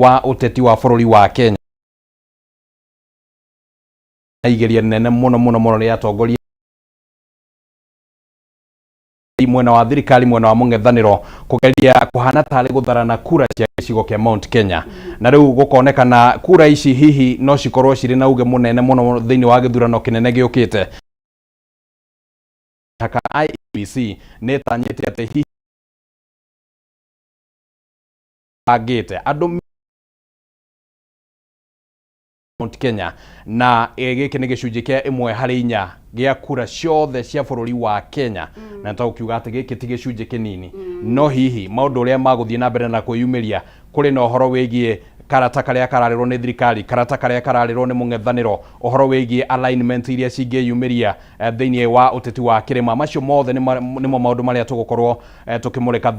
Wa ũteti wa bũrũri wa Kenya igeria nene mũno mũno mũno nĩ atongoria mwena wa thirikari, mwena wa mũng'ethanĩro, kũgeria kũhana tarĩ gũtharana kura cia gĩcigo kĩa Mount Kenya, na rĩu gũkonekana kura ici hihi no cikorwo cirĩ na uge mũnene mũno thĩinĩ wa gĩthurano kĩnene gĩũkĩte. Haka IEBC nĩ ĩtanyĩte atĩ hihi bangĩte andũ Mount Kenya, na gĩkĩ nĩ gĩcunjĩ kĩa 1 harĩ 4 gĩa kura ciothe cia bũrũri wa Kenya, na nĩ kuga atĩ gĩkĩ ti gĩcunjĩ kĩnini. No hihi maũndũ ũrĩa magũthiĩ na mbere na kwĩyumĩria kũrĩ na ũhoro wĩgiĩ karata karĩa kararĩrwo nĩ thirikari, karata karĩa kararĩrwo nĩ mũng'ethanĩro, ũhoro wĩgiĩ alignment iria cingĩyumĩria thĩinĩ wa ũteti wa kĩrĩma, macio mothe nĩmo maũndũ marĩa tũgũkorwo tũkĩmũrĩka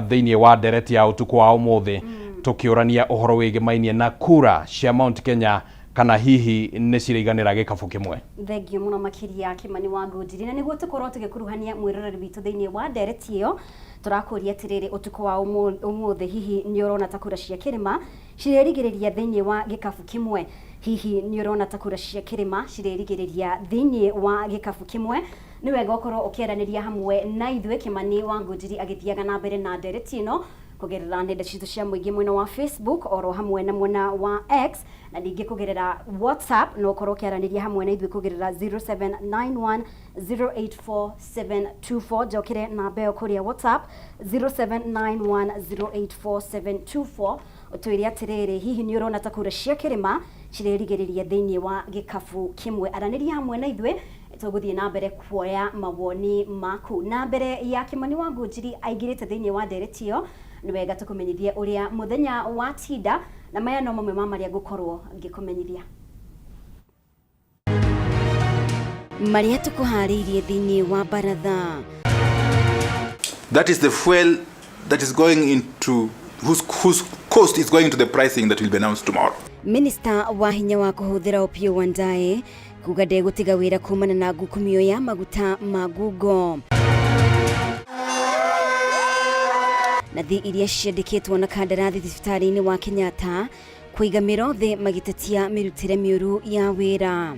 thĩinĩ wa ndereti ya ũtukũ wa ũmũthĩ, tũkĩũrania ũhoro wĩgĩmainie na kura cia Mount Kenya kana hihi nĩ cirĩiganĩra gĩkabũ kĩmwe. Thengio mũno makĩria, Kĩmani wa Ngũnjiri. Na nĩguo tũkorwo tũgĩkuruhania mwĩroreri witũ thĩinĩ wa ndereti ĩyo, tũrakũria atĩrĩrĩ, ũtukũ wa ũmũthĩ, hihi nĩ ũrona ta kura cia kĩrĩma cirĩrigĩrĩria thĩinĩ wa gĩkabu kĩmwe? Hihi nĩ ũrona ta kura cia kĩrĩma cirĩrigĩrĩria thĩinĩ wa gĩkabu kĩmwe? Nĩ wega ũkorwo ũkĩaranĩria hamwe na ithuĩ, Kĩmani wa Ngũnjiri agĩthiaga na mbere na ndereti ĩno kũgerera nenda citũ cia mũingĩ, mwena wa Facebook oro hamwe na mwena wa X, na ningĩ kũgerera WhatsApp no ũkorwo ũkĩaranĩria hamwe na ithuĩ kũgerera 0791084724. Njokere namba ĩyo kũrĩa WhatsApp, 0791084724, ũtwĩre atĩrĩrĩ, hihi nĩ ũrona ta kura cia kĩrĩma cirerigĩrĩria thĩinĩ wa gĩkabu kĩmwe? Aranĩria hamwe na ithuĩ, tũgũthiĩ na mbere kuoya mawoni maku. Na mbere ya Kĩmani wa Ngũnjiri aingĩrĩte thĩinĩ wa ndereti ĩyo, nĩ wega tũkũmenyithie ũrĩa mũthenya watinda, na maya no mamwe ma marĩa ngũkorwo ngĩkũmenyithia marĩa tũkũharĩirie thĩinĩ wa baratha. That is the fuel that is going into, whose cost is going into the pricing that will be announced tomorrow. Minista wa hinya wa kũhũthĩra Opiyo Wandayi kuga ndegũtiga wĩra kumana na ngukumio ya maguta ma ngungo. Nathi iria ciandĩkĩtwo na kandarathi thibitarĩ-inĩ wa Kenyatta kũiga mĩro thĩ magĩtetia mĩrutĩre mĩũru ya wĩra.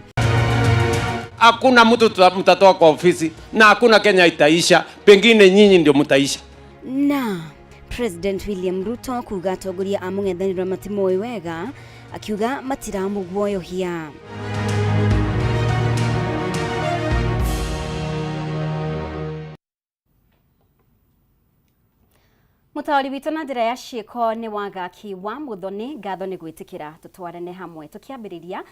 Hakuna mtu mtatoa kwa ofisi na hakuna Kenya itaisha, pengine nyinyi ndio mtaisha. Na President William Ruto kuga atongoria a mũng'ethanĩro matimoĩ wega, akiuga matiramũguoyohia. Mũtaũri witũ na njĩra ya ciĩko nĩ Wangaki wa Mũthoni. Ngatho nĩ gwĩtĩkĩra tũtwarane hamwe. Tũkĩambĩrĩria,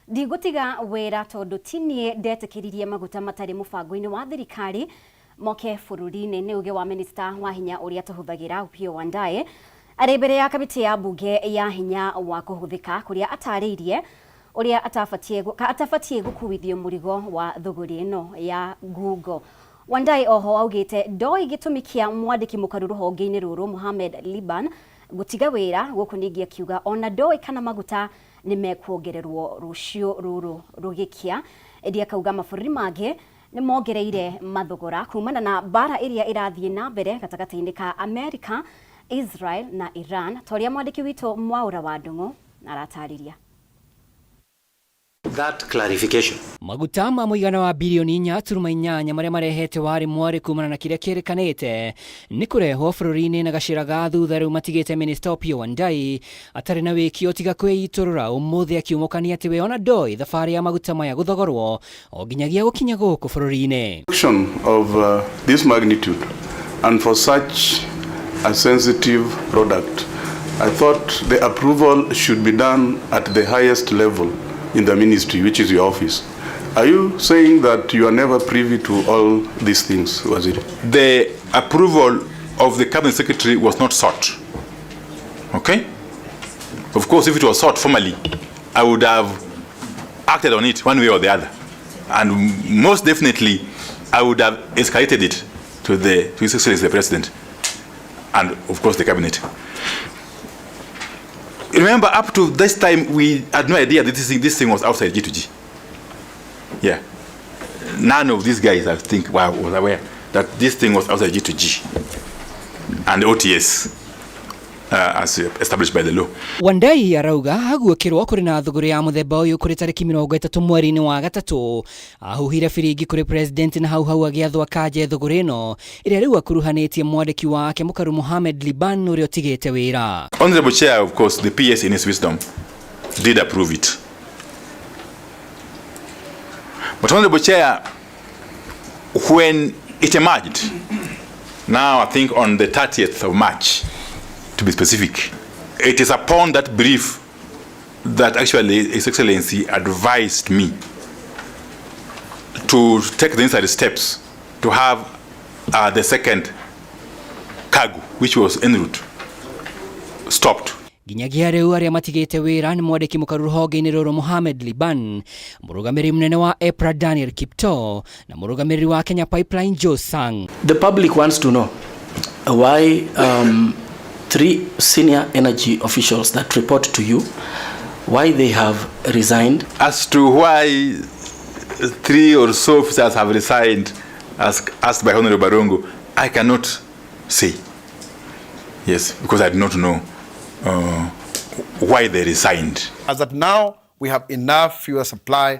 ndigũtiga wĩra tondũ ti niĩ ndetĩkĩririe maguta matarĩ mũbango-inĩ wa thirikari moke bũrũri-inĩ, nĩ uge wa minista wa hinya ũrĩa tũhũthagĩra Opiyo Wandayi arĩ mbere ya kamĩtĩ ya mbunge ya hinya wa kũhũthĩka, kũrĩa atarĩirie ũrĩa atabatiĩ gũkuithio mũrigo wa thũgũrĩ ĩno ya ngungo. Wandayi oho augĩte ndoi gĩtũmi kĩa mwandĩki mũkaru rũhonge-inĩ rũrũ Mohamed Liban gũtiga wĩra gũkũ, ningĩ akiuga ona ndoĩ kana maguta nĩ mekuongererwo rũciũ rũrũ rũgĩkia. Ĩndĩ akauga mabũrũri mangĩ nĩ mongereire mathogora kumana na mbara ĩrĩa ĩrathiĩ na mbere gatagatĩ-inĩ ka Amerika, Israel na Iran, ta ũrĩa mwandĩki witũ Mwaũra wa Ndung'u aratarĩria. That clarification. Maguta ma mũigana wa birioni 4.8 marĩa marehete warĩ mwarĩ kumana na kĩrĩa kĩrĩkanĩte nĩ kũrehwo bũrũri-inĩ na gacĩra ga thutha, rĩu matigĩte Minista Opiyo Wandayi atarĩ na wĩkio tiga kwĩitũrũra ũmũthĩ, akiumũkania atĩ we ona ndoĩ thabarĩ ya maguta maya gũthogorwo o nginyagia gũkinya gũkũ bũrũri-inĩ. Action of this magnitude and for such a sensitive product, I thought the approval should be done at the highest level in the ministry, which is your office. Are you saying that you are never privy to all these things, Waziri? The approval of the cabinet secretary was not sought. Okay? Of course, if it was sought formally, I would have acted on it one way or the other. And most definitely, I would have escalated it to His Excellency the President and, of course, the cabinet. Remember, up to this time, we had no idea that this thing was outside G2G. Yeah. None of these guys, I think, was aware that this thing was outside G2G and OTS. as established by the law. Wandayi arauga haguokirwo kuri na thuguri ya muthemba uyu kuri tariki 30 mweri-ini wa gatatu ahuhire biringi kuri president na hau hau agiathwo akanje thuguri ino iria riu akuruhanitie mwandiki wake Mukaru Mohamed Liban uria utigite wira. Honorable Chair, of course, the PS in his wisdom did approve it. But Honorable Chair, when it emerged, now I think on the 30th of March, to be specific, it is upon that brief that actually His Excellency advised me to take the necessary steps to have the second cargo, which was en route, stopped. Nginyagia riu aria matigite wira ni mwandiki mukaru ruhonge-ini ruru Mohamed Liban, murugamiriri munene wa EPRA Daniel Kiptoo na murugamiriri wa Kenya Pipeline Joe Sang. The public wants to know why three senior energy officials that report to you, why they have resigned. As to why three or so officers have resigned, as asked by Honorable Barongo, I cannot say. Yes, because I do not know why they resigned. As at now, we have enough fuel supply,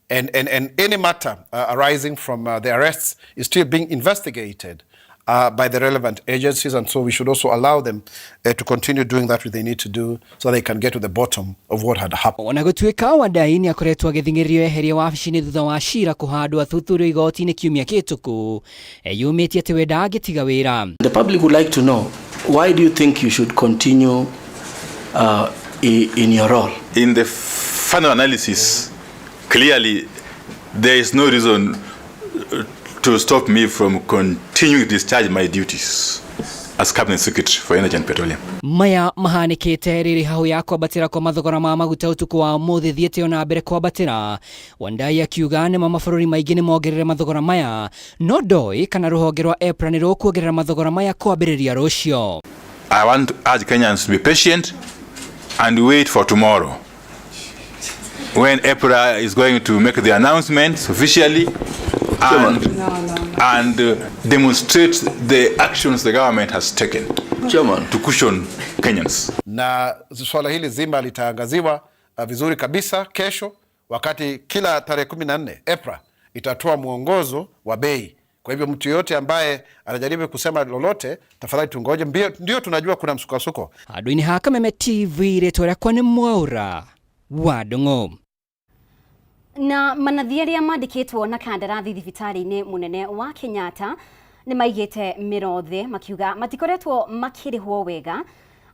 and any matter arising from the arrests is still being investigated by the relevant agencies, and so we should also allow them to continue doing that what they need to do so they can get to the bottom of what had happened. Ona gutuika Wandayi ni akoretwo agithing'iririo eherio wabici-inĩ thutha wa cira kuhandwo athuthurio igoti-inĩ kiumia kĩhĩtũku, eyumĩtie atĩ we ndangĩtiga wĩra. The public would like to know, why do you think you should continue in your role? In the final analysis, clearly there is no reason to stop me from continuing to discharge my duties as Cabinet Secretary for Energy and Petroleum. Maya mahanikite riri hau ya kwambatira kwa mathogora ma maguta utuku wa umuthi thiete ona mbere kwambatira. Wandayi akiuga nĩma mabũrũri maingĩ nĩ mongerere mathogora maya, no ndoi kana rũhonge rwa EPRA nĩ rũkuongerera mathogora maya kwambĩrĩria rũciũ. I want to urge Kenyans to be patient and wait for tomorrow, when EPRA is going to make the announcements officially and demonstrate the actions the government has taken to cushion Kenyans. Na swala hili zima litaangaziwa vizuri kabisa kesho, wakati kila tarehe 14 EPRA itatoa mwongozo wa bei. Kwa hivyo mtu yote ambaye anajaribu kusema lolote, tafadhali tungoje, ndio tunajua kuna msukasuko. Handũ-inĩ ha Kameme TV, rĩtwa rĩakwa nĩ Mwaura wa Ndung'u. Na manathi arĩa mandĩkĩtwo na kandarathi thibitarĩ-inĩ mũnene wa Kenyatta nĩ maigĩte mĩro thĩ makiuga matikoretwo makĩrĩhwo wega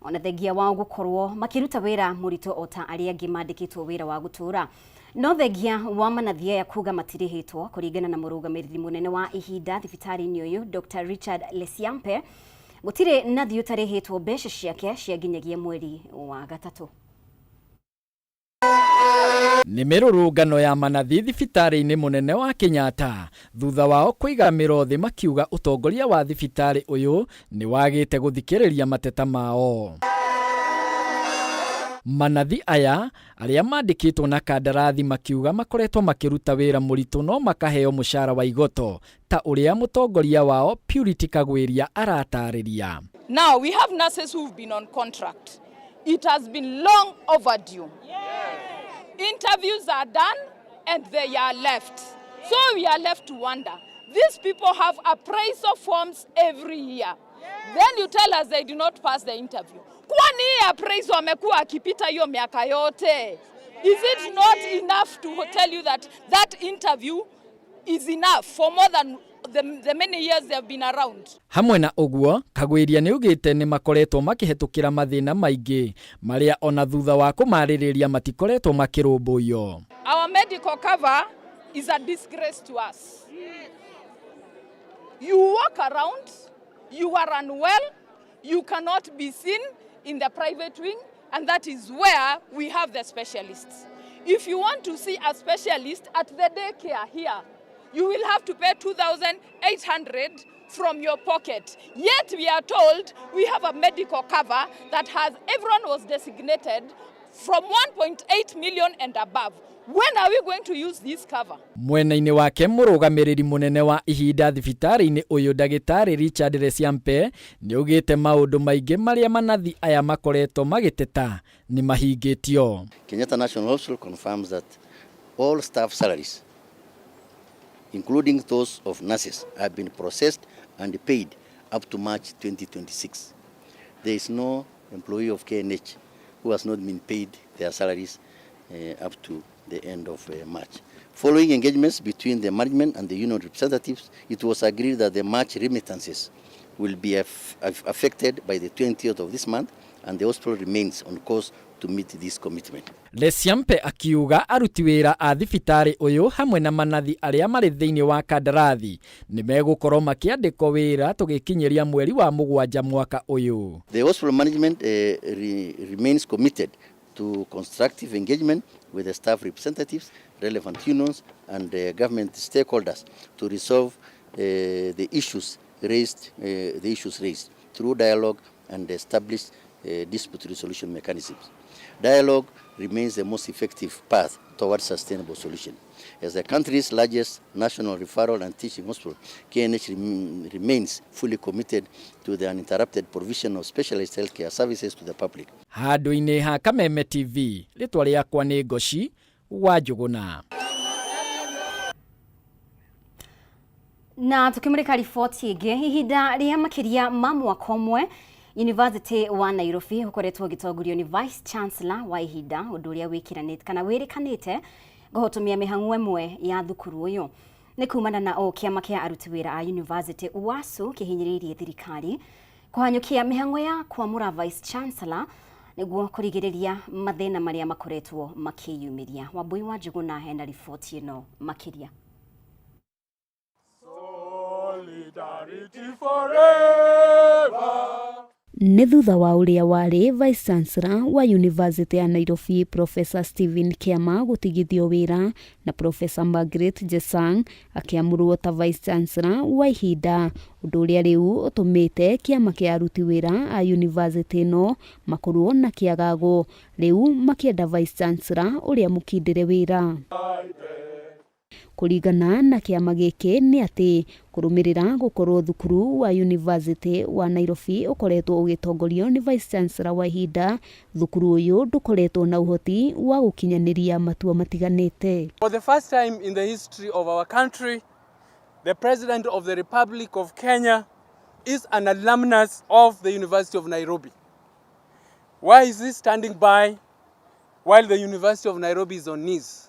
ona thengia wao gũkorwo makĩruta wĩra mũritũ o ta arĩa angĩ mandĩkĩtwo wĩra wa gũtũũra. No thengia wa manathi aya kuga matirĩhĩtwo kũringana na mũrũgamĩrĩri mũnene wa ihinda thibitarĩ-inĩ ũyũ Dr. Richard Lesiampe, gũtirĩ nathi ũtarĩhĩtwo mbeca ciake cia nginyagia mweri wa gatatũ. Nĩ mĩrũrũngano ya manathi thibitarĩ-inĩ mũnene wa Kenyatta thutha wao kũiga mĩro thĩ makiuga ũtongoria wa thibitarĩ ũyũ nĩ wagĩte gũthikĩrĩria mateta mao. Manathi aya arĩa mandĩkĩtwo na kandarathi makiuga makoretwo makĩruta wĩra mũritũ no makaheo mũcara wa igoto ta ũrĩa mũtongoria wao Purity Kagwĩria aratarĩria. Now we have nurses who've been on contract. It has been long overdue. Interviews are done and they are left. So we are left to wonder. These people have appraisal forms every year. Then you tell us they do not pass the interview. Kwani hii appraisal amekuwa akipita hiyo miaka yote? Is it not enough to tell you that that interview is enough for more than the many years they have been around? Hamwe na ũguo, Kagwĩria nĩ augĩte nĩ makoretwo makĩhetũkĩra mathĩna maingĩ marĩa ona thutha wa kũmarĩrĩria matikoretwo makĩrũmbũiyo. Our medical cover is a disgrace to us. You walk around, you are unwell, you cannot be seen in the private wing, and that is where we have the specialists. If you want to see a specialist at the daycare here, you will have to pay 2,800 from your pocket. Yet we are told we have a medical cover that has, everyone was designated from 1.8 million and above. When are we going to use this cover? Mwena-inĩ wake mũrũgamĩrĩri mũnene wa ihinda thibitarĩ-inĩ ũyũ ndagĩtarĩ Richard Lesiampe nĩ augĩte maũndũ maingĩ marĩa manathi aya makoretwo magĩteta nĩ mahingĩtio. Kenyatta National Hospital confirms that all staff salaries, including those of nurses, have been processed and paid up to March 2026. There is no employee of KNH who has not been paid their salaries up to the end of March. Following engagements between the management and the union representatives, it was agreed that the March remittances will be affected by the 20th of this month, and the hospital remains on course to meet this commitment. Lesiampe akiuga aruti wĩra a thibitarĩ ũyũ hamwe na manathi arĩa marĩ thĩinĩ wa kandarathi nĩ megũkorwo makĩandĩkwo wĩra tũgĩkinyĩria mweri wa mũgwanja mwaka ũyũ. The hospital management remains committed to constructive engagement with the staff representatives, relevant unions, and government stakeholders to resolve the issues raised through dialogue and establish dispute resolution mechanisms. Dialogue remains the most effective path towards sustainable solution. As the country's largest national referral and teaching hospital, KNH remains fully committed to the uninterrupted provision of specialized healthcare services to the public. Handũ-inĩ ha Kameme TV, rĩtwa rĩakwa nĩ Ngoci wa Njũgũna. Na tukimurika riboti ĩngĩ, ihinda rĩa makĩria ma mwaka ũmwe University wa Nairobi ũkoretwo ũgĩtongorio nĩ Vice Chancellor wa ihinda, ũndũ ũrĩa wĩkĩranĩte kana wĩrĩkanĩte kũhotomia mĩhang'o ĩmwe ya thukuru ũyũ. Nĩ kumana na o kĩama kĩa aruti wĩra a University UASU kĩhinyĩrĩirie thirikari kũhanyũkia mĩhang'o ya kwamũra Vice Chancellor nĩguo kũrigĩrĩria mathĩna marĩa makoretwo makĩyumĩria. Wambui wa Njũgũna hena riboti ĩno makĩria. Solidarity forever. Nĩ thutha wa ũrĩa warĩ Vice Chancellor wa University ya Nairobi Professor Stephen Kiama gũtigithio wĩra na Professor Margaret Jesang akĩamũrwo ta Vice Chancellor wa ihinda, ũndũ ũrĩa rĩu ũtũmĩte kĩama kĩa aruti wĩra a university ĩno makorwo na kĩagago, rĩu makĩenda Vice Chancellor ũrĩa mũkindĩre wĩra. Kũringana na kĩama gĩkĩ nĩ atĩ kũrũmĩrĩra gũkorwo thukuru wa University wa Nairobi ũkoretwo ũgĩtongorio nĩ Vice Chancellor wa ihinda, thukuru ũyũ ndũkoretwo na ũhoti wa gũkinyanĩria matua matiganĩte. For the first time in the history of our country, the President of the Republic of Kenya is an alumnus of the University of Nairobi. Why is he standing by while the University of Nairobi is on knees?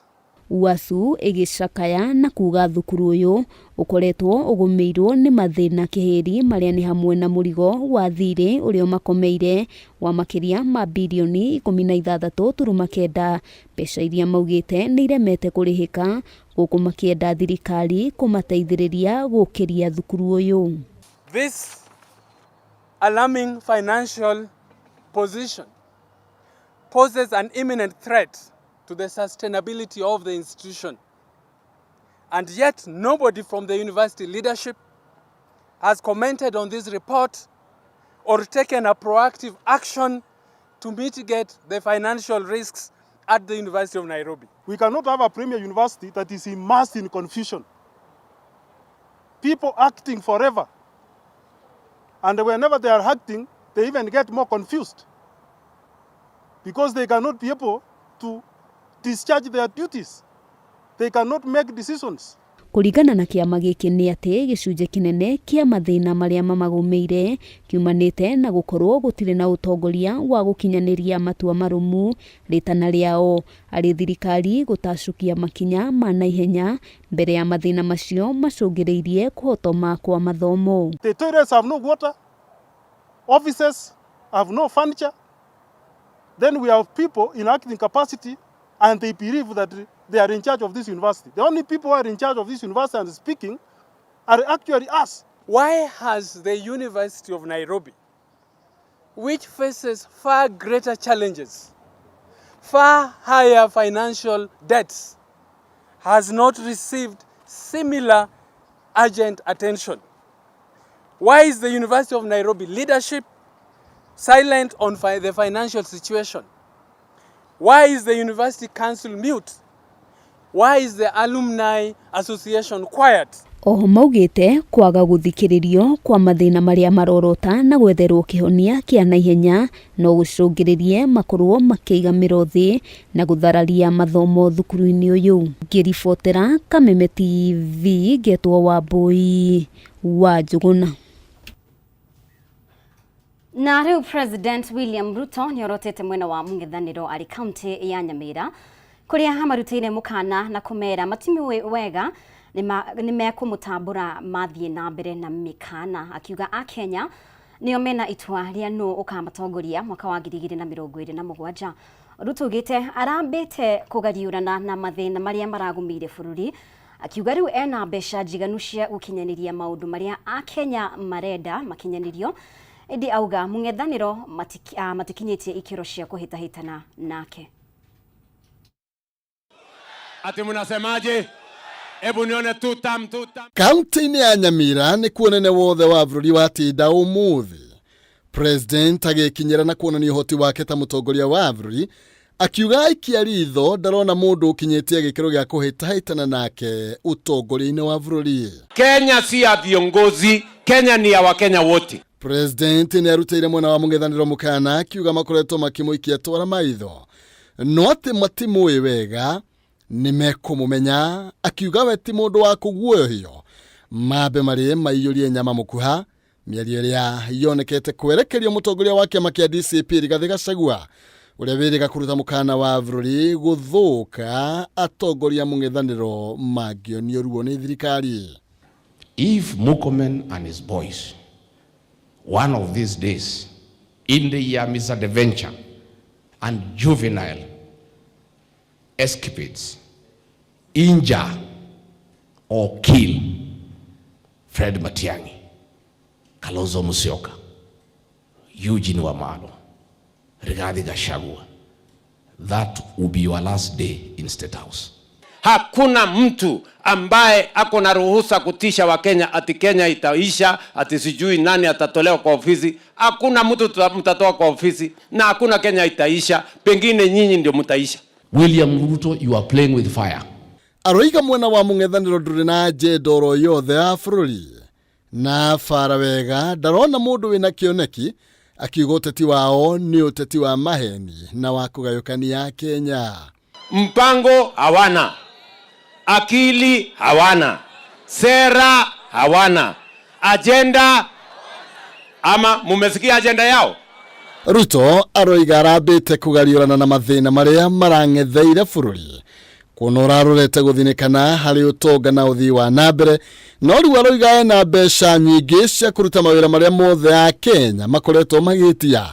UASU ĩgĩcakaya na kuga thukuru ũyũ ũkoretwo ũgũmĩirwo nĩ mathĩna kĩhĩri marĩa nĩ hamwe na mũrigo wa thirĩ ũrĩa ũmakomeire wa makĩria ma birioni 16.9, mbeca iria maugĩte nĩ iremete kũrĩhĩka, gũkũ makĩenda thirikari kũmateithĩrĩria gũkĩria thukuru ũyũ. This alarming financial position poses an imminent threat to the sustainability of the institution. And yet nobody from the university leadership has commented on this report or taken a proactive action to mitigate the financial risks at the University of Nairobi. We cannot have a premier university that is immersed in confusion. People acting forever. And whenever they are acting, they even get more confused because they cannot be able to discharge their duties. They cannot make decisions. Kũringana na kĩama gĩkĩ nĩ atĩ gĩcunjĩ kĩnene kĩa mathĩna marĩa mamagũmĩire kiumanĩte na gũkorwo gũtirĩ na ũtongoria wa gũkinyanĩria matua marũmu, rĩtana rĩao arĩ thirikari gũtacũkia makinya ma naihenya mbere ya mathĩna macio macũngĩrĩirie kũhotoma kwa mathomo. The toilets have no water, offices have no furniture. Then we have people in acting capacity and they believe that they are in charge of this university. The only people who are in charge of this university and speaking are actually us. Why has the University of Nairobi, which faces far greater challenges, far higher financial debts, has not received similar urgent attention? Why is the University of Nairobi leadership silent on the financial situation? Why is the University Council mute? Why is the Alumni Association quiet? Oho maugĩte kwaga gũthikĩrĩrio kwa mathĩna marĩa marorota na gwetherwo kĩhonia kĩa naihenya no gũcũngĩrĩrie makorwo makĩiga mĩro thĩ na gũthararia mathomo thukuru-inĩ ũyũ. Ngĩribotera Kameme TV ngetwo Wambui wa Njũgũna. Na rĩu President William Ruto nĩorotete mwena wa mũng'ethanĩro arĩ kaunti ya Nyamira kũrĩa amarutĩire mũkana na kũmera matimũĩ wega nĩmekũmũtambũra mathiĩ na mbere na mĩkana, akiuga akenya nĩo mena itua rĩa nũ ũkamatongoria mwaka wa 2027. Ruto augĩte arambĩte kũgariũrana na mathĩna marĩa maragũmĩire bũrũri, akiuga rĩu ena mbeca njiganu cia gũkinyanĩria maũndũ marĩa akenya marenda makinyanĩrio, ĩndĩ auga mũng'ethanĩro matikinyĩtie ikĩro cia kũhĩtahĩtana nake. Ati mnasemaje? Hebu nione tutam tutam. Kaunti-inĩ ya Nyamira nĩkuo ũnene wothe wa bũrũri watinda ũmũthĩ. President agĩkinyĩra na kuonania ũhoti wake ta mũtongoria wa bũrũri, akiuga aikia ritho ndarona mũndũ ũkinyĩtie gĩkĩro gĩa kũhĩtahĩtana nake ũtongoria-inĩ wa bũrũri. Kenya si ya viongozi, Kenya ni ya Wakenya wote. President nĩ arutĩire mwena wa mũng'ethanĩro mũkana akiuga makoretwo makĩmũikia twara maitho, no atĩ matimũĩ wega nĩmekũmũmenya, akiuga we ti mũndũ wa kũguoyohio mambe marĩe maiyũrie nyama mũkuha. Mĩario ĩrĩa yonekete kwerekerio mũtongoria wa kĩama kĩa DCP Rigathĩ Gachagua ũrĩa wĩrĩga kũruta mũkana wa bũrũri gũthũka atongoria mũng'ethanĩro mangĩonio ruo nĩ thirikari. If Murkomen and his boys, one of these days, in the year misadventure and juvenile escapades, injure or kill Fred Matiang'i, Kalonzo Musyoka, Eugene Wamalwa, Rigathi Gachagua, that will be your last day in State House. Hakuna mtu ambaye ako na ruhusa kutisha Wakenya ati Kenya itaisha, ati sijui nani atatolewa kwa ofisi. Hakuna mtu mtatoa kwa ofisi na hakuna Kenya itaisha. Pengine nyinyi ndio mtaisha. William Ruto, you are playing with fire. Aroiga mwena wa mũng'ethanĩro ndũrĩ na agenda oro yothe ya bũrũri na bara wega ndarona mũndũ wĩna kĩoneki, akiuga ũteti wao nĩ ũteti wa maheni na wa kũgayũkania Kenya. Mpango hawana, akili hawana, sera hawana, agenda ama mumesikia agenda yao? Ruto aroiga arambĩte kũgariũrana na mathĩna marĩa marang'etheire bũrũri kuona ũrarorete gũthinĩkana harĩ ũtonga na ũthii wa na mbere, no rĩu aroiga ena mbeca nyingĩ cia kũruta mawĩra marĩa mothe a Kenya makoretwo magĩtia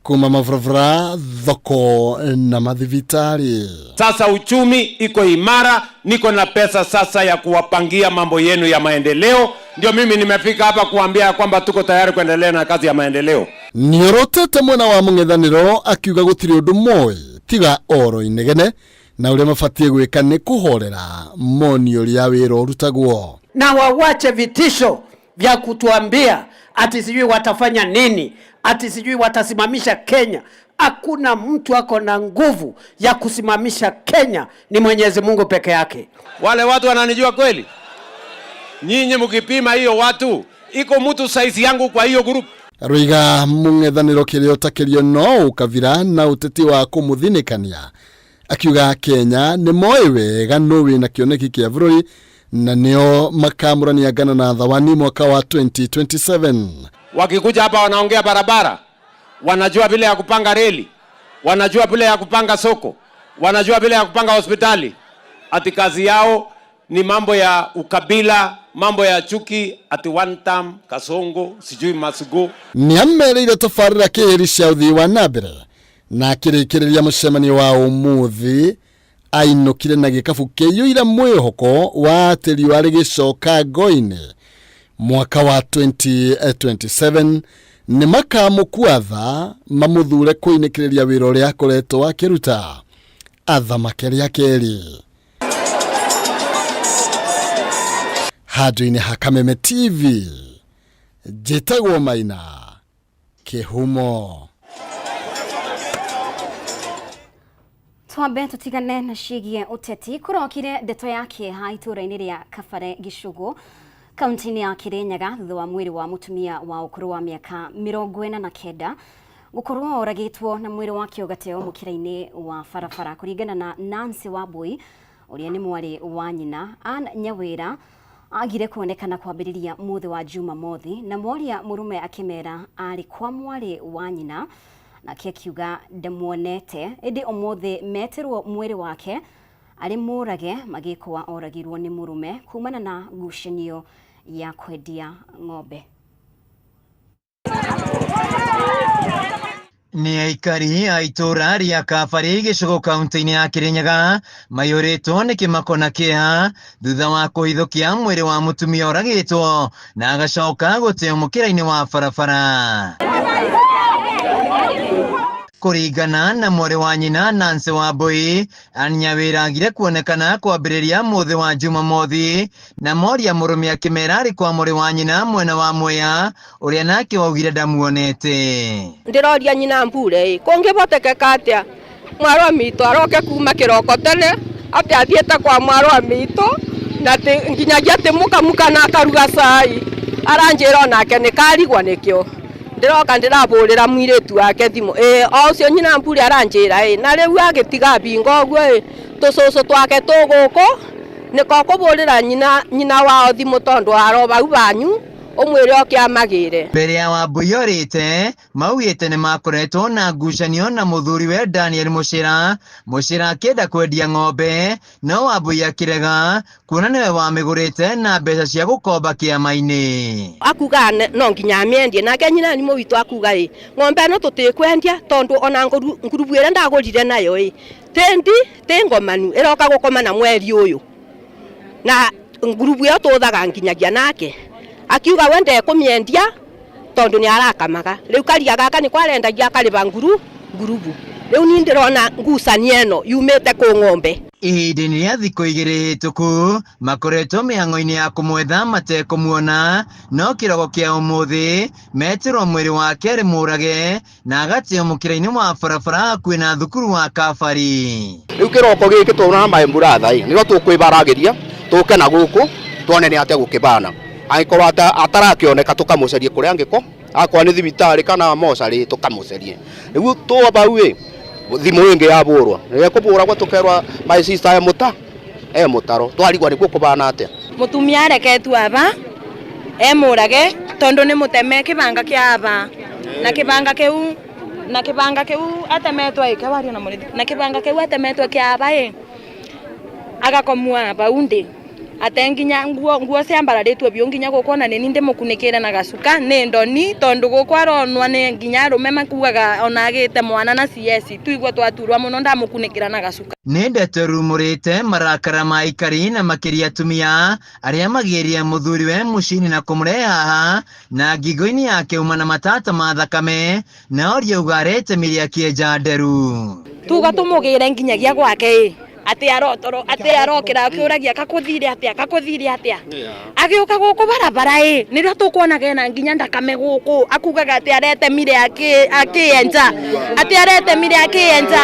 kuma mabarabara, thoko na mathibitarĩ. Sasa uchumi iko imara, niko na pesa sasa ya kuwapangia mambo yenu ya maendeleo. Ndio mimi nimefika hapa kuambia kwamba tuko tayari kuendelea na kazi ya maendeleo. Nĩorotete mwena wa mũng'ethanĩro akiuga gũtirĩ ũndũ moĩ tiga oro inegene na ũrĩa mabatiĩ gwĩka nĩ kũhorera moni ũrĩa wĩra ũrutagwo. Na wawache vitisho vya kutuambia ati sijui watafanya nini, ati sijui watasimamisha Kenya. Hakuna mtu ako na nguvu ya kusimamisha Kenya, ni Mwenyezi Mungu peke yake. Wale watu wananijua kweli? Nyinyi mkipima hiyo watu, iko mtu size yangu kwa hiyo group? Aroiga mũng'ethanĩro kĩrĩa ũtakĩrio no ũkabira na ũteti wa kũmũthinĩkania, akiuga Kenya nĩ moĩ wega nũ wĩna kĩoneki kĩa bũrũri na nĩo makamũrania ngano na thawani mwaka wa 2027. Wakikuja hapa wanaongea barabara, wanajua vile ya kupanga reli, wanajua vile ya kupanga soko, wanajua vile ya kupanga hospitali. Ati kazi yao ni mambo ya ukabila, mambo ya chuki, ati one term, Kasongo, sijui Masugo. Nĩamereire tabarĩra kĩhĩri cia ũthii wa na mbere na akĩrĩkĩrĩria mũcemanio wa ũmũthĩ ainũkire na gĩkabu kĩiyũire mwĩhoko wa atĩ riũa rĩgĩcoka ngo-inĩ mwaka wa 2027 nĩmakamũkuatha mamũthure kũinĩkĩrĩria wĩra ũrĩa akoretwo akĩruta athamake rĩa kerĩ. Handũ-inĩ ha Kameme TV njĩtagwo Maina Kĩhumo. Twambe tutigane na ciĩgiĩ ũteti. Kũrokire ndeto ya kĩeha itũũra-inĩ rĩa Kabare Gĩcũgũ kaunti-inĩ ya Kĩrĩnyaga thutha wa mwĩrĩ wa mũtumia wa ũkũrũ wa mĩaka 49 gũkorwo oragĩtwo na mwĩrĩ wake ũgateo mũkĩra-inĩ wa barabara. Kũringana na Nancy Wambui ũrĩa nĩ mwarĩ wa nyina, Ann Nyawĩra agire kuonekana kwambĩrĩria mũthĩ wa Jumamothi na moria mũrũme akĩmera arĩ kwa mwarĩ wa nyina nake akiuga ndamuonete, ĩndĩ ũmũthĩ metĩrwo mwĩrĩ wake arĩ mũrage magĩkũa oragirwo nĩ mũrũme kumana na ngucanio ya kwendia ng'ombe. Nĩ aikari a itũũra rĩa Kabarĩ gĩcũgũ kaunti-inĩ ya Kĩrĩnyaga maiyũrĩtwo nĩ kĩmako na kĩeha thutha wa kũhithũkia mwĩrĩ wa mũtumia ũragĩtwo na agacoka gũteo mũkĩra-inĩ wa barabara. Kũringana na mwarĩ wa nyina Nancy Wambui, Ann Nyawĩra agire kuonekana kwambĩrĩria mũthĩ wa Jumamothi na moria mũrũme akĩmera arĩ kwa mwarĩ wa nyina mwena wa Mwea ũrĩa nake waugire ndamuonete. Ndĩroria nyina mbure ĩ kũngĩhotekeka atĩa mwarĩ wa mitũ aroke kuma kĩroko tene atĩ athiĩte kwa mwarĩ wa mitũ na atĩ nginyagia atĩ mũkamuka na akaruga cai aranjĩra onake nĩ karigwa nĩkĩo ndĩroka ndĩrabũrĩra mũirĩtu wake thimũ ĩ o ũcio nyina mbure aranjĩra ĩ na rĩu agĩtiga bingo ũguo ĩ tũcũcũ twake tũgũkũ nĩko kũbũrĩra nyina, nyina wao thimũ tondũ aro bau banyu ũmwĩre oke amagĩre. Mbere ya Wambui orĩte maugĩte nĩ makoretwo na ngucanio na mũthuriwe Daniel Mũcĩra. Mũcĩra akĩenda kwendia ng'ombe no Wambui akĩrega kuona nĩwe wamĩgũrĩte na mbeca cia gũkomba kĩama-inĩ. Akuga no nginya amĩendie nake nyina nĩ mũwitũ akuga ĩ ng'ombe ĩno tũtikwendia tondũ ona ngurubu ĩrĩa ndagũrire nayo ĩ tĩndi tĩ ngomanu ĩroka gũkoma na mweri ũyũ na ngurubu ĩyo tũthaga nginyagia nake akiuga we ndekũmĩendia tondũ nĩ arakamaga rĩu karia gaka nĩko arendagia akarĩba ngurubu rĩu niĩ ndĩrona ngucanio ĩno yumĩte kũ ng'ombe. Ihinda-inĩ rĩa thikũ igĩrĩ hĩtũku makoretwo mĩhang'o-inĩ ya kũmwetha matekũmuona no kĩroko kĩa ũmũthĩ metĩrwo mwĩrĩ wake arĩ mũrage na agateo mũkĩra-inĩ wa barabara hakuhĩ na thukuru wa Kabari. Rĩu kĩroko gĩkĩ tuona my brother ĩ nĩrĩo tũkwĩbaragĩria tũke na gũkũ tuone nĩ atĩa gũkĩbana angĩkorwo atarakĩoneka tũkamũcarie kũrĩa angĩko akorwo nĩ thibitarĩ kana mocarĩ tũkamũcarie rĩu tũa bau ĩ thimũ ĩngĩ yabũrwo rĩrĩa kũbũragwo tũkerwa my sister e mũta e mũtaro twarigwa nĩkuo kũbana atĩa. Mũtumia areketwo aba emũrage tondũ nĩ mũteme kĩbanga kĩa aba na kĩbanga kĩu na kĩbanga kĩu atemetwo ĩ kewario na mũrĩthi na kĩbanga kĩu atemetwo kĩa aba ĩ agakomua bau ndĩ ate nginya nguo nguo ciambararĩtwo biũ nginya gũkũ ona nĩ ndĩmũkunĩkĩre na gacuka nĩ ndoni tondũ gũkũ aronwa nĩ nginya arũme makugaga ona agĩte mwana na CS tuigua twaturwa mũno ndamũkunĩkĩra na gacuka. Nĩ ndeto rumũrĩte marakara ma aikari na makĩria atumia arĩa magĩrire mũthuriwe mũciĩ-inĩ na kũmũrehe haha na ngingo-inĩ yake uma na matata ma thakame na oria uga aretemire akĩenja nderu. Tuga tũmũgĩre nginyagia gwake ĩ atĩ arotoro atĩ arokĩra akĩũragia kakũthire atĩa kakũthire atĩa agĩũka gũkũ barabara ĩ nĩrĩo tũkuonaga ena nginya ndakame gũkũ akugaga atĩ aretemire akĩenja atĩ aretemire akĩenja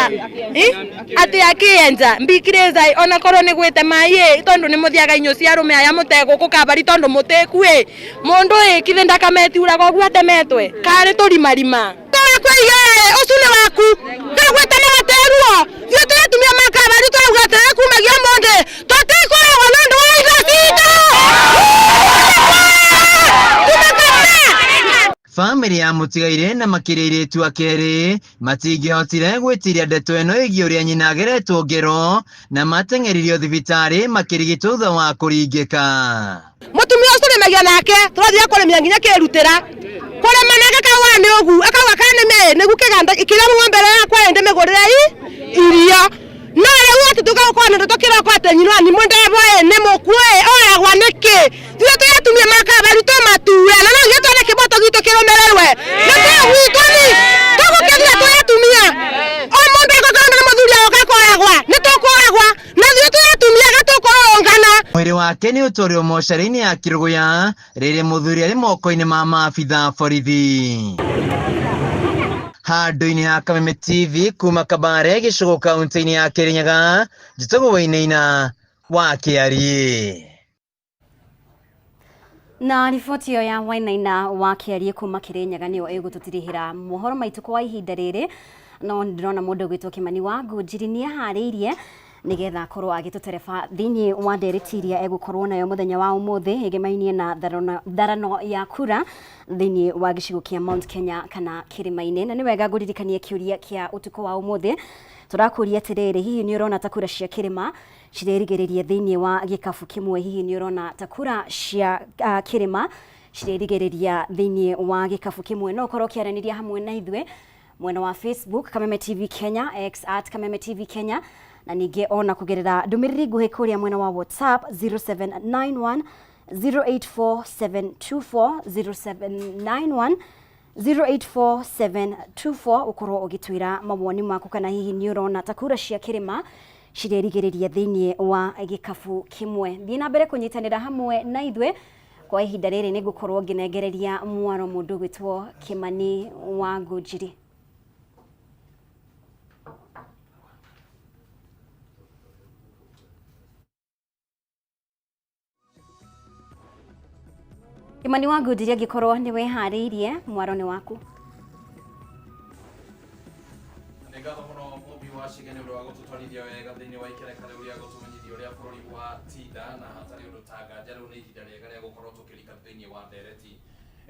atĩ akĩenja mbikirĩca ona korwo nĩ gwĩte mai ĩ tondũ nĩ mũthiaga inyuĩ cia arũme aya mũtegũkũ kabari tondũ mũtĩku ĩ mũndũ ĩ kithĩ ndakame ĩtiuraga ũguo atemetwe karĩ tũrimarima Twakwĩire ũcio nĩ waku ndagwĩtana gateruo ithuĩ tũrĩ atumia ma kabari tũrauga atĩrĩ kumagia ũmũthĩ tũtikũragwo nĩ ũndũ wa indo citũ. Bamĩrĩ ya mũtigairĩ na makĩria airĩtu a kerĩ matingĩhotire gwĩtiria ndeto ĩno ĩgiĩ ũrĩa nyina ageretwo ngero na mateng'eririo thibitarĩ makĩrigitwo thutha wa kũringĩka. Mũtumia ũcio tũrĩmagia nake tũrathiĩ kũrĩmia nginya kĩrutĩra kũrĩma nake akauga nĩ ũgu akauga kana nĩ mĩĩ nĩgu kĩganda kĩrĩa ng'ombe ĩrĩa yakwa ĩ ndĩmĩgũrĩre irio no rĩu atĩ tũgagũkorwo na ndeto kĩroko atĩ nyina wa nimũ ndebo ĩ nĩ mũkuũ ĩ oragwa nĩkĩ ithuĩ tũrĩ atumia ma kabari tũmature na no nginya tuone kĩboto gitũ kĩrũmĩrĩrwe nĩ tũgwitwo ni tũgũkĩthira tũrĩ atumia o mũndũ angĩkorwo nĩ mũthuri agoka koragwa nĩ tũkũragwa na ithuĩ tũrĩ atumia gatũkũrũrũngana. Mwĩrĩ wake nĩ ũtwarirwo mocarĩ-inĩ ya Kĩrũgũya rĩrĩ mũthuri arĩ moko-inĩ ma maabitha a borithi. Handũ-inĩ ha Kameme TV kuma Kabare gĩcũgũ kaunti-inĩ ya Kĩrĩnyaga, njĩtagwo Wainaina wa Kĩariĩ. Na riboti ĩyo ya Wainaina wa Kĩariĩ kuma Kĩrĩnyaga nĩyo ĩgũtũtirihĩra mohoro maitũ kwa ihinda rĩrĩ, no ndĩrona mũndũ ũgwĩtwo Kĩmani wa Ngũnjiri nĩ eharĩirie nĩgetha akorwo agĩtũtereba thĩinĩ wa ndereti iria egũkorwo nayo mũthenya wa ũmũthĩ ĩgemainie na tharano ya kura thĩinĩ wa gĩcigo kĩa Mount Kenya kana kĩrĩma-inĩ. Na nĩ wega ngũririkanie kĩũria kĩa ũtukũ wa ũmũthĩ, tũrakũria atĩrĩrĩ, hihi nĩ ũrona ta kura cia kĩrĩma cirerigĩrĩria thĩinĩ wa gĩkabu kĩmwe? Hihi nĩ ũrona ta kura cia kĩrĩma cirerigĩrĩria thĩinĩ wa gĩkabu kĩmwe? No ũkorwo ũkĩaranĩria hamwe na ithuĩ mwena wa Facebook Kameme TV Kenya, X at Kameme TV Kenya, na ningĩ ona kũgerera ndũmĩrĩri nguhĩ kũrĩa mwena wa WhatsApp 0791 084724 0791 084724 ũkorwo ũgĩtwĩra mawoni maku kana hihi nĩ ũrona ta kura cia kĩrĩma cirerigĩrĩria thĩinĩ wa gĩkabu kĩmwe. Thiĩ na mbere kũnyitanĩra hamwe na ithuĩ kwa ihinda rĩrĩ nĩ ngũkorwo ngĩnengereria mwaro mũndũ ũgwĩtwo Kĩmani wa Ngũnjiri. Kĩmani wa Ngũnjiri, angĩkorwo nĩ wĩharĩirie, mwaro nĩ waku. Nĩ ngatho mũno Mũmbi wa Cige nĩ ũndũ wa gũtũtwarithia wega thĩinĩ wa ikereka rĩu rĩa gũtũmenyithia ũrĩa bũrũri wa tinda, na hatarĩ ũndũ ta nganja rĩu nĩ ihinda rĩega rĩa gũkorwo tũkĩrika thĩinĩ wa ndereti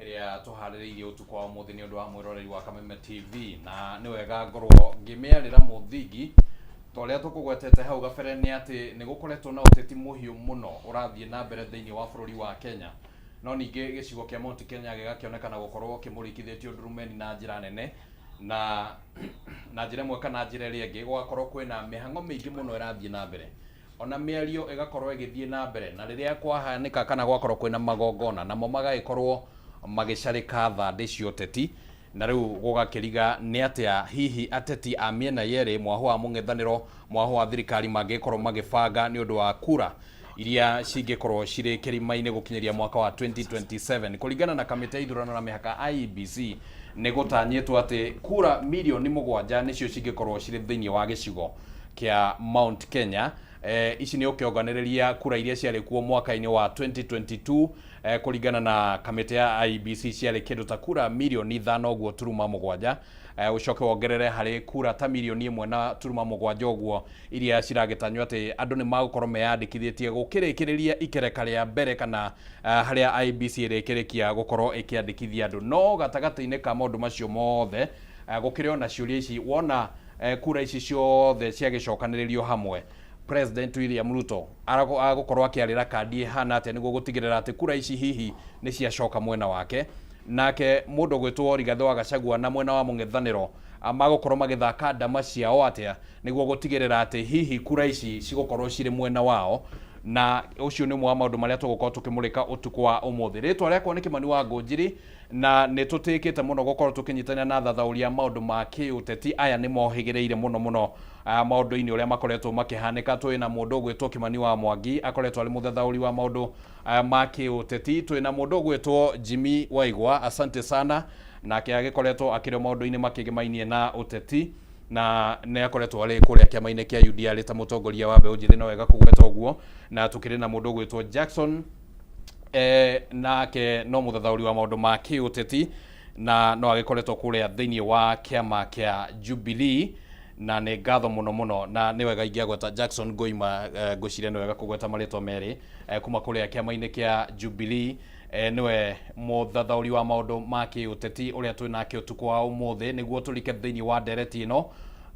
ĩrĩa tũharĩrĩirie ũtukũ wa ũmũthĩ nĩ ũndũ wa mwĩroreri wa Kameme TV. Na nĩ wega ngorwo ngĩmĩarĩra mũthingi ta ũrĩa tũkũgwetete hau gabere nĩ atĩ nĩ gũkoretwo na ũteti mũhiũ mũno ũrathiĩ na mbere thĩinĩ wa bũrũri wa Kenya, no ningĩ gĩcigo kĩa Mount Kenya gĩgakĩonekana gũkorwo kĩmũrĩkithĩtio ndurumeni na njĩra nene, na na njĩra ĩmwe kana njĩra ĩrĩa ĩngĩ gũgakorwo kwĩna mĩhang'o mĩingĩ mũno ĩrathiĩ na mbere, ona mĩario ĩgakorwo ĩgĩthiĩ na mbere, na rĩrĩa kwahanĩka kana gwakorwo kwĩna magongona namo magagĩkorwo magĩcarĩka thandĩ cia ũteti. Na rĩu gũgakĩriga nĩ atĩa hihi ateti a mĩena yerĩ, mwahũ wa mũng'ethanĩro, mwahũ wa thirikari, mangĩgĩkorwo magĩbanga nĩ ũndũ wa kura iria cingĩkorwo cirĩ kĩrima-inĩ gũkinyĩria mwaka wa 2027. Kũringana na kamĩtĩ ya ithurano na mĩhaka IEBC, nĩ gũtanyĩtwo atĩ kura mirioni 7 nĩcio cingĩkorwo cirĩ thĩinĩ wa gĩcigo kĩa Mount Kenya. Ici nĩ ũkĩonganĩrĩria kura iria ciarĩ kuo mwaka-inĩ wa 2022, kũringana na kamĩtĩ ya IEBC ciarĩ kĩndũ ta kura mirioni 5 ũguo turuma 7, ũcoke wongerere harĩ kura ta mirioni 1 na turuma 7 ũguo iria ciragĩtanywo atĩ andũ nĩ magũkorwo meyandĩkithĩtie gũkĩrĩkĩrĩria ikereka rĩa mbere kana harĩa IEBC ĩrĩkĩrĩkia gũkorwo ĩkĩandĩkithia andũ. No gatagatĩ-inĩ ka maũndũ macio mothe gũkĩrĩ ona ciũria ici, wona kura ici ciothe ciagĩcokanĩrĩrio hamwe, President William Ruto agũkorwo akĩarĩra kandi ĩhana atĩa nĩguo gũtigĩrĩra atĩ kura ici hihi nĩ ciacoka mwena wake? Nake mũndũ ũgwĩtwo Rigathĩ wa Gachagua na mwena wa mũng'ethanĩro magũkorwo magĩthaka ndama ciao atĩa nĩguo gũtigĩrĩra atĩ hihi kura ici cigũkorwo cirĩ mwena wao? Na ũcio nĩ ũmwe wa maũndũ marĩa tũgũkorwo tũkĩmũrĩka ũtukũ wa ũmũthĩ. Rĩtwa rĩakwa nĩ Kĩmani wa Ngũnjiri, na nĩ tũtĩĩkĩte mũno gũkorwo tũkĩnyitanĩra na athathaũri a maũndũ ma kĩũteti. Aya nĩ mohĩgĩrĩire mũno mũno maũndũ-inĩ ũrĩa makoretwo makĩhanĩka. Twĩ na mũndũ ũgwĩtwo Kĩmani wa Mwangi, akoretwo arĩ mũthathaũri wa maũndũ ma kĩũteti. Twĩ na mũndũ ũgwĩtwo Jimmy Waigwa, asante sana, nake agĩkoretwo akĩrĩ maũndũ-inĩ makĩgĩmainie na ũteti, na nĩ akoretwo arĩ kũrĩa kĩama-inĩ kĩa UDA arĩ ta mũtongoria wa mbeũ njĩthĩ, no wega kũgweta ũguo. Na tũkĩrĩ na mũndũ ũgwĩtwo Jackson, nake no mũthathaũri wa maũndũ ma kĩũteti, na no agĩkoretwo kũrĩa thĩinĩ wa kĩama kĩa Jubilee, na nĩ ngatho mũno mũno. Na nĩ wega ingĩagweta Jackson Ngoima, ngwĩciria nĩ wega kũgweta marĩtwa merĩ, kuma kũrĩa kĩama-inĩ kĩa Jubilee, nĩwe mũthathaũri wa maũndũ ma kĩũteti ũrĩa twĩ nake ũtukũ wa ũmũthĩ nĩguo tũrike thĩinĩ wa ndereti ĩno.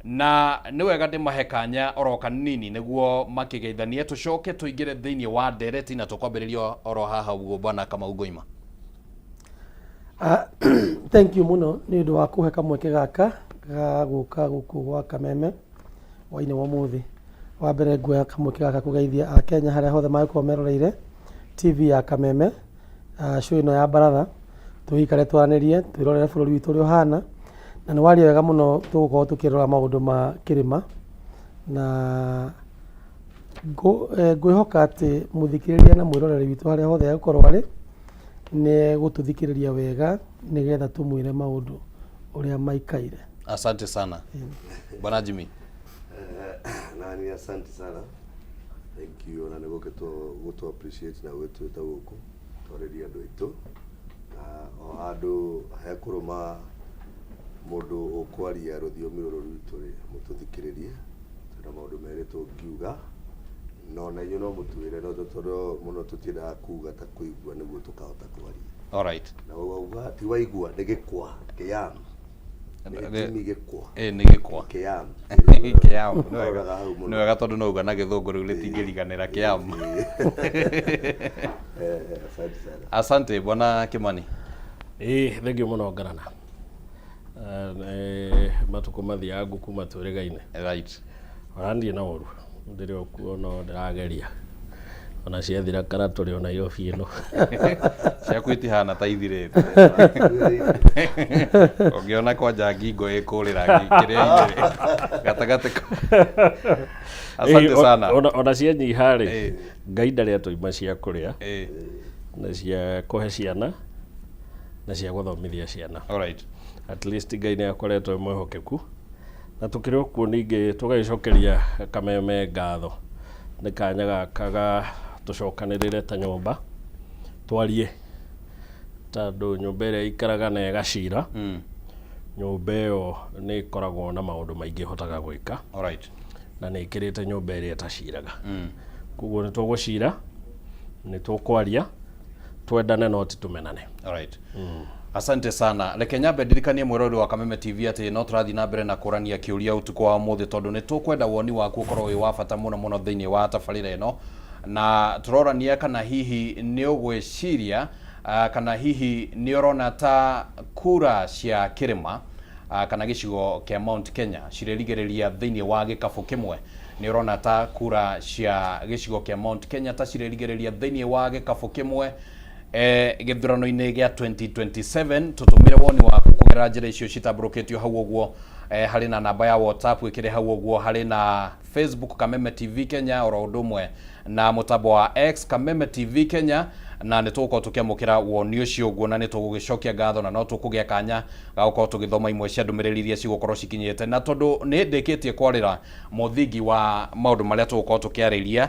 Na nĩ wega ndĩmahe kanya oro kanini nĩguo makĩgeithanie, tũcoke tũingĩre thĩinĩ wa ndereti, na tũkwambĩrĩria oro haha ũguo, bwana Kamau Ngoima. Thank you mũno nĩ ũndũ wa kũhe kamweke gaka ga gũka gũkũ gwa Kameme hwainĩ wa ũmũthĩ. Wa mbere nguoya kamweke gaka kũgeithia Akenya harĩa hothe mangĩkorwo meroreire TV ya Kameme, show ĩno ya Baratha, tũgĩikare twaranĩrie, twĩrorere bũrũri witũ ũrĩa ũhana. Na nĩ waria wega mũno, tũgũkorwo tũkĩrora maũndũ ma kĩrĩma, na ngwĩhoka atĩ mũthikĩrĩria na mwĩroreri witũ harĩa hothe egũkorwo arĩ, nĩ egũtũthikĩrĩria wega nĩgetha tũmwĩre maũndũ ũrĩa maikaire. Asante sana bwana Jimmy. Nani, asante sana, thank you, ona nĩ gũkĩtwo gũtũ appreciate na gwĩtwĩta gũkũ twarĩrie andũ aitũ, na o handũ hekũrũma mũndũ ũkwaria rũthiomi rũrũ rwitũ rĩ, mũtũthikĩrĩrie. Twĩna maũndũ merĩ tũngiuga, no na inyuĩ no mũtwĩre, no tondũ mũno tũtiendaga kuga ta kũigua nĩguo tũkahota kwaria. All right. Na wauga ti waigua nĩ gĩkwa kĩyam. Nĩ Jimmy gĩkwa. Ĩ nĩ gĩkwa. Kĩyam. Kĩyam. Nĩ wega. Roraga hau mũno. Nĩ wega tondũ no uga na gĩthũngũ rĩu rĩtingĩriganĩra kĩyam. Asante sana. Asante bwana Kimani. Ĩĩ, thengiũ mũno Ngarana. Nĩ matukũ mathiaga ngũkũ matũrĩga-inĩ. Right. Ona ndirĩ na ũru, ndĩrĩ o kuo no ndĩrageria. Ona ciathira kara tũrĩ o Nairobi ĩno. Ciaku itihana ta ithirĩte. Ũngĩona kwanja ngingo ĩkũrĩra kĩrĩa-inĩ gatagatĩ ka. Asante sana. Ona cianyiha rĩ, Ngai ndarĩ atũima cia kũrĩa na cia kũhe ciana na cia gũthomithia ciana. Alright. At least Ngai nĩ akoretwo e mwĩhokeku, na tũkĩrĩ o kuo ningĩ tũgagĩcokeria Kameme ngatho nĩ kanya gaka ga tũcokanĩrĩre ta nyũmba twarie, tondũ nyũmba ĩrĩa ĩikaraga na ĩgacira, nyũmba ĩyo nĩ ĩkoragwo na maũndũ maingĩ ĩhotaga gwĩka. Alright. Na nĩ ĩkĩrĩte nyũmba ĩrĩa ĩtaciraga. Koguo nĩ tũgũcira, nĩ tũkwaria, twendane no ti tũmenane. Alright. Asante sana. Reke nyambe ndirikanie mwĩroreri wa Kameme TV atĩ no tũrathiĩ na mbere na kũrania kĩũria ũtukũ wa ũmũthĩ, tondũ nĩ tũkwenda woni waku ũkorwo wĩ wa bata mũno mũno thĩinĩ wa tabarĩra ĩno, na tũrorania kana hihi nĩ ũgwĩciria kana hihi nĩ ũrona ta kura cia kĩrĩma kana gĩcigo kĩa Mount Kenya cirĩrigĩrĩria thĩinĩ wa gĩkabũ kĩmwe. Nĩ ũrona ta kura cia gĩcigo kĩa Mount Kenya ta cirĩrigĩrĩria thĩinĩ wa gĩkabũ kĩmwe gĩthurano-inĩ gĩa 2027? Tũtũmĩre woni waku kũgerera njĩra icio citambũrũkĩtio hau ũguo. Harĩ na namba ya WhatsApp ĩkĩrĩ hau ũguo, harĩ na Facebook Kameme TV Kenya, oro ũndũ ũmwe na mũtambo wa X Kameme TV Kenya, na nĩ tũgũkorwo tũkĩamũkĩra woni ũcio ũguo, na nĩ tũgũgĩcokia ngatho, na no tũkũgĩa kanya ga gũkorwo tũgĩthoma imwe cia ndũmĩrĩri iria cigũkorwo cikinyĩte. Na tondũ nĩ ndĩkĩtie kwarĩra mũthingi wa maũndũ marĩa tũgũkorwo tũkĩarĩria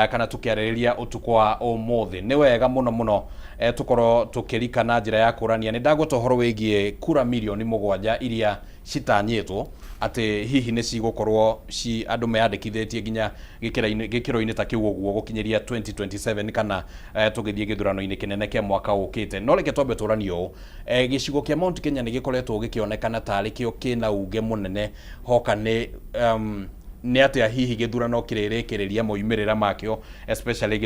kana tũkĩarĩrĩria ũtukũ wa ũmũthĩ, nĩ wega mũno mũno tũkorwo tũkĩrika na njĩra ya kũrania. Nĩ ndagweta ũhoro wĩgiĩ kura mirioni 7 iria citanyĩtwo atĩ hihi nĩ cigũkorwo ci andũ meyandĩkithĩtie nginya gĩkĩro-inĩ ta kĩu ũguo gũkinyĩria 2027 kana tũgĩthiĩ gĩthurano-inĩ kĩnene kĩa mwaka ũkĩte. No reke twambe tũranie ũũ, gĩcigo kĩa Mount Kenya nĩ gĩkoretwo gĩkĩonekana tarĩ kĩo kĩna uge mũnene hoka nĩ nĩ atĩa hihi gĩthurano kĩrĩrĩkĩrĩria moimĩrĩra makĩo, especially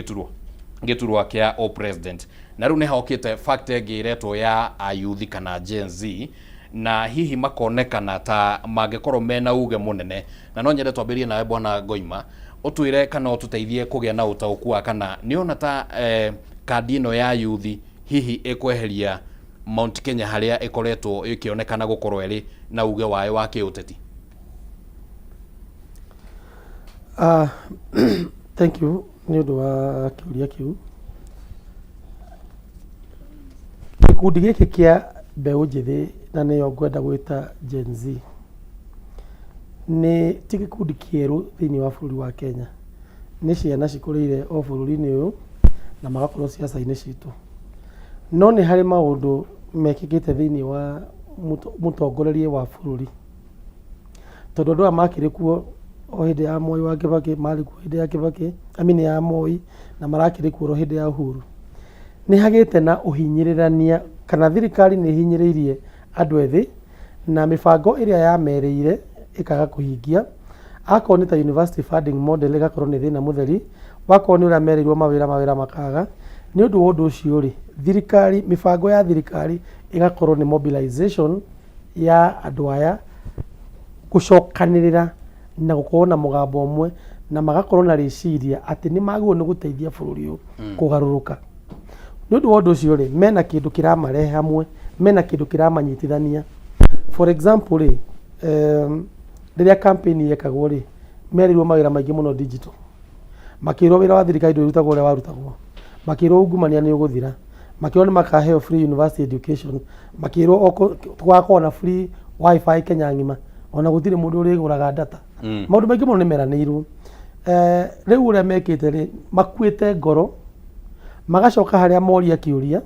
gĩturwa kĩa o president. Na rĩu nĩ hokĩte fact ĩngĩ ĩretwo ya ayuthi kana Gen Z, na hihi makonekana ta mangĩkorwo mena uge mũnene. Na no nyende twambĩrĩrie nawe bwana Ngoima, ũtwĩre kana ũtũteithie kũgĩa na ũtaũku wa kana nĩ ona ta kandi ĩno ya yuthi hihi ĩkweheria Mount Kenya harĩa ĩkoretwo ĩkĩonekana gũkorwo ĩrĩ na uge wayo wa kĩũteti. Thank you nĩ ũndũ wa kĩũria kĩu. Gĩkundi gĩkĩ kĩa mbeũ njĩthĩ, na nĩyo ngwenda gwĩta Gen Z, nĩ ti gĩkundi kĩerũ thĩinĩ wa bũrũri wa Kenya. Nĩ ciana cikũrĩire o bũrũri-inĩ ũyũ na magakorwo ciaca-inĩ citũ. No nĩ harĩ maũndũ mekĩkĩte thĩinĩ wa mũtongorerie wa bũrũri, tondũ andũ aya makĩrĩ kuo o hĩndĩ ya Moi wa Kibaki, marĩ kuo hĩndĩ ya Kibaki, I mean ya Moi, na marakĩrĩ kuo hĩndĩ ya Uhuru. Nĩ hagĩte na ũhinyĩrĩrania, kana thirikari nĩ ĩhinyĩrĩirie andũ ethĩ na mĩbango ĩrĩa yamerĩire ĩkaga kũhingia. Akorwo nĩ ta university funding model, ĩgakorwo nĩ thĩna mũtheri. Wakorwo nĩ ũrĩa merĩirwo mawĩra makaga. Nĩ ũndũ wa ũndũ ũcio rĩ, thirikari, mĩbango ya thirikari ĩgakorwo nĩ mobilization ya andũ aya gũcokanĩrĩra na gũkorwo na mũgambo ũmwe, na magakorwo na rĩciria atĩ nĩ magĩrĩirwo nĩ gũteithia bũrũri ũyũ kũgarũrũka. Nĩ ũndũ wa ũndũ ũcio rĩ, mena kĩndũ kĩramarehe hamwe, mena kĩndũ kĩramanyitithania. For example rĩ, rĩrĩa campaign yekagwo rĩ, merĩirwo mawĩra maingĩ mũno digital. Makĩrwo wĩra wa thirikari ndũrĩrutagwo ũrĩa warutagwo. Makĩrwo ungumania nĩ ũgũthira. Makĩrwo nĩ makaheo free university education. Makĩrwo tũgakorwo na free Wifi Kenya ng'ima, ona gũtirĩ mũndũ ũrĩgũraga data. Maũndũ maingĩ mũno nĩ meranĩirwo. Rĩu ũrĩa mekĩte rĩ, makuĩte ngoro, magacoka harĩa moria kĩũria,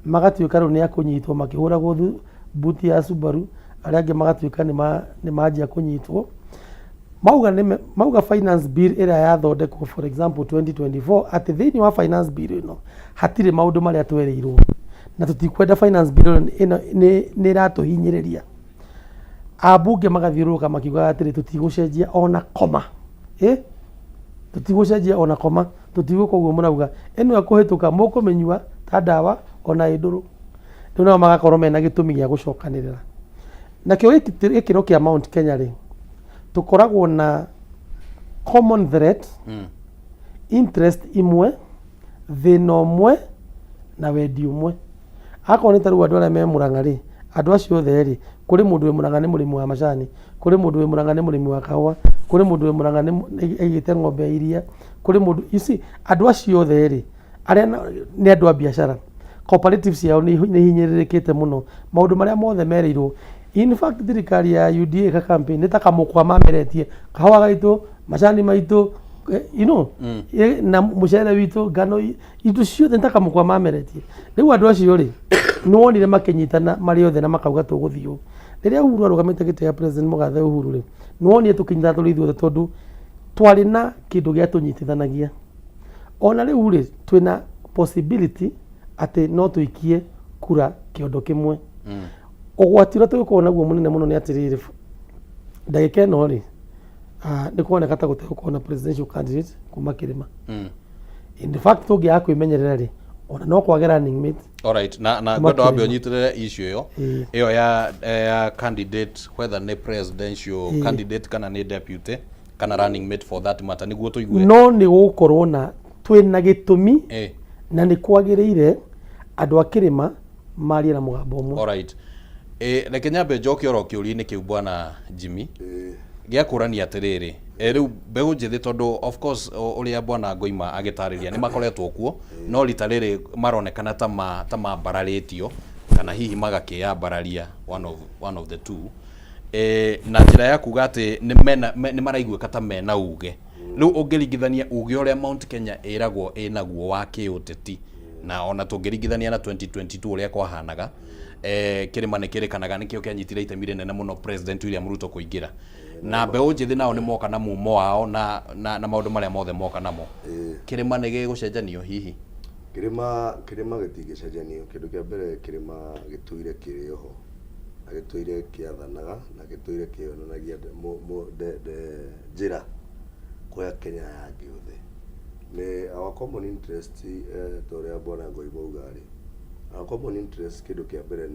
magatuĩka rĩu nĩ akũnyitwo makĩhũragwo mbuti ya Subaru, arĩa angĩ magatuĩka nĩ manjia kũnyitwo. Mauga nĩ mauga finance bill ĩrĩa yathondekwo, for example 2024, atĩ thĩinĩ wa finance bill ĩno hatirĩ maũndũ marĩa twerĩirwo na tũtikwenda finance bill ĩno, nĩ ĩratũhinyĩrĩria. Ambunge magathiũrũrũka makiugaga atĩrĩ, tũtigũcenjia ona koma, tũtigũcenjia ona koma, tũtigũka ũguo mũrauga, ĩno ĩkũhĩtũka mũkũmĩnyua ta ndawa ona ĩ ndũrũ. Rĩu nao magakorwo mena gĩtũmi gĩa gũcokanĩrĩra. Nakĩo gĩkĩro kĩa Mount Kenya rĩ, tũkoragwo na common threat, interest imwe, thĩna ũmwe na wendi ũmwe. Akorwo nĩ ta rĩu andũ arĩa me Mũrang'a rĩ, andũ acio othe rĩ, kũrĩ mũndũ wĩ Mũrang'a nĩ mũrĩmi wa macani, kũrĩ mũndũ wĩ Mũrang'a nĩ mũrĩmi wa kahũa, kũrĩ mũndũ wĩ Mũrang'a nĩ aigĩte ng'ombe ya iria, kũrĩ mũndũ, you see, andũ acio othe rĩ, arĩa nĩ andũ a biacara, cooperative ciao nĩ ihinyĩrĩrĩkĩte mũno, maũndũ marĩa mothe merĩirwo. In fact thirikari ya UDA ĩka campaign nĩ ta kamũkwa mameretie, kahũa gaitũ, macani maitũ, you know, na mũcere witũ, ngano, indo ciothe nĩ ta kamũkwa mameretie. Rĩu andũ acio rĩ, nĩ wonire makĩnyitana marĩ othe na makauga tũgũthiĩ ũũ. Rĩrĩa Uhuru arũgamĩte gĩtĩ gĩa President Mũgathe Uhuru rĩ, nĩ wonire tũkĩnyitana tũrĩ ithuothe tondũ twarĩ na kĩndũ gĩatũnyitithanagia. Ona rĩu rĩ, twĩna possibility atĩ no tũikie kura kĩondo kĩmwe. Ũgwati ũrĩa tũngĩkorwo naguo mũnene mũno nĩ atĩrĩrĩ, ndagĩka ĩno rĩ, nĩ kũroneka ta gũtegũkorwo na presidential candidate kuma kĩrĩma. In fact tũngĩaga kwĩmenyerera rĩ, ona no kwage running mate. Alright, na Kuma ngwenda wambe kĩrĩma. ũnyitĩrĩre issue ĩyo ĩyo ya candidate, whether nĩ presidential candidate kana nĩ deputy kana running mate for that matter, nĩguo tũigue. No nĩ gũkorwo na twĩna gĩtũmi na nĩ kwagĩrĩire andũ a kĩrĩma marie na mũgambo ũmwe. Alright. Reke nyambe njoke oro kĩũria-inĩ kĩu, bwana Jimmy, gĩa kũrania atĩrĩrĩ, rĩu mbeũ njĩthĩ, tondũ of course ũrĩa bwana Ngoima agĩtarĩria nĩ makoretwo kuo, no rita rĩrĩ maronekana ta mambararĩtio kana hihi magakĩyambararia, one of the two, na njĩra ya kuga atĩ nĩ maraiguĩka ta mena uge. Rĩu ũngĩringithania uge ũrĩa Mount Kenya ĩragwo ĩnaguo wa kĩũteti na ona tũngĩringithania na 2022 ũrĩa kwahanaga, kĩrĩma nĩ kĩrĩkanaga nĩkĩo kĩanyitire itemi rĩnene mũno President William Ruto kũingĩra, na mbeũ njĩthĩ nao nĩ moka na mumo wao na maũndũ marĩa mothe moka namo, kĩrĩma nĩ gĩgũcenjanio hihi? Kĩrĩma gĩtingĩcenjanio. Kĩndũ kĩa mbere, kĩrĩma gĩtũire kĩrĩ oho na gĩtũire kĩathanaga na gĩtũire kĩonanagia njĩra kũrĩa Kenya yangĩ othe. Nĩ our common interest, ta ũrĩa bwana Ngoima auga rĩ, our common interest, kĩndũ kĩa mbere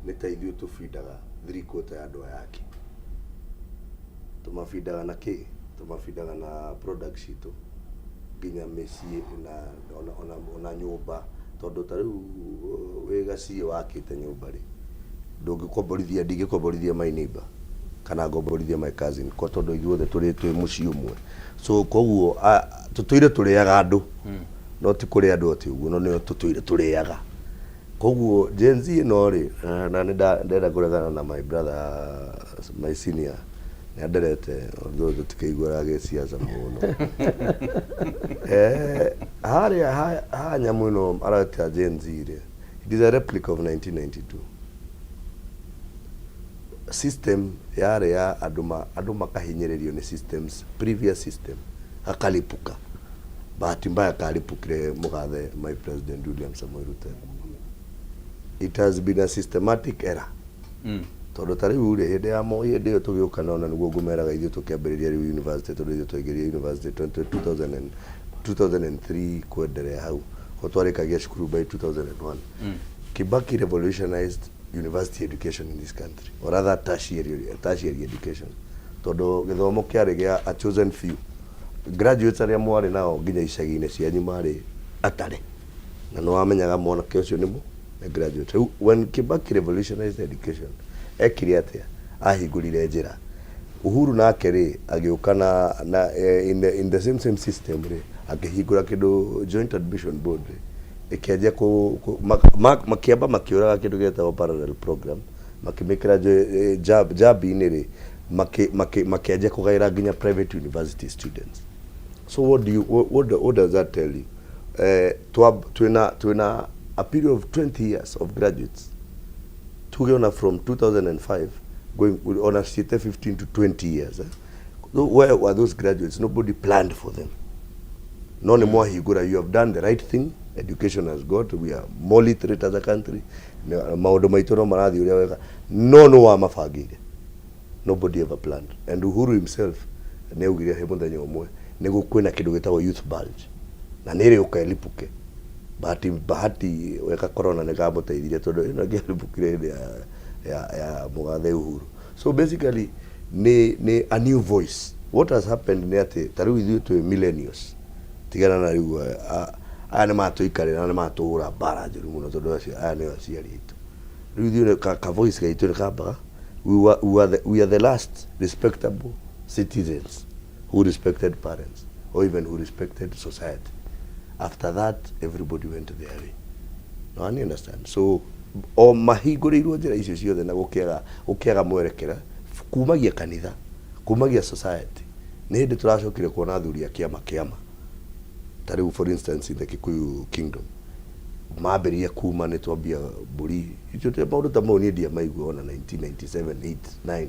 nĩ ta ithuĩ tũbindaga 3/4 ya andũ aya angĩ. Tũmabindaga na kĩ? Tũmabindaga na product citũ nginya mĩciĩ na ona nyũmba, tondũ ta rĩu wĩ gaciĩ wakĩte nyũmba rĩ, ndũngĩkomborithia, ndingĩkomborithia my neighbor kana ngomborithie my cousin ko tondũ ithuothe tũrĩ twĩ mũciĩ ũmwe. So koguo tũtũire tũrĩaga andũ, no ti kũrĩa andũ atĩ ũguo, no nĩo tũtũire tũrĩaga. Koguo Gen Z ĩno rĩ, na nĩ ndenda kũregana na my brother, my senior, nĩ anderete, although tũtikĩiguaga gĩciaca mũno. Harĩa ha nyamũ ĩno areta Gen Z rĩ, it is a replica of 1992 system. Yarĩ ya andũ andũ makahinyĩrĩrio nĩ systems, previous system gakalipuka. Bahati mbaya karipukire mũgathe my President William Samoei Ruto. It has been a systematic error, tondũ ta rĩu rĩ, hĩndĩ ya Moi, hĩndĩ ĩyo tũgĩũka nona nĩguo ngũmeraga ithuĩ tũkĩambĩrĩria rĩu university, tondũ ithuĩ twaingĩrire university 20 2000 and 2003 kwenderea hau ko twarĩkagia cukuru by 2001. Kibaki revolutionized university education in this country, or rather tertiary education, tondũ gĩthomo kĩarĩ gĩa a chosen few. Graduates arĩa mwarĩ nao nginya icagi-inĩ cianyu marĩ atare, na nĩ wamenyaga mwanake ũcio nĩ graduate. Rĩu when Kibaki revolutionized education, ekire atĩa? Ahingũrire njĩra. Uhuru nake rĩ, agĩũka na in the same system rĩ, akĩhingũra kĩndũ joint admission board rĩ, ĩkĩanjia kũ, kũ, makĩamba makĩũraga kĩndũ gĩetagwo parallel program. Makĩmĩkĩra jab-inĩ rĩ, makĩanjia kũgaĩra nginya private university students. So what do you what, what, what does that tell you? Twina a period of 20 years of graduates, tuge ona from 2005 going on a ciĩte 15 to 20 years, eh? So where were those graduates? Nobody planned for them. No nĩ mwahingũra, you have done the right thing. Education has got, we are more literate as a country. Maũndũ maitũ no marathiĩ ũrĩa wega, no no wamabangĩire? Nobody ever planned. And Uhuru himself nĩ augire he mũthenya ũmwe nĩ kwĩna kĩndũ gĩtagwo youth bulge na nĩ ĩrĩũka ĩlipuke. Bahati weka corona nĩ kamũteithirie tondũ ĩno ĩngĩaribũkire hĩndĩ ya mũgathe Uhuru. So basically nĩ a new voice. What has happened nĩ atĩ ta rĩu ithuĩ twĩ millennials, tigana na rĩu aya nĩ matũikarĩra na nĩ matũhũra mbara njũru mũno tondũ acio aya nĩo aciari aitũ. Rĩu ithuĩ ka voice gaitũ nĩ kambaga we are the last respectable citizens who respected parents or even who respected society. After that, everybody went their way. No, I understand. So o mahingũrĩirwo njĩra icio ciothe na gũkĩaga mwerekera kumagia kanitha, kumagia society, nĩ hĩndĩ tũracokire kuona athuri a kĩama ta rĩu, for instance, in the Kikuyu kingdom mambĩrĩria kuma nĩ twambia mbũri icio maũndũ ta mau niĩ ndiamaigua ona 1997, 8, 9,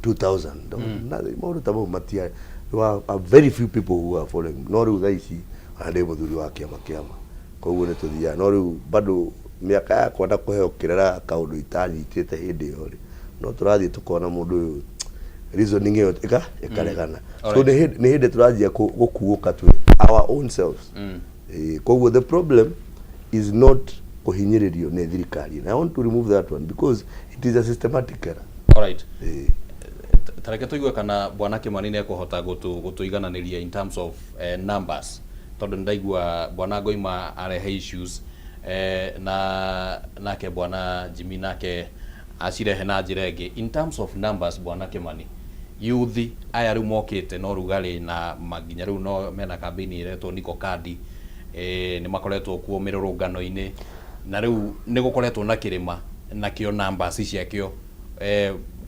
2000. Maũndũ ta mau matia, there were a very few people who are following. No rĩu thaa ici ona ndĩ mũthuri wa kĩama, koguo nĩ tũthiaga, no rĩu bado mĩaka yakwa na kũheo kĩrera kaũndũ itanyitĩte hĩndĩ ĩyo rĩ, no tũrathiĩ tũkona mũndũ ũyũ reasoning ĩyo ĩkaregana. So nĩ hĩndĩ tũranjia gũkuũka twĩ our own selves. Koguo the problem is not kũhinyĩrĩrio nĩ thirikari, and I want to remove that one because it is a systematic error. Alright. Tareke tũigue kana bwana Kimani nĩ ekũhota gũtũigananĩria in terms of numbers, tondũ nĩ ndaigua bwana Ngoima arehe issues na nake bwana Jimmy nake acirehe na njĩra ĩngĩ. In terms of numbers, bwana Kimani, yuthi aya rĩu mokĩte na ũrugarĩ na nginya rĩu no mena kambĩini ĩretwo Niko Kadi, nĩ makoretwo kuo mĩrũrũngano-inĩ na rĩu nĩ gũkoretwo na kĩrĩma nakĩo numbers ciakĩo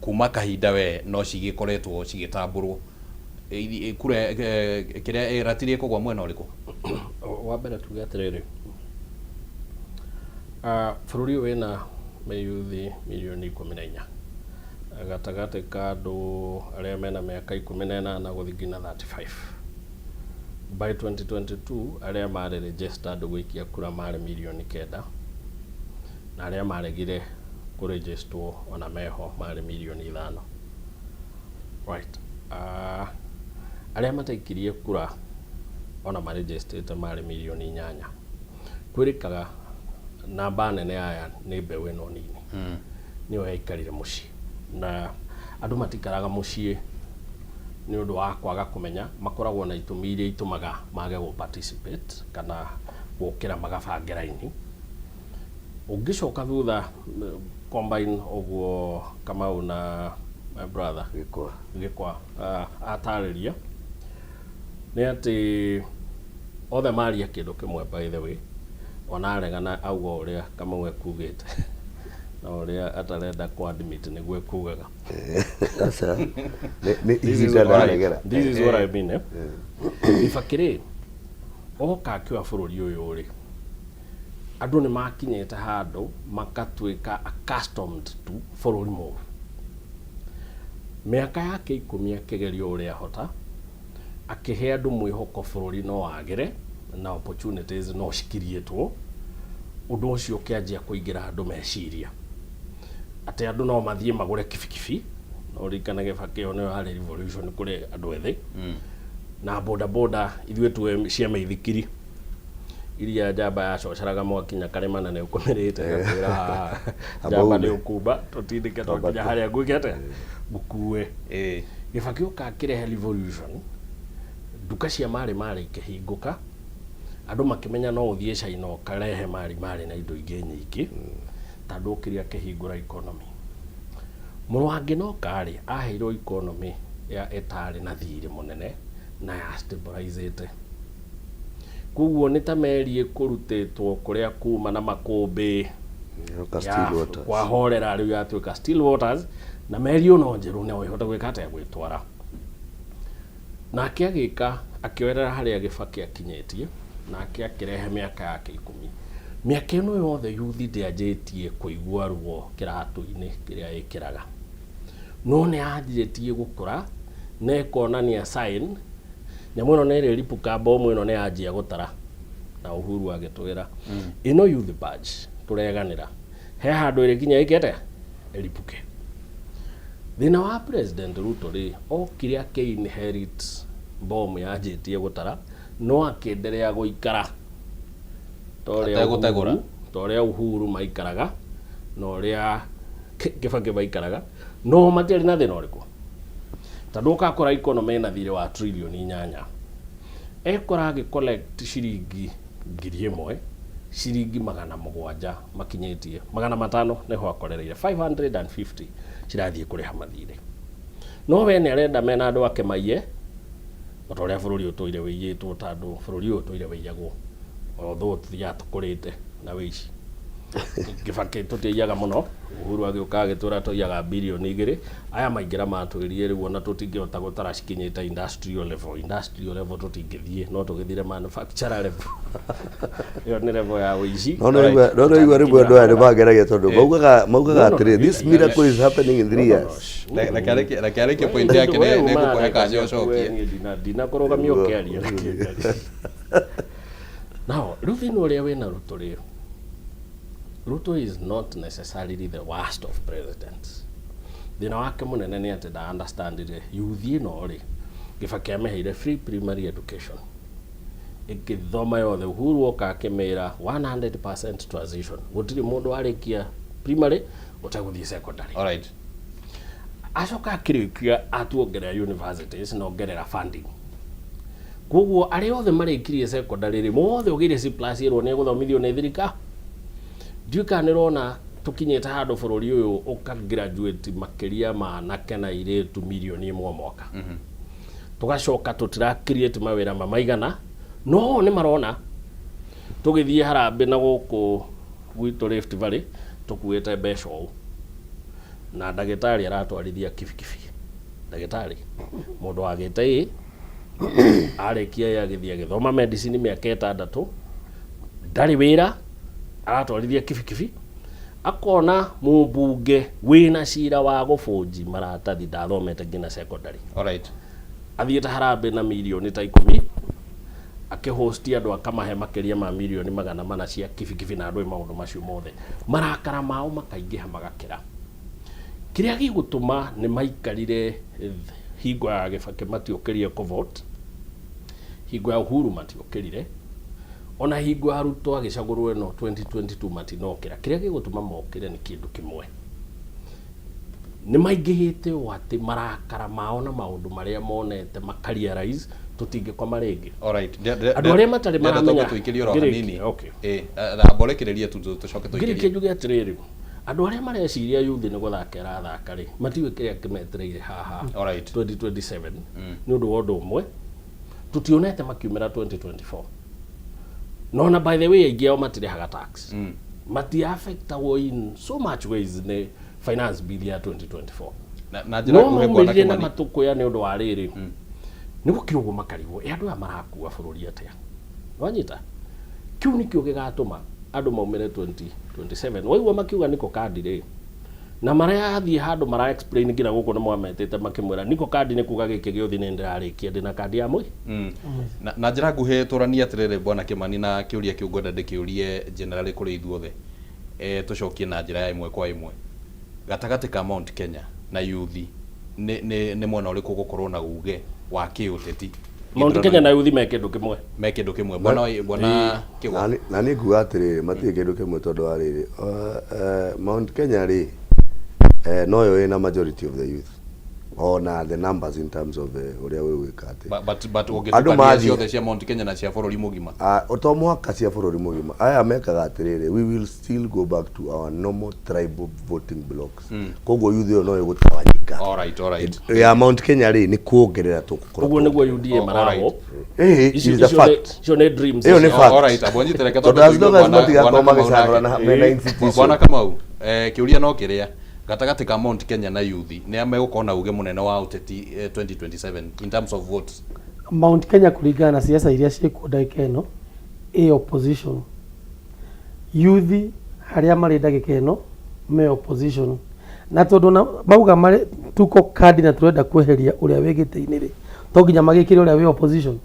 kuma kahinda we no cigĩkoretwo cigĩtambũrwo. Kura kĩrĩa ratiri ĩkũgwa mwena ũrĩkũ? Wa mbere tuge atĩrĩrĩ, bũrũri ũyũ wĩna mĩyuthi mirioni 14 gatagatĩ ka andũ arĩa mena mĩaka 18 gũthiĩ nginya 35. By 2022 arĩa marĩ registered gũikia kura marĩ mirioni 9, na arĩa maregire kũregisterwo ona meho marĩ mirioni 5, right? Arĩa mataikirie kura ona maregistrĩte marĩ mirioni 8. Kwĩrĩkaga namba nene aya nĩ mbeũ ĩno nini nĩyo yaikarire mũciĩ, na andũ matikaraga mũciĩ nĩ ũndũ wa kwaga kũmenya. Makoragwo na itũmi iria itũmaga mage gũ participate kana gũkĩra magabange raini. Ũngĩcoka thutha combine ũguo Kamau na my brother Gĩkwa. Gĩkwa atarĩria nĩ atĩ othe maria kĩndũ kĩmwe. By the way, ona aregana auga ũrĩa Kamau ekugĩte na ũrĩa atarenda ku admit nĩguo ekugaga. Aca. Nĩ ihinda ndaregera. This is what I mean, eh? Kibaki rĩ, oka akĩoya bũrũri ũyũ rĩ, andũ nĩ makinyĩte handũ makatuĩka accustomed to bũrũri mũru. Mĩaka yake 10 akĩgeria ũrĩa ahota, akĩhe andũ mwĩhoko bũrũri no wagĩre na opportunities no cikiriĩtwo. Ũndũ ũcio ũkĩanjia kũingĩra andũ meciria atĩ andũ no mathiĩ magũre kibikibi. No ririkane Kibaki ĩyo nĩyo yarĩ revolution kũrĩ andũ ethĩ na boda boda, ithuĩ tuwe cia mĩithikiri iria njamba yacoceraga mwakinya karĩma na nĩ ũkũmĩrĩte gakwĩra haha njamba nĩ ũkumba tũtindĩke twakinya harĩa ngwĩke atĩa ngũkue. Kibaki oka akĩrehe revolution, nduka cia marĩ marĩ ikĩhingũka, andũ makĩmenya no ũthiĩ China ũkarehe marĩ marĩ na indo ingĩ nyingĩ tondũ okire akĩhingũra economy. Mũrũ wa Ngĩnoka rĩ, aheirwo economy ya ĩtarĩ na thirĩ mũnene na ya stabilizĩte, koguo nĩ ta meri ĩkũrutĩtwo kũrĩa kuma na makũmbĩ. Ĩroka still waters. Kwahorera rĩu yatuĩka still waters na meri ĩno njerũ no ĩhote gwĩka atĩa gwĩtwara. Nake agĩka akĩoerera harĩa Gĩbakĩ akinyĩtie, nake akĩrehe mĩaka yake 10. Mĩaka ĩno yothe yuthi ndĩanjĩtie kũigua ruo kĩratũ-inĩ kĩrĩa ĩkĩraga. No nĩ yanjĩtie gũkũra na ĩkonania sign nyamũ ĩno nĩ ĩrĩripũka, bomu ĩno nĩ yanjia gũtara. Na Uhuru agĩtwĩra ĩno youth badge tũreganĩra he handũ ĩrĩkinya ĩke atĩa ĩripũke. Thĩna wa President Ruto rĩ, okire akĩ inherit bomu yanjĩtie gũtara no akĩenderea gũikara ta ũrĩa Ategũtegũra. Uhuru, ta ũrĩa Uhuru maikaraga na ũrĩa Kĩbakĩ maikaraga, no matiarĩ na thĩna ũrĩkũ, tondũ ũkakora economy ĩna thirĩ wa trillion 8, ekora agĩ collect ciringi 1000, ciringi 700 makinyĩtie 500 nĩho akorereire 550 cirathiĩ kũrĩha mathirĩ, no we nĩ arenda mena andũ ake maiye o ta ũrĩa bũrũri ũtũire wĩiyĩtwo, tondũ bũrũri ũyũ ũtũire wĩiyagwo, although tũthiaga tũkũrĩte na wĩici. Kĩbakĩ tũtiaiyaga mũno, Uhuru agĩũka agĩtwĩra tũiyaga birioni 2, aya maingĩra matwĩrire rĩu ona tũtingĩhota gũtara cikinyĩte industrial level, industrial level tũtingĩthiĩ, no tũgĩthire manufacturer level. Ĩyo nĩ level ya wĩici. No no no igua rĩmwe andũ aya nĩ mangeragia tondũ maugaga atĩrĩ, this miracle is happening in 3 years. Reke arĩkie point yake, nĩ ngũkũhe kanya ũcokie. Ndinakũrũgamia ũkĩaria, reke njarie. Now, rĩu thĩna ũrĩa wĩna Ruto rĩ, Ruto is not necessarily the worst of presidents. Thĩna wake mũnene nĩ atĩ nda understandire youth ĩno rĩ, Kĩbakĩ amĩheire free primary education ĩkĩthoma yothe, Uhuru oka akĩmĩra 100% transition, gũtirĩ mũndũ warĩkia primary ũtegũthiĩ secondary. Acoka akĩrĩkia atuongerera universities na ongerera funding, koguo arĩa othe marĩkirie secondary rĩ, mothe ũgĩire C plus ĩrwo nĩ egũthomithio nĩ thirikari. Ndiũĩ kana nĩ ũrona tũkinyĩte handũ bũrũri ũyũ ũka graduate makĩria ma anake na airĩtu mirioni 1 mwaka, tũgacoka tũtira create mawĩra mamaigana, no nĩ marona tũgĩthiĩ harambĩ na gũkũ gwitũ Rift Valley tũkuĩte mbeca ũũ, na ndagĩtarĩ aratwarithia kibikibi, ndagĩtarĩ mũndũ wagĩte ĩ arĩkia ĩ agĩthiĩ agĩthoma medicine mĩaka 6, ndarĩ wĩra, aratwarithia kibikibi, akona mũmbunge wĩna cira wa gũbũnji maratathi ndathomete nginya secondary. Athiĩte harambĩ na mirioni ta 10, akĩhosti andũ akamahe makĩria ma mirioni 400 cia kibikibi, na andũ maũndũ macio mothe marakara mao makaingĩha magakĩra. Kĩrĩa gĩgũtũma nĩ maikarire hingo ya Gĩbakĩ matiũkĩrie kũvote, hingo ya Uhuru matiũkĩrire, ona hingo ya Ruto agĩcagũrwo ĩno 2022 matinokĩra. Kĩrĩa gĩgũtũma mokĩre nĩ kĩndũ kĩmwe, nĩ maingĩhĩte ũũ atĩ marakara mao na maũndũ marĩa monete makarealize tũtingĩkoma rĩngĩ. Andũ arĩa matarĩ maramenya Tũikĩrie oro Ngĩrĩkie, hanini. Okay. Amba ũrĩkĩrĩrie tu tũcoke Ngĩrĩkie tũikĩrie. Njuge atĩrĩrĩ, andũ arĩa mareciria youth nĩ gũthaka ĩrathaka rĩ, matiũĩ kĩrĩa kĩmetereire haha 2027, nĩ ũndũ wa ũndũ ũmwe tũtionete makiumĩra 2024. No na by the way, aingĩ ao matirĩhaga tax, mati-affectagwo in so much ways nĩ finance bill ya 2024. Na njĩra No nguhĩ, Bwana maumĩrire na Kimani. matũkũya nĩ ũndũ wa rĩrĩ, nĩ gũkira ũguo makarigwo, ĩ andũ aya marakua bũrũri atĩa? Wanyita kĩu nĩkĩo gĩgatũma andũ maumĩre 2027. Waigua makiuga niko kandi rĩ, na marathiĩ handũ mara explain nginya gũkũ nĩ mwametĩte makĩmwĩra niko kandi nĩ kuga gĩkĩ gĩothe nĩ ndĩrarĩkia ndĩna kandi ya mũi. Na njĩra nguhĩ tũranie atĩrĩrĩ, Bwana Kimani, na kĩũria kĩu ngwenda ndĩkĩũrie generally kũrĩ ithuothe, tũcokie na njĩra ya ĩmwe kwa ĩmwe. Gatagatĩ ka Mount Kenya na yuthi, nĩ mwena ũrĩkũ ũgũkorwo na uge wa kĩũteti? Mount Kenya na yuthi me kĩndũ kĩmwe. Me kĩndũ kĩmwe, bwana Kĩgwa? Na niĩ nguga atĩrĩrĩ, matirĩ kĩndũ kĩmwe, tondũ wa rĩrĩ, Mount Kenya rĩ, noyo ĩna majority of the youth. Ona the numbers in terms of ũrĩa wĩgwĩka atĩ But Andũ ũngĩtukania mathiĩ- ciothe cia Mount Kenya na cia bũrũri mũgima. Ah, to mũhaka cia bũrũri mũgima. Aya mekaga atĩrĩrĩ, we will still go back to our normal tribal voting blocks. Koguo youth ĩyo no ĩgũtawanyika. All right, all right. Ya Mount Kenya rĩ, nĩ kuongerera tũgũkorwo. Ũguo nĩguo UDA Oh, marahope. alright. Ĩĩ, Icio- it is a icio fact. icio nĩ dreams. Ĩyo nĩ Oh, fact. all right, abo nyite reke Tondũ twambe as long tũigue as matigakorwo Bwana Kamau magĩcagũrana nake. mena institution. Bwana Kamau, kĩũria no kĩrĩa gatagatĩ ka Mount Kenya na youth nĩ a megũkorwo na uge mũnene wa ũteti 2027 in terms of votes? Mount Kenya kũringana na siasa iria ciĩkuo ndagĩka ĩno ĩ opposition. Youth harĩa marĩ ndagĩka ĩno me opposition. Na tondũ na mauga marĩ tuko kandi na tũrenda kweheria ũrĩa wĩ gĩtĩ-inĩ rĩ, to nginya magĩkĩre ũrĩa wĩ opposition.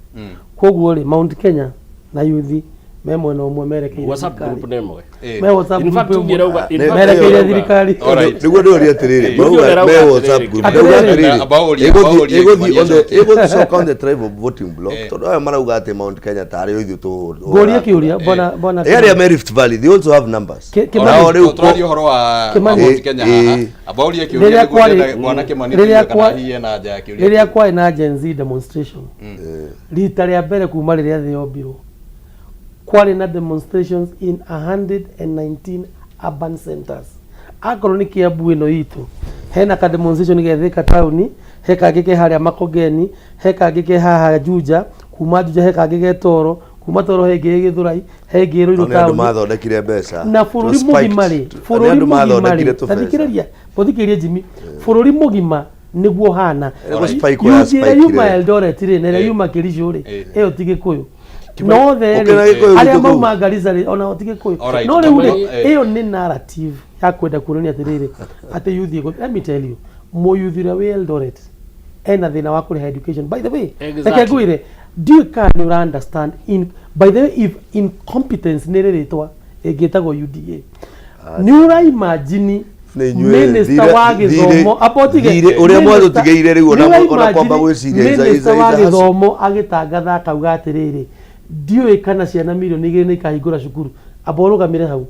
Koguo rĩ, Mount Kenya na youth me mwena ũmwe merekeire WhatsApp thirikari. group nĩ ĩmwe. Me WhatsApp In fact, group ĩmwe. ũngĩrauga- in fact, Merekeire ũngĩrauga- thirikari. Nĩguo ndĩũrie atĩrĩrĩ, Ũngĩrauga mauga me atĩrĩrĩ, WhatsApp group. Atĩrĩrĩ. Ndauga atĩrĩrĩ, Abaũrie- abaũrie ĩgũthiĩ on the- Kĩmani ĩgũcoka on the tribal voting block, tondũ aya marauga atĩ Mount Kenya tarĩ o ithuĩ tũhũraga Ngũrie kĩũria, bwana Eh, arĩa me Rift Valley, they also have numbers. Kĩmani- Nao rĩu Tũraria ũhoro wa Kĩmani- Mount Kenya haha. Abaũrie kĩũria Rĩrĩa nĩguo kwarĩ- ndĩrenda Bwana Kĩmani rĩrĩa tũigue kana hihi ena anja ya kĩũria rĩrĩa kĩu. kwarĩ na Gen Z demonstration rita rĩa mbere kuma rĩrĩa thĩ yombirwo kwarĩ na demonstrations in 119 urban centers. Akorwo nĩ Kiambu ĩno itũ, hena ka demonstration ge Thika taũni, he kangĩ ke harĩa Makongeni, he kangĩ ke haha Juja, kuma Juja he kangĩ ge Toro, kuma Toro he ĩngĩ ĩ Gĩthũrai, he ĩngĩ ĩ Ruiru Nĩ andũ taũni. mathondekire mbeca. Na bũrũri Tũ spiked. mũgima rĩ, Nĩ bũrũri andũ mũgima mathondekire rĩ, tũbeca. ta thikĩrĩria, mũthikĩrĩrie Jimmy, bũrũri mũgima nĩguo hana. Nĩ gũ-spike ya Youth ĩrĩa spike yuma rĩ. Eldoret rĩ, na ĩrĩa yuma Kericho rĩ, ĩyo ti Gĩkũyũ. No othe Ũkĩra rĩ, Gĩkũyũ arĩa gwitũ kũu. mauma Garissa rĩ, onao ti Gĩkũyũ. Alright, No rĩu rĩ, ĩyo nĩ narrative ya kwenda kuonania atĩrĩrĩ, atĩ youth ĩgũ, let me tell you, mũyuthi ũrĩa wĩ Eldoret ena thĩna wa kũrĩha education. By the way, Exactly. reke ngwĩre, ndiũĩ kana nĩ ũra understand in, by the way, if incompetence nĩ rĩ rĩtwa ĩngĩtagwo UDA, nĩ ũra imagine Nĩ inyuĩ, minister wa gĩthomo abotige thirĩ ũrĩa mwatũtigĩire rĩu ona kwamba gwĩciria minister wa gĩthomo agĩtangatha akauga atĩrĩrĩ, ndiũĩ kana ciana mirioni 2 nĩ ikahingũra cukuru, amba ũrũgamĩre hau.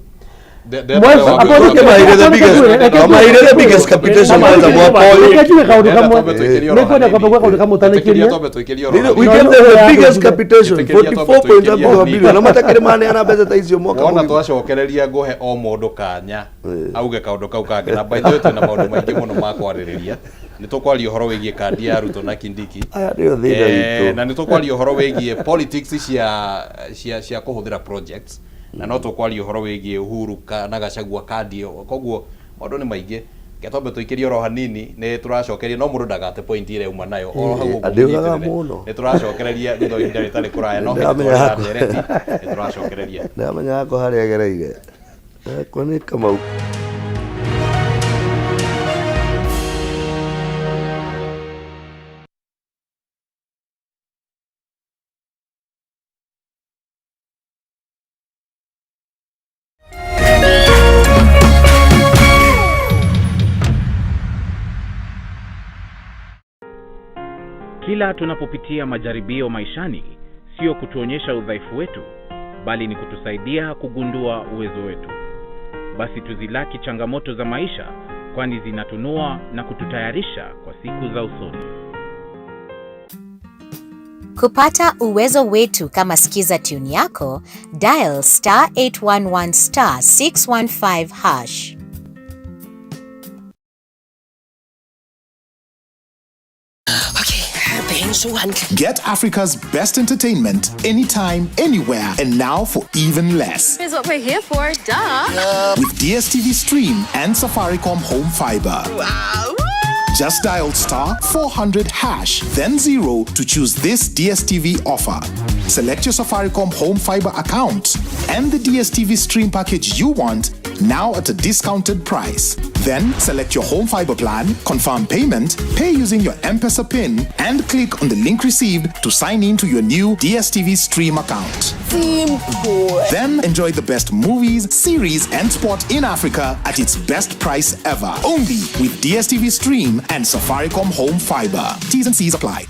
Wamaire the biggest capitation kwanza mwaka ũyũ. Reke njuge kaũndũ kamwe, nĩngwenda kwamba kuga kaũndũ kamwe ũtanĩkĩrie. We gave them the biggest capitation, 44 point something billion, na matakĩrĩ maneana mbeca ta icio mwaka Wona mũgima. twacokereria ngũhe o mũndũ kanya auge kaũndũ kau kangĩ, na by the way twĩna maũndũ maingĩ mũno ma kwarĩrĩria. Nĩ tũkwaria ũhoro wĩgiĩ kandi ya Ruto na Kindiki. Aya nĩo thĩna witũ. Na nĩ tũkwaria ũhoro wĩgiĩ politics cia kũhũthĩra projects, na no tũkwaria ũhoro wĩgiĩ Uhuru na Gachagua kandi ĩyo. Koguo maũndũ nĩ maingĩ. Reke twambe tũikĩrie oro hanini, nĩ tũracokeria, no mũndũ ndagate point ĩrĩa auma nayo oro hau ũguo. Andĩũraga mũnyitĩrĩre. Mũno. Nĩ tũracokereria thutha wa ihinda rĩtarĩ kũraya, no hĩndĩ Ndĩramenya twarĩ na hakwa. ndereti nĩ tũracokereria. Ndĩramenya hakwa harĩa agereire. Hakwa nĩ Kamau. Kila tunapopitia majaribio maishani, sio kutuonyesha udhaifu wetu, bali ni kutusaidia kugundua uwezo wetu. Basi tuzilaki changamoto za maisha, kwani zinatunua na kututayarisha kwa siku za usoni. Kupata uwezo wetu kama Skiza tune yako, dial star 811 star 615 hash. Get Africa's best entertainment anytime, anywhere, and now for even less. Is what we're here for, duh. With DSTV Stream and Safaricom Home Fiber. Wow. Just dial star 400 hash, then 0 to choose this DSTV offer. Select your Safaricom Home Fiber account and the DSTV Stream package you want now at a discounted price. Then select your home fiber plan, confirm payment, pay using your M-Pesa PIN, and click on the link received to sign in to your new DSTV Stream account. Simple. Then enjoy the best movies, series, and sport in Africa at its best price ever. Only with DSTV Stream and Safaricom Home Fiber. T's and C's apply.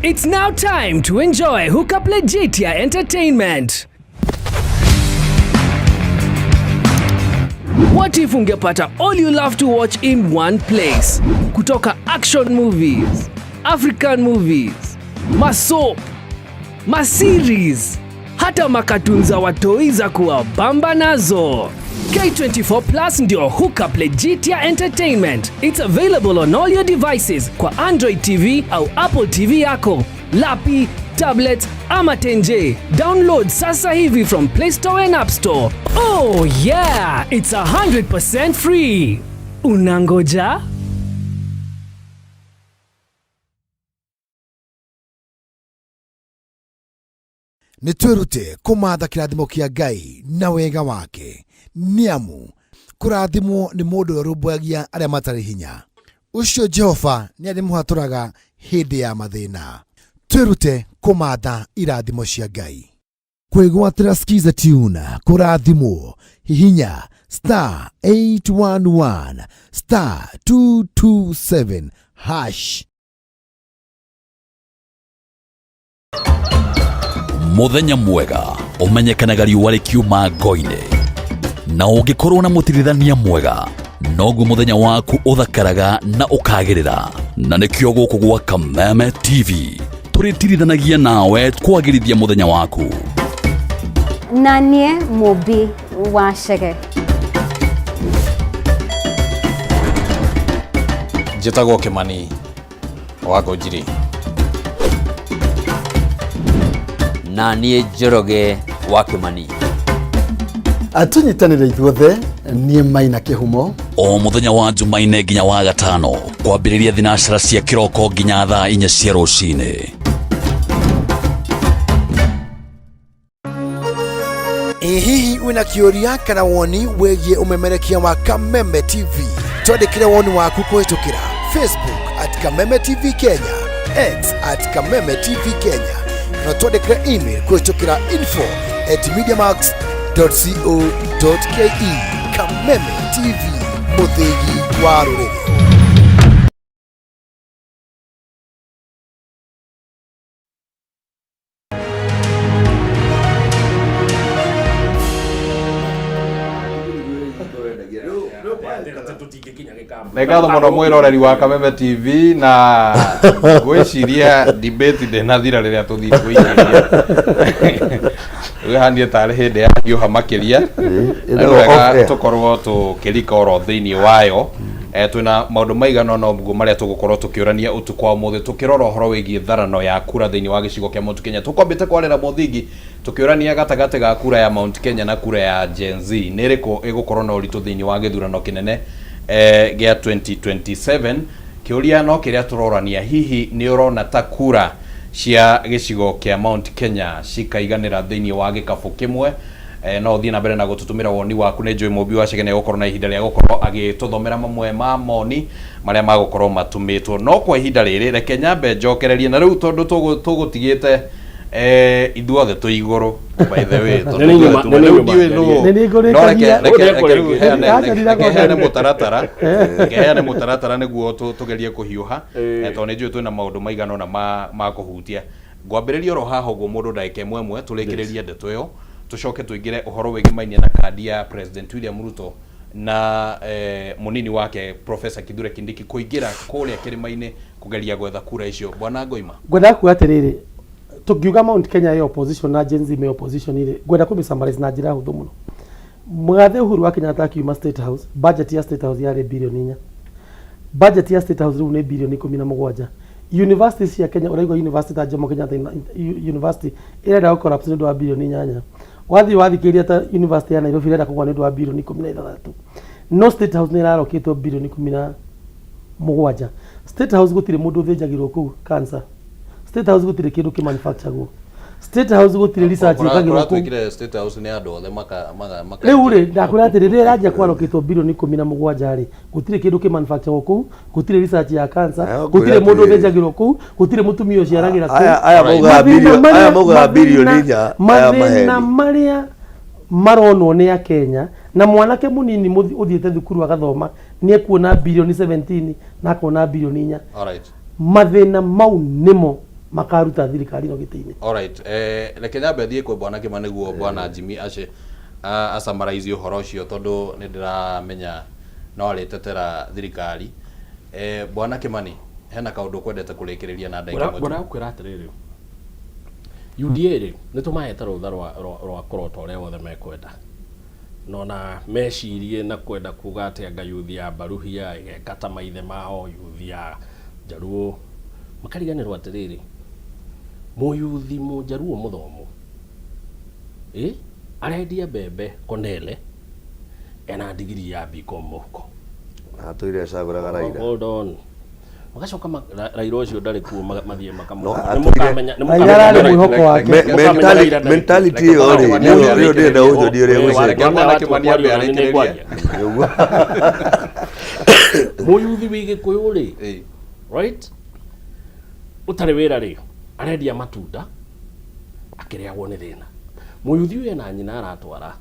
It's now time to enjoy Hookup Legitia Entertainment. What if ungepata all you love to watch in one place? Kutoka action movies, African movies, masoap, maseries, hata makatun za watoi za kuwabamba nazo. K24 Plus ndio hookup legit ya entertainment. It's available on all your devices kwa Android TV au Apple TV yako, lapi, tablet ama tenje. Download sasa hivi from Play Store and App Store. Oh yeah, it's 100% free. Unangoja? Nĩ twĩrute kũmatha kĩrathimo kĩa Ngai na wega wake, nĩ amu kũrathimwo nĩ mũndũ ũrĩa ũrũmbũyagia arĩa matarĩ hinya. Ũcio Jehova nĩ arĩmũhatũraga hĩndĩ ya mathĩna. Twĩrute kũmatha irathimo cia Ngai. Kwĩgwatĩra Skiza Tune kũrathimwo, hihinya star 811 star 227 hash. Muthenya mwega ũmenyekanaga riũa rĩkiuma ngo-inĩ, na ũngĩkorwo na mũtirithania mwega noguo mũthenya waku ũthakaraga na ũkagĩrĩra. Na nĩkĩo gũkũ gwa Kameme TV tũrĩtirithanagia nawe kwagĩrithia mũthenya waku. Na niĩ Mũmbi wa Chege. Njĩtagwo Kĩmani wa Ngũnjiri. Na niĩ Njoroge wa Kĩmani. Tũnyitanĩre ithuothe, niĩ Maina Kĩhumo. O mũthenya wa Jumaine nginya wa gatano kwambĩrĩria thinacara cia kĩroko nginya thaa 4 cia rũcinĩ. Ĩ hihi wĩna kĩũria kana woni wĩgiĩ ũmemerekia wa Kameme TV? Twandĩkĩre woni waku kũhĩtũkĩra Facebook at Kameme TV Kenya, X at Kameme TV Kenya, kana twandĩkĩre email kũhĩtũkĩra info at mediamax.co.ke. Kameme TV, mũthĩgi wa rũrĩrĩ. Nĩ ngatho mũno mwĩroreri wa Kameme TV, na ngwĩciria debate ndĩnathira rĩrĩa tũthiĩ kũingĩria rĩu hanie tarĩ hĩndĩ ya hiũha makĩria. Na nĩ wega tũkorwo tũkĩrika oro thĩinĩ wayo. Twĩna maũndũ maigana ũna ũguo marĩa tũgũkorwo tũkĩũrania ũtukũ wa ũmũthĩ, tũkĩrora ũhoro wĩgiĩ tharano ya kura thĩinĩ wa gĩcigo kĩa Mount Kenya. Tũkwambĩte kwarĩra mũthingi tũkĩũrania gatagatĩ ga kura ya Mount Kenya na kura ya Gen Z, nĩ ĩrĩkũ ĩgũkorwo na ũritũ thĩinĩ wa gĩthurano kĩnene gĩa 2027. Kĩũria no kĩrĩa tũrorania, hihi nĩ ũrona ta kura cia gĩcigo kĩa Mount Kenya cikaiganĩra thĩinĩ wa gĩkabũ kĩmwe? No ũthiĩ na mbere na gũtũtũmĩra woni waku. Nĩ njũĩ Mũmbi wa Chege nĩ egũkorwo na ihinda rĩa gũkorwo agĩtũthomera mamwe ma moni marĩa magũkorwo matũmĩtwo, no kwa ihinda rĩrĩ reke nyambe njokererie na rĩu tondũ tũgũtigĩte ithuothe twĩ igũrũ, by the way, tondũ Nĩ ithuothe nĩ rĩu nyuma ndiũĩ nũ. Nĩ niĩ No ngũrĩkagia. reke rĩu Aca reke heane ndirakwambia. mũtaratara, reke heane mũtaratara nĩguo tũgerie kũhiũha, tondũ nĩ njũĩ twĩna maũndũ maigana ũna ma kũhutia. Ngwambĩrĩria oro haha ũguo mũndũ ndagĩka ĩmwe ĩmwe tũrĩkĩrĩrie ndeto ĩyo, tũcoke tũingĩre ũhoro wĩgĩmainie na kandi ya President William Ruto na mũnini wake Professor Kithure Kindiki kũingĩra kũrĩa kĩrĩma-inĩ kũgeria gwetha kura icio. Bwana Ngoima. Ngwendaga kuga atĩrĩrĩ, tũngiuga Mount Kenya ĩ opposition na Gen Z me opposition rĩ, ngwenda kũmĩ summarize na njĩra hũthũ mũno. Mũgathe Uhuru wa Kenyatta akiuma State House, budget ya State House yarĩ birioni 4. Budget ya State House rĩu nĩ birioni 17. University cia Kenya, ũraigua university ta Jomo Kenyatta University ĩrenda gũ collapse nĩ ũndũ wa birioni 8. Wathiĩ wathikĩrĩria ta University ya Nairobi ĩrenda kũgwa nĩ ũndũ wa birioni 16. No State House nĩ ĩrarokĩtwo birioni 17. State House gũtirĩ mũndũ ũthĩnjagĩrwo kũu cancer. State House gũtirĩ kĩndũ kĩ-manufacturagwo. State House gũtirĩ research ĩkagĩrwo kũu. Kũratuĩkire State House nĩ andũ othe maka Rĩu rĩ, ndakwĩra atĩrĩ, rĩrĩa ĩranjia kwarokĩtwo birioni 17 rĩ, gũtirĩ kĩndũ kĩ-manufacturagwo kũu, gũtirĩ research ya cancer, gũtirĩ mũndũ ũthĩnjagĩrwo kũu, gũtirĩ mũtumia ũciaragĩra kũu. Aya maugaga Mathĩna aya maugaga birioni 4, aya mathĩna maheni. marĩa maronwo nĩ Akenya, na mwanake mũnini ũthiĩte thukuru agathoma nĩ ekuona birioni 17 na akona birioni 4. Mathĩna mau nĩmo makaruta thirikari ĩno gĩtĩ-inĩ. Alright. Reke nyambe thiĩ kwĩ Bwana Kĩma nĩguo Bwana Jimmy Ashe. a summarize ũhoro ũcio tondũ nĩ ndĩramenya no arĩtetera thirikari. Bwana Kimani, hena kaũndũ ũkwendete kũrĩkĩrĩria na ndagĩka ĩmwe tu? Ngwenda gũkwĩra atĩrĩrĩ, UDA rĩ, nĩ tũmahete rũtha rwa kũrota ũrĩa wothe mekwenda. Na ona mecirie na kwenda kuga atĩ anga yuthi ya Mbaruhia ĩgeka ta maithe mao, yuthi ya Njaruo, makariganĩrwo atĩrĩrĩ, mũyuthi mũnjaruo mũthomu ĩ arendia mbembe Konele ena ndigiri ya BCom mũhuko. Atũire acagũraga Raila. Hold on. Magacoka Raila ũcio ndarĩ kuo mathiĩ makamũ. No, Nĩ atũire- mũkamenya nĩ Raila mũkamenya ararĩ Raila- mwĩhoko wake. nĩ mũkamenya Raila ndarĩ kuo. Mentality ĩyo rĩ, nĩyo ndĩrenda gũcoria ũrĩa gũcenjia. Bwana Kimani ambe arĩkĩrĩrie. Mũyuthi wĩ Gĩkũyũ rĩ, right? Ũtarĩ wĩra rĩ, arendia matunda akĩrĩagwo nĩ thĩna. Mũyuthi ũyũ ena nyina aratwara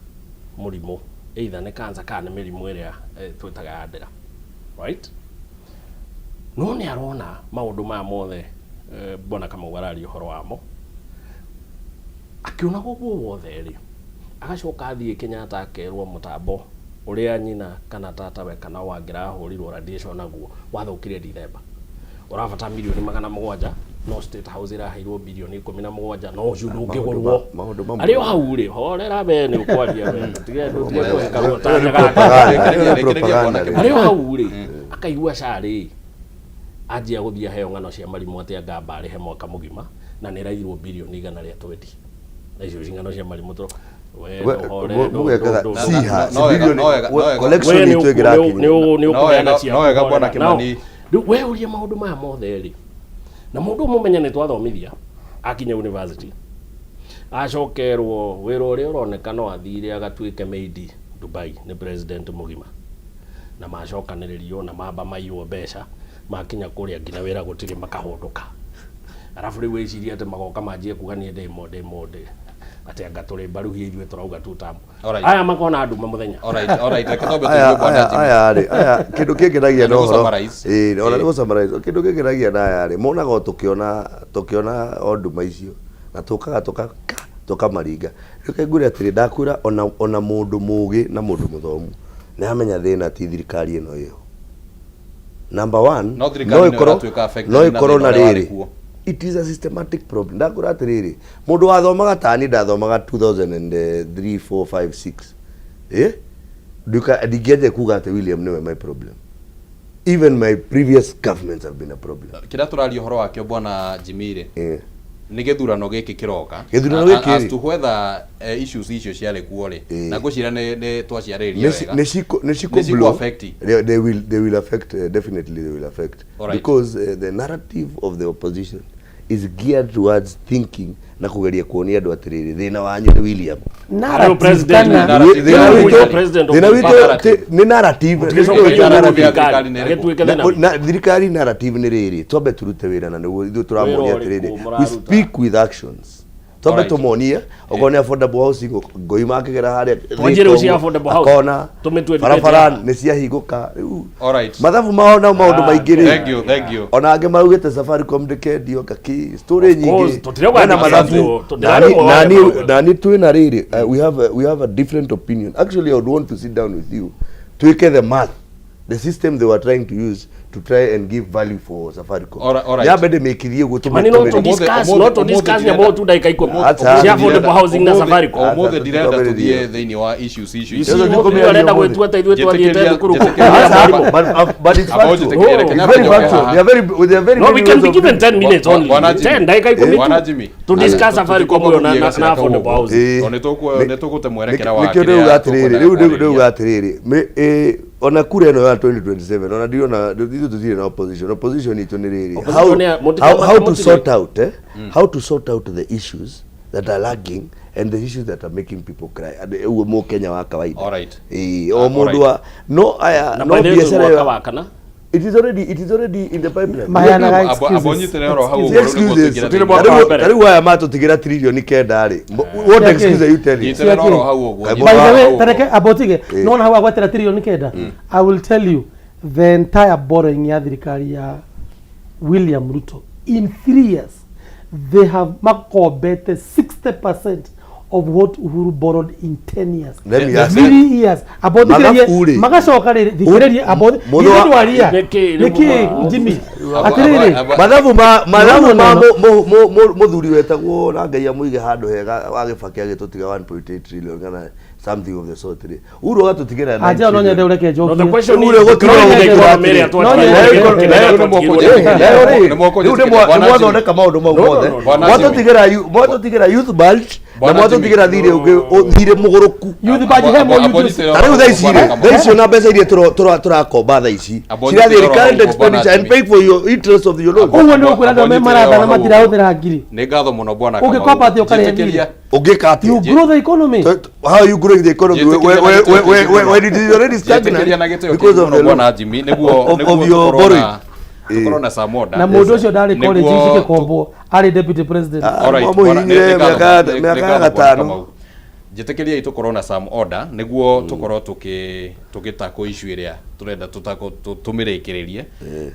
mũrimũ either nĩ cancer kana nĩ mĩrimũ ĩrĩa twĩtaga ya ndĩra, right? No nĩ arona maũndũ maya mothe Bwana Kamau araria ũhoro wamo, akĩonaga ũguo wothe rĩ, agacoka athiĩ Kenyatta akerwo mũtambo ũrĩa nyina kana tatawe kana wangĩrahũrirwo radiation naguo wathũkire December, ũrabatara mirioni 700, no State House ĩraheirwo birioni 17, no ũcio ndũngĩgũrwo. Maũndũ mamwe. Arĩ o hau rĩ, horera we nĩ ũkwaria we, tũtige kũhe karuo ta Ĩyo nĩ nyaga. propaganda, ĩyo nĩ propaganda rĩ. Arĩ o hau rĩ, akaigua carĩ anjia gũthiĩ aheo ng'ano cia marimũ atĩ anga amba arĩhe mwaka mũgima na nĩ ĩrairwo birioni 120, na icio ci ng'ano cia marimũ tũ we ndũhore, Mũgekaga ciha, ci collection We itũ ĩngĩrakinya. nĩ ũkũheana ciaku No wega Bwana horera. Now, Kimani. rĩu we ũrie maũndũ maya mothe rĩ, na mũndũ ũmwe ũmenye nĩ twathomithia akinya university acokerwo wĩra ũrĩa ũroneka no athire agatuĩke maid Dubai nĩ president mũgima, na macokanĩrĩrio na mamba maiywo mbeca makinya kũrĩa nginya wĩra gũtirĩ makahũndũka. Arabu rĩu wĩcirie atĩ magoka manjie kuga niĩ ndĩ ndĩ ndĩ atĩ anga tũrĩ mbaruhia ithuĩ tũrauga tu tamu. Alright. Aya makona nduma mũthenya. Alright, alright, reke twambe Aya tũigue Bwana aya Jimmy. aya rĩ, aya kĩndũ kĩngenagia Na na nĩ ũhoro gũ-summarize. ĩĩ ona nĩ gũ-summarize kĩndũ kĩngenagia na aya rĩ, monaga o tũkĩona o nduma icio na tũkaga tũkamaringa. Reke ngwĩre atĩrĩ, ndakwĩra ona mũndũ mũgĩ na mũndũ mũthomu nĩ amenya thĩna ti thirikari ĩno ĩho. Number one, No thirikari no nĩyo ĩkorwo ĩratuĩka affected no na ĩkorwo thĩna na ũrĩa warĩ rĩrĩ, kuo. it is a systematic problem. Ndakwĩra atĩrĩrĩ, mũndũ wathomaga tani ndathomaga 2003 4 5 6, nduka ndingĩanjia kuga atĩ William nĩwe my problem. Even my previous governments have been a problem. Kĩrĩa tũraria ũhoro wakĩo Bwana Jimmy rĩ, nĩ gĩthurano gĩkĩ kĩroka. Gĩthurano gĩkĩ As rĩ. to whether issues icio ciarĩ kuo rĩ, na ngwĩciria nĩ twaciarĩrĩria wega. Nĩ cikũ Nĩ cikũ blow. affect. They will affect, definitely they will affect. Alright. Because the narrative of the opposition is geared towards thinking na kugeria kuonia andũ atĩrĩrĩ, thĩna wanyu nĩ William. Narrative President kana- Thĩna Huyu witũ president of thĩna the witũ narrative. nĩ narrative. Mũtigecokeria Narrative. thirikari nĩ ĩrĩkũ? Agĩtuĩke thĩna witũ. Na thirikari narrative nĩ rĩrĩ, twambe turute wĩra na nĩguo ithuĩ tũramonia Wĩra ũrĩkũ atĩrĩrĩ, we mũraruta? speak with actions. Twambe Alright. tũmonie okorwo nĩ affordable housing, ngoi makĩgera harĩa Twanjie rĩu cia affordable housing. akona Tũmĩtue debate barabara haha. nĩ ciahingũka rĩu Alright. mathabu mao na maũndũ maingĩ rĩ, Thank you, thank you. ona angĩ maugĩte Safaricom ndĩkendio ngaki story Of course, nyingĩ tũtirauga Mena atĩ mathabu tũtirarĩ ũmwe wa arĩa nani twĩna rĩrĩ, we have a different opinion. Actually, I would want to sit down with you twĩke the math, the system they were trying to use to try and give value for Safaricom. Alright. Nyambe ndĩmĩkirie ũguo Kimani no to discuss, no to discuss nyamũ tu ndagĩka 10 Acha. cia affordable housing na Safaricom. Ũmũthĩ ndirenda tũthiĩ thĩinĩ wa issues icio. You see, mũndũ arenda gwĩtua ta ithuĩ twathiĩte thukuru Acha, but it's Amba factual. ũnjĩtĩkĩrie, reke It's nyambe very njoke factual. haha. There are very No, we many can ways be of given doing 10 minutes only. Bwana Jimmy. 10 ndagĩka 10 Bwana tu. Jimmy. To discuss Safaricom ũyũ na affordable housing. Tondũ nĩ tũgũte mwerekera wa Nĩkĩo kĩrĩa ndĩrauga atĩrĩrĩ, tũkwenda rĩu kwarĩrĩria. ndĩrauga atĩrĩrĩ, ona kura ĩno ya 2027, ona ndirona ithuĩ tũtirĩ na opposition. Opposition itũ nĩ rĩrĩ, Opposition how to sort out, how to sort out the issues that are lagging and the issues that are making people cry. And ũguo mũkenya wa kawaida. Alright. Ĩĩ, o mũndũ wa no aya Na no by the way, biacara mwaka ĩyo wa kana it is already in the pipeline. Maheanaga Abo- excuses. abo nyitĩrĩre oro hau ũguo, rĩu nĩguo Excuses. tũingĩre Tũtirĩ thĩinĩ. mwaka wa mbere. Ta rĩu aya matũtigĩra tririoni 9 rĩ, what Ciake. excuse are you telling? Nyitĩrĩra oro hau ũguo, Kaĩ nyitĩrĩra By the hau way, ũguo. tareke abotige nona hau agwetera tririoni 9, I will tell you the entire borrowing ya thirikari ya William Ruto in 3 years, they have makombete 60% of what Uhuru borrowed in 10 years. Let me ask 3 years. About Mathabu rĩ. Magacoka rĩrĩ, thikĩrĩria about Mũthũ wa- ithuĩ ndwaria. Nĩkĩ Nĩkĩ Jimmy? Atĩrĩrĩ. Mathabu ma mathabu No, no, ma no, no. muthuri wetagwo na Ngai amũige handũ hega wa Gĩbakĩ agĩtũtiga 1.8 trillion kana something of the sort rĩ. Uhuru agatũtigĩra 9 Anja no nyende trillion. ũreke njokie. No, the question is, Rĩu rĩ, nĩ mwathondeka maũndũ mau mothe mwatũtigĩra mwatũtigĩra youth bulge na Bwana mwatũtigĩra thirĩ ũngĩ thirĩ mũgũrũku Youth bulge he mo youth ta rĩu thaa ici rĩ thaa ici ona mbeca iria tũrakomba thaa ici Abo cirathiĩ nyitĩrĩra recurrent ũguo, expenditure Bwana and pay for your interest of your loan Ũguo nĩ ũkwĩra andũ arĩa me marathana matirahũthĩra ngiri. Nĩ ngatho mũno bwana Ũngĩkopa atĩa ũkarĩha Njĩtĩkĩria- thirĩ? Ũngĩka atĩa? You grow the economy. How are you growing the economy when it is already stagnant Njĩtĩkĩria na gĩtĩo because kĩingĩ of mũno the bwana loan Jimmy nĩguo of your tũkorwo borrowing na tũkorwo na Samoda Na mũndũ ũcio ndarĩ college Nĩguo ici gĩkombo, arĩ deputy president. Alright, bwana, nĩ ngatho- nĩ ngatho bwana Kamau. Njĩtĩkĩriai tũkorwo na some order nĩguo tũkorwo tũgĩtakwo issue ĩrĩa tũrenda tũmĩrĩkĩrĩrie.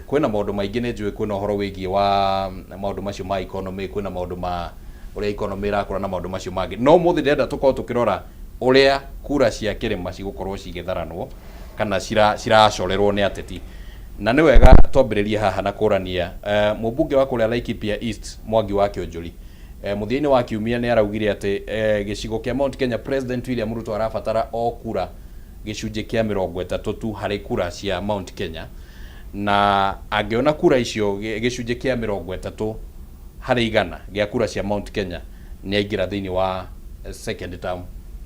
Kwĩna maũndũ maingĩ nĩ njũĩ, kwĩna ũhoro wĩgiĩ wa maũndũ macio ma economy, kwĩna maũndũ ma ũrĩa economy ĩrakũra na maũndũ macio mangĩ, no ũmũthĩ ndĩrenda tũkorwo tũkĩrora ũrĩa kura cia kĩrĩma cigũkorwo cigĩtharanwo kana ciracorerwo nĩ ateti. Na nĩ wega twambĩrĩrie haha na kũrania mũmbunge wa kũrĩa Laikipia East, Mwangi wa Kĩonjũri, mũthia-inĩ wa kiumia nĩ araugire atĩ gĩcigo kĩa Mount Kenya President William Ruto arabatara o kura gĩcunjĩ kĩa 30 tu harĩ kura cia Mount Kenya, na angĩona kura icio gĩcunjĩ kĩa 30% gĩa kura cia Mount Kenya nĩ aingĩra thĩinĩ wa second term.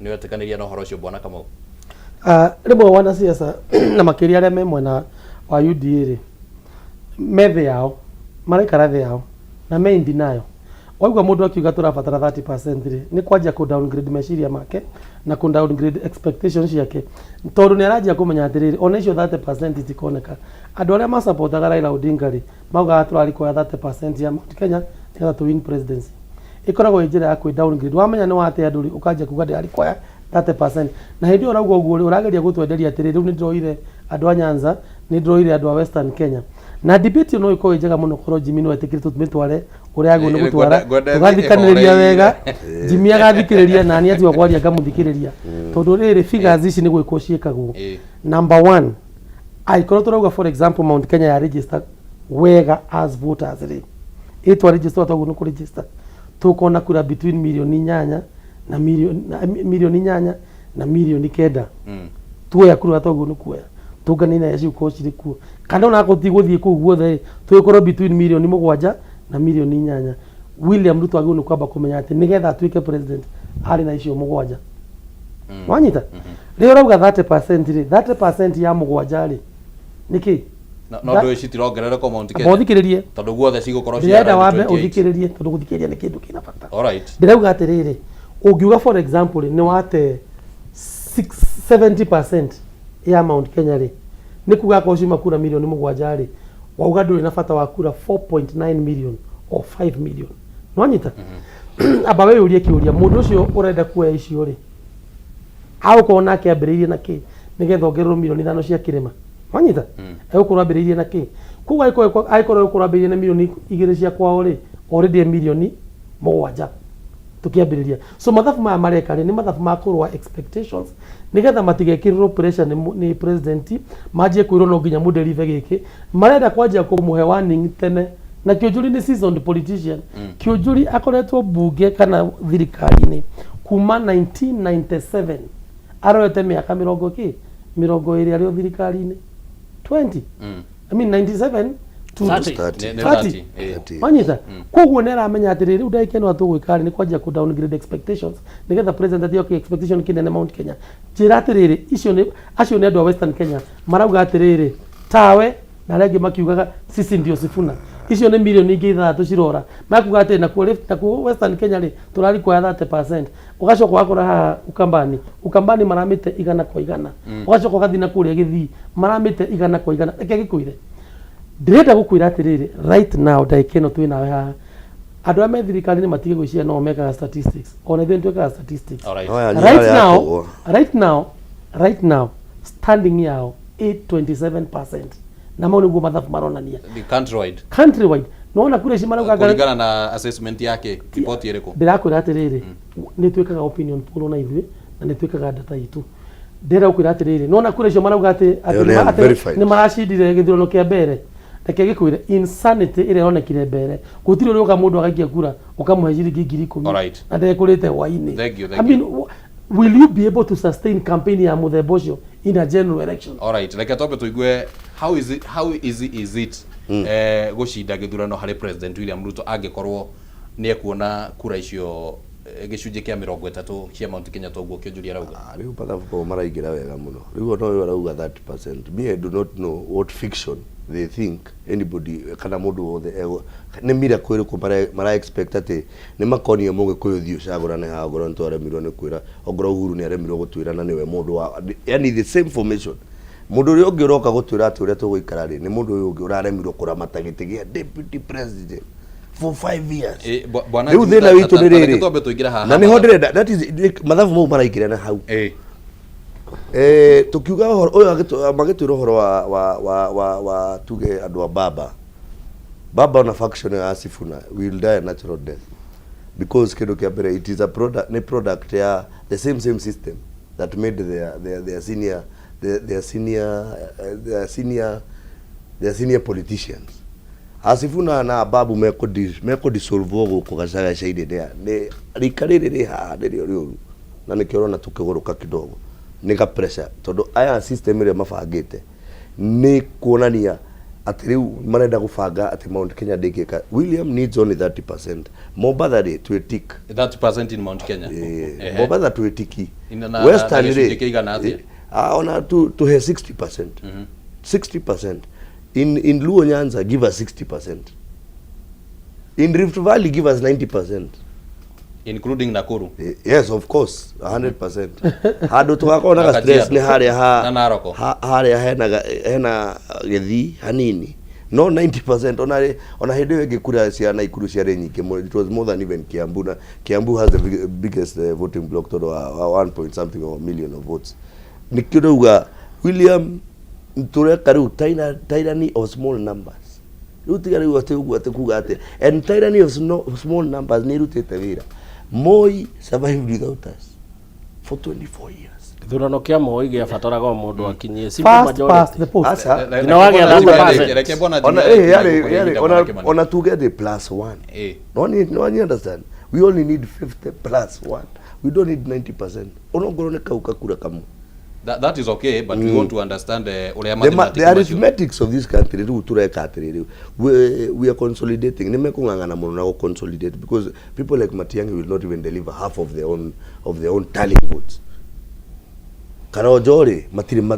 Nĩ wetĩkanĩria na ũhoro ũcio bwana Kamau? Rĩmwe wanasiasa na makĩria arĩa me mwena wa UDA rĩ, me thĩ yao, maraikara thĩ yao na me in denial. Waigua mũndũ akiuga tũrabatara 30% rĩ, nĩ kwanjia kũ downgrade meciria make na kũ downgrade expectations ciake, tondũ nĩ aranjia kũmenya atĩrĩrĩ, ona icio 30% itikoneka. Andũ arĩa masapotaga Raila Odinga rĩ, maugaga tũrari kuoya 30% ya Mount Kenya nĩgetha tũ win presidency. Ĩkoragwo ĩ njĩra ya kwĩ downgrade. Wamenya nĩ wate andũ rĩ, ũkanjia kuga ndĩrari kuoya 30%, na hĩndĩ ĩyo ũrauga ũguo rĩ, ũrageria gũtwenderia atĩrĩrĩ, rĩu nĩ ndĩroire andũ a Nyanza, nĩ ndĩroire andũ a Western Kenya. Na debate ĩyo no ĩkorwo ĩ njega mũno korwo Jimmy no etĩkĩre tũmĩtware ũrĩa agĩrĩirwo nĩ gũtwara, Ngwenda ĩthiĩ tũgathikanĩrĩria ĩhoreire. Wega, Jimmy agathikĩrĩria na niĩ atiga kwaria ngamũthikĩrĩria, tondũ rĩrĩ figures ici nĩ gwĩkwo ciĩkagwo. Number one, angĩkorwo tũrauga for example Mount Kenya ya register wega as voters rĩ, ĩtwa register twaguo nĩ kũ register, tũkona kura between 8 million na 8 million na 9 million. Tuoya kura toguo nĩ kuoya tũnganie na ciũkorwo cirĩ kuo, kana ona akorwo tigũthiĩ kũu guothe rĩ, tũgĩkorwo between 7 million na 8 million. William Ruto agĩrĩirwo nĩ kwamba kũmenya atĩ nĩgetha atuĩke president arĩ na icio 7. Wanyita rĩrĩa ũrauga 30% rĩ, 30% ya 7 rĩ nĩ kĩ? No ndũĩ citirongerereka Mount Kenya. Amba ũthikĩrĩrie. Tondũ guothe cigũkorwo Ndĩrenda around wambe 28. ũthikĩrĩrie, tondũ gũthikĩrĩria nĩ kĩndũ kĩna bata. Alright. Ndĩrauga atĩrĩrĩ, ũngiuga for example rĩ, nĩ wate 70% ya Mount Kenya rĩ, nĩ kuga akorwo ciuma kura 7 million rĩ, wauga ndũrĩ na bata wa kura 4.9 million or 5 million. Nĩwanyita? Amba wĩyũrie kĩũria, mũndũ ũcio ũrenda kuoya icio rĩ, agũkorwo nake ambĩrĩirie na kĩ nĩgetha ongererwo 5 million cia kĩrĩma? Wanyita? Egũkorwo ambĩrĩirie na kĩ? Koguo angĩkorwo egũkorwo ambĩrĩirie na 2 million cia kwao rĩ, already e 7 million tũkĩambĩrĩria. So mathabu maya mareka rĩ, nĩ mathabu ma kũrũa expectations nĩgetha matigekĩrĩrwo pressure nĩ president, manjie kwĩrwo no nginya mũdeliver gĩkĩ. Marenda kwanjia kũmũhe warning tene. Na Kĩũnjũri nĩ seasoned politician. Kĩũnjũri akoretwo mbunge kana thirikari-inĩ kuma 1997, arorete mĩaka mĩrongo kĩ 20 arĩ o thirikari-inĩ, 20, I mean 97 to 30. Nĩ 30. 30, eh. Wanyita? Koguo nĩ aramenya atĩrĩrĩ, rĩu ndagĩka ĩno atũgwĩka rĩ, nĩ kwanjia kũ downgrade expectations nĩgetha president atioke expectation kĩnene Mount Kenya. Njĩra atĩrĩrĩ, icio nĩ acio nĩ andũ a Western Kenya marauga atĩrĩrĩ, tawe na arĩa angĩ makiugaga sisi ndio Sifuna, icio nĩ 6 million cirora makuga atĩ nakuo nakuo Western Kenya rĩ, tũrari kuoya 30%. Ũgacoka ũgakora haha Ukambani, Ukambani maramĩte 100%. Ũgacoka ũgathiĩ na kũrĩa Gĩthii maramĩte 100%. Reke ngĩkwĩre, ndĩrenda gũkwĩra atĩrĩrĩ, right now ndagĩka ĩno twĩ nawe haha, andũ arĩa me thirikari-inĩ matige gwĩciria no mekaga statistics, ona ithuĩ nĩtwĩkaga statistics. Alright. No yanyu Right yarĩ ya now, kũgũa. right now standing yao 827%, na mau nĩguo mathabu maronania. The countrywide. Countrywide. Nona kura ici marauga Kũringana na assessment yake, ripoti ĩrĩkũ? Ndĩrakwĩra atĩrĩrĩ, Nĩ twĩkaga opinion poll ona ithuĩ na nĩ twĩkaga data itũ. Ndĩrenda gũkwĩra atĩrĩrĩ, nĩwona kura icio marauga atĩ atĩ Ĩyo nĩ nĩ atĩ unverified. nĩ maracindire gĩthurano kĩa mbere. Reke ngĩkwĩre insanity ĩrĩa yonekire mbere, gũtirĩ ũrĩ ũka mũndũ agaikia kura ũkamũhe ciringi 10,000 Alright. na ndekũrĩte hwainĩ. Thank you, thank I mean, will you be able to sustain campaign ya mũthemba ũcio in a general election? Alright, reke twambe tũigue how is it, how easy is it eh, gũcinda gĩthurano harĩ President William Ruto angĩkorwo nĩ ekuona kura icio eh, gĩcunjĩ kĩa 30 cia Mount Kenya toguo Kĩonjũria arauga. Rĩu mathabu mau maraingĩra wega mũno. Rĩu ona ũyũ arauga 30%. Me I do not know what fiction they think anybody kana mũndũ wothe egũ nĩ miracle ĩrĩkũ mara, mara expect atĩ nĩ makonia mũgĩkũyũ thiĩ ũcagũrane haha ongorwo nĩ twaremirwo nĩ kwĩra ongorwo Uhuru nĩ aremirwo gũtwĩra na nĩwe mũndũ wa yani the same formation mũndũ ũrĩa ũngĩ ũroka gũtwĩra atĩ ũrĩa tũgũikara rĩ nĩ mũndũ ũyũ ũngĩ ũraremirwo kũramata gĩtĩ gĩa deputy president for 5 years. Eh, bwana Rĩu Jimmy, thĩna witũ nĩ reke rĩrĩ twambe tũingĩre haha na nĩho ndĩrenda that is mathabu mau maraingĩra na hau. Eh, tukiuga ũhoro ũyũ magĩtwĩra ũhoro wa tuge andũ a baba baba ona faction ya Sifuna will die a natural death because kĩndũ kĩa mbere it is a product, nĩ product ya the same system that made their senior their, their senior eh, their senior their senior politicians. Asifuna na Babu mekũ dissolve gũkũ gacagaca-inĩ nĩ rika rĩrĩ rĩ haha nĩrĩo rĩũru na nĩkĩo ũrona tũkĩgũrũka kidogo nĩ ga pressure tondũ aya system ĩrĩa mabangĩte nĩ kuonania atĩ rĩu marenda gũbanga atĩ Mount Kenya ndĩngĩka. William needs only 30%. Mombatha rĩ twĩ tick. 30% in Mount Kenya. Ehe. Mombatha twĩ tiki. Na Western gĩcunjĩ rĩ kĩigana atĩa? Ona tuhe 60%. 60% in Luo Nyanza, give us 60%. In Rift Valley, give us 90%. Including Nakuru. Yes, of course, 100%. Handũ tũgakorwo na Na ga stress Kajiado. nĩ harĩa ha Na Narok. Harĩa hena gĩthii hanini no 90% ona hĩndĩ ĩyo ĩngĩ kura cia Naikuru ciarĩ nyingĩ mũno. It was more than even Kiambu, na Kiambu has the biggest voting block tondũ wa 1 point something of a million of votes. Nĩkĩo ndauga William tũreka rĩu tyranny of small numbers. Rĩu tiga rĩu atĩ ũguo atĩ kuga atĩ and tyranny of small numbers nĩ ĩrutĩte wĩra. Moi survived without us for 24 years. Gĩthurano kĩa Moi gĩabataraga o mũndũ akinyie simple First majority. past the post. Aca. Nginya wagĩa 30%. Reke bwana Ona Jimmy eh arĩkie yarĩ kũhe yarĩ ihinda ona Bwana Kimani. ona tuge the plus one. No ni no you understand, we only need 50 plus one, we don't need 90%. Ona ngorwo nĩ kau kakura kamwe. That is okay, but we want to understand ũrĩa The mathematics the macio. Arithmetics of this country rĩu tureka atĩrĩrĩ, we are consolidating. Nĩ mekũng'ang'ana mũno na gũ-consolidate because people like Matiang'i will not even deliver half of their own tallying votes. Karonjo rĩ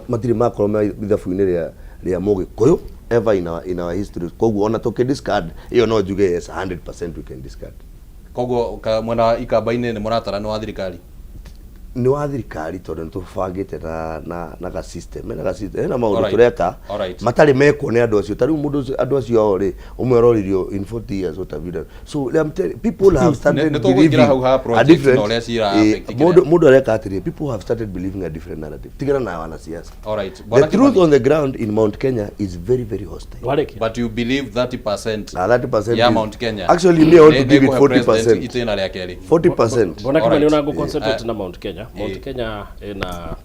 matirĩ makorwo me ithabu-inĩ rĩa mũgĩkũyũ ever in our history. Koguo ona tũkĩ discard ĩyo no njuge yes, 100% we can discard. Koguo mwena wa ikamba-inĩ nĩ mũratara nĩ wa thirikari. Nĩ wa thirikari tondũ nĩ tũbangĩte na ga system, hena ga system, hena maũndũ tũreka matarĩ mekwo nĩ andũ acio. Ta rĩu mũndũ ũcio, andũ acio ao rĩ, ũmwe aroririo in 40 years what have you done? So I'm telling people have started Nĩ tũkũingĩra hau ha a project different na ũrĩa cira affect mũndũ areka atĩrĩ, people have started believing a different narrative. Tigana na wanasiasa. Alright. The Bwana truth Kimani. on the ground in Mount Kenya is very, very hostile. But you believe 30% Ah, 30% ya Mount Kenya. Actually, me, I want to Nĩ give it ĩkũhe 40%. president itĩna rĩa kerĩ. 40%. Mbona Kimani Alright. ona ngũ concentrate na Mount Kenya. Mount Kenya ina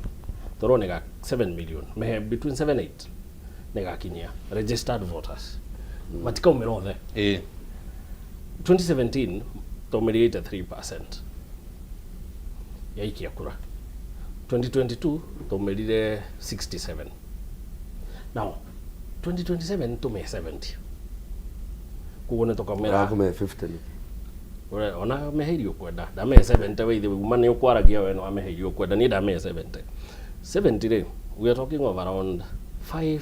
toro nĩ ga 7 million mehe between 7 8 nĩ gakinyia registered voters matikaumĩra othe. 2017 twaumĩrire 83% ya ikia kura. 2022 twaumĩrire 67. Now 2027 tume 70, koguo nĩ tũkaumĩra Ũrakũmehe 50 nĩ Ona meheirio kwenda ndamehe 70. We ithe uma nĩ ũkwaragia we no ameheirio kwenda niĩ ndamehe 70 70 rĩ, we are talking of around 5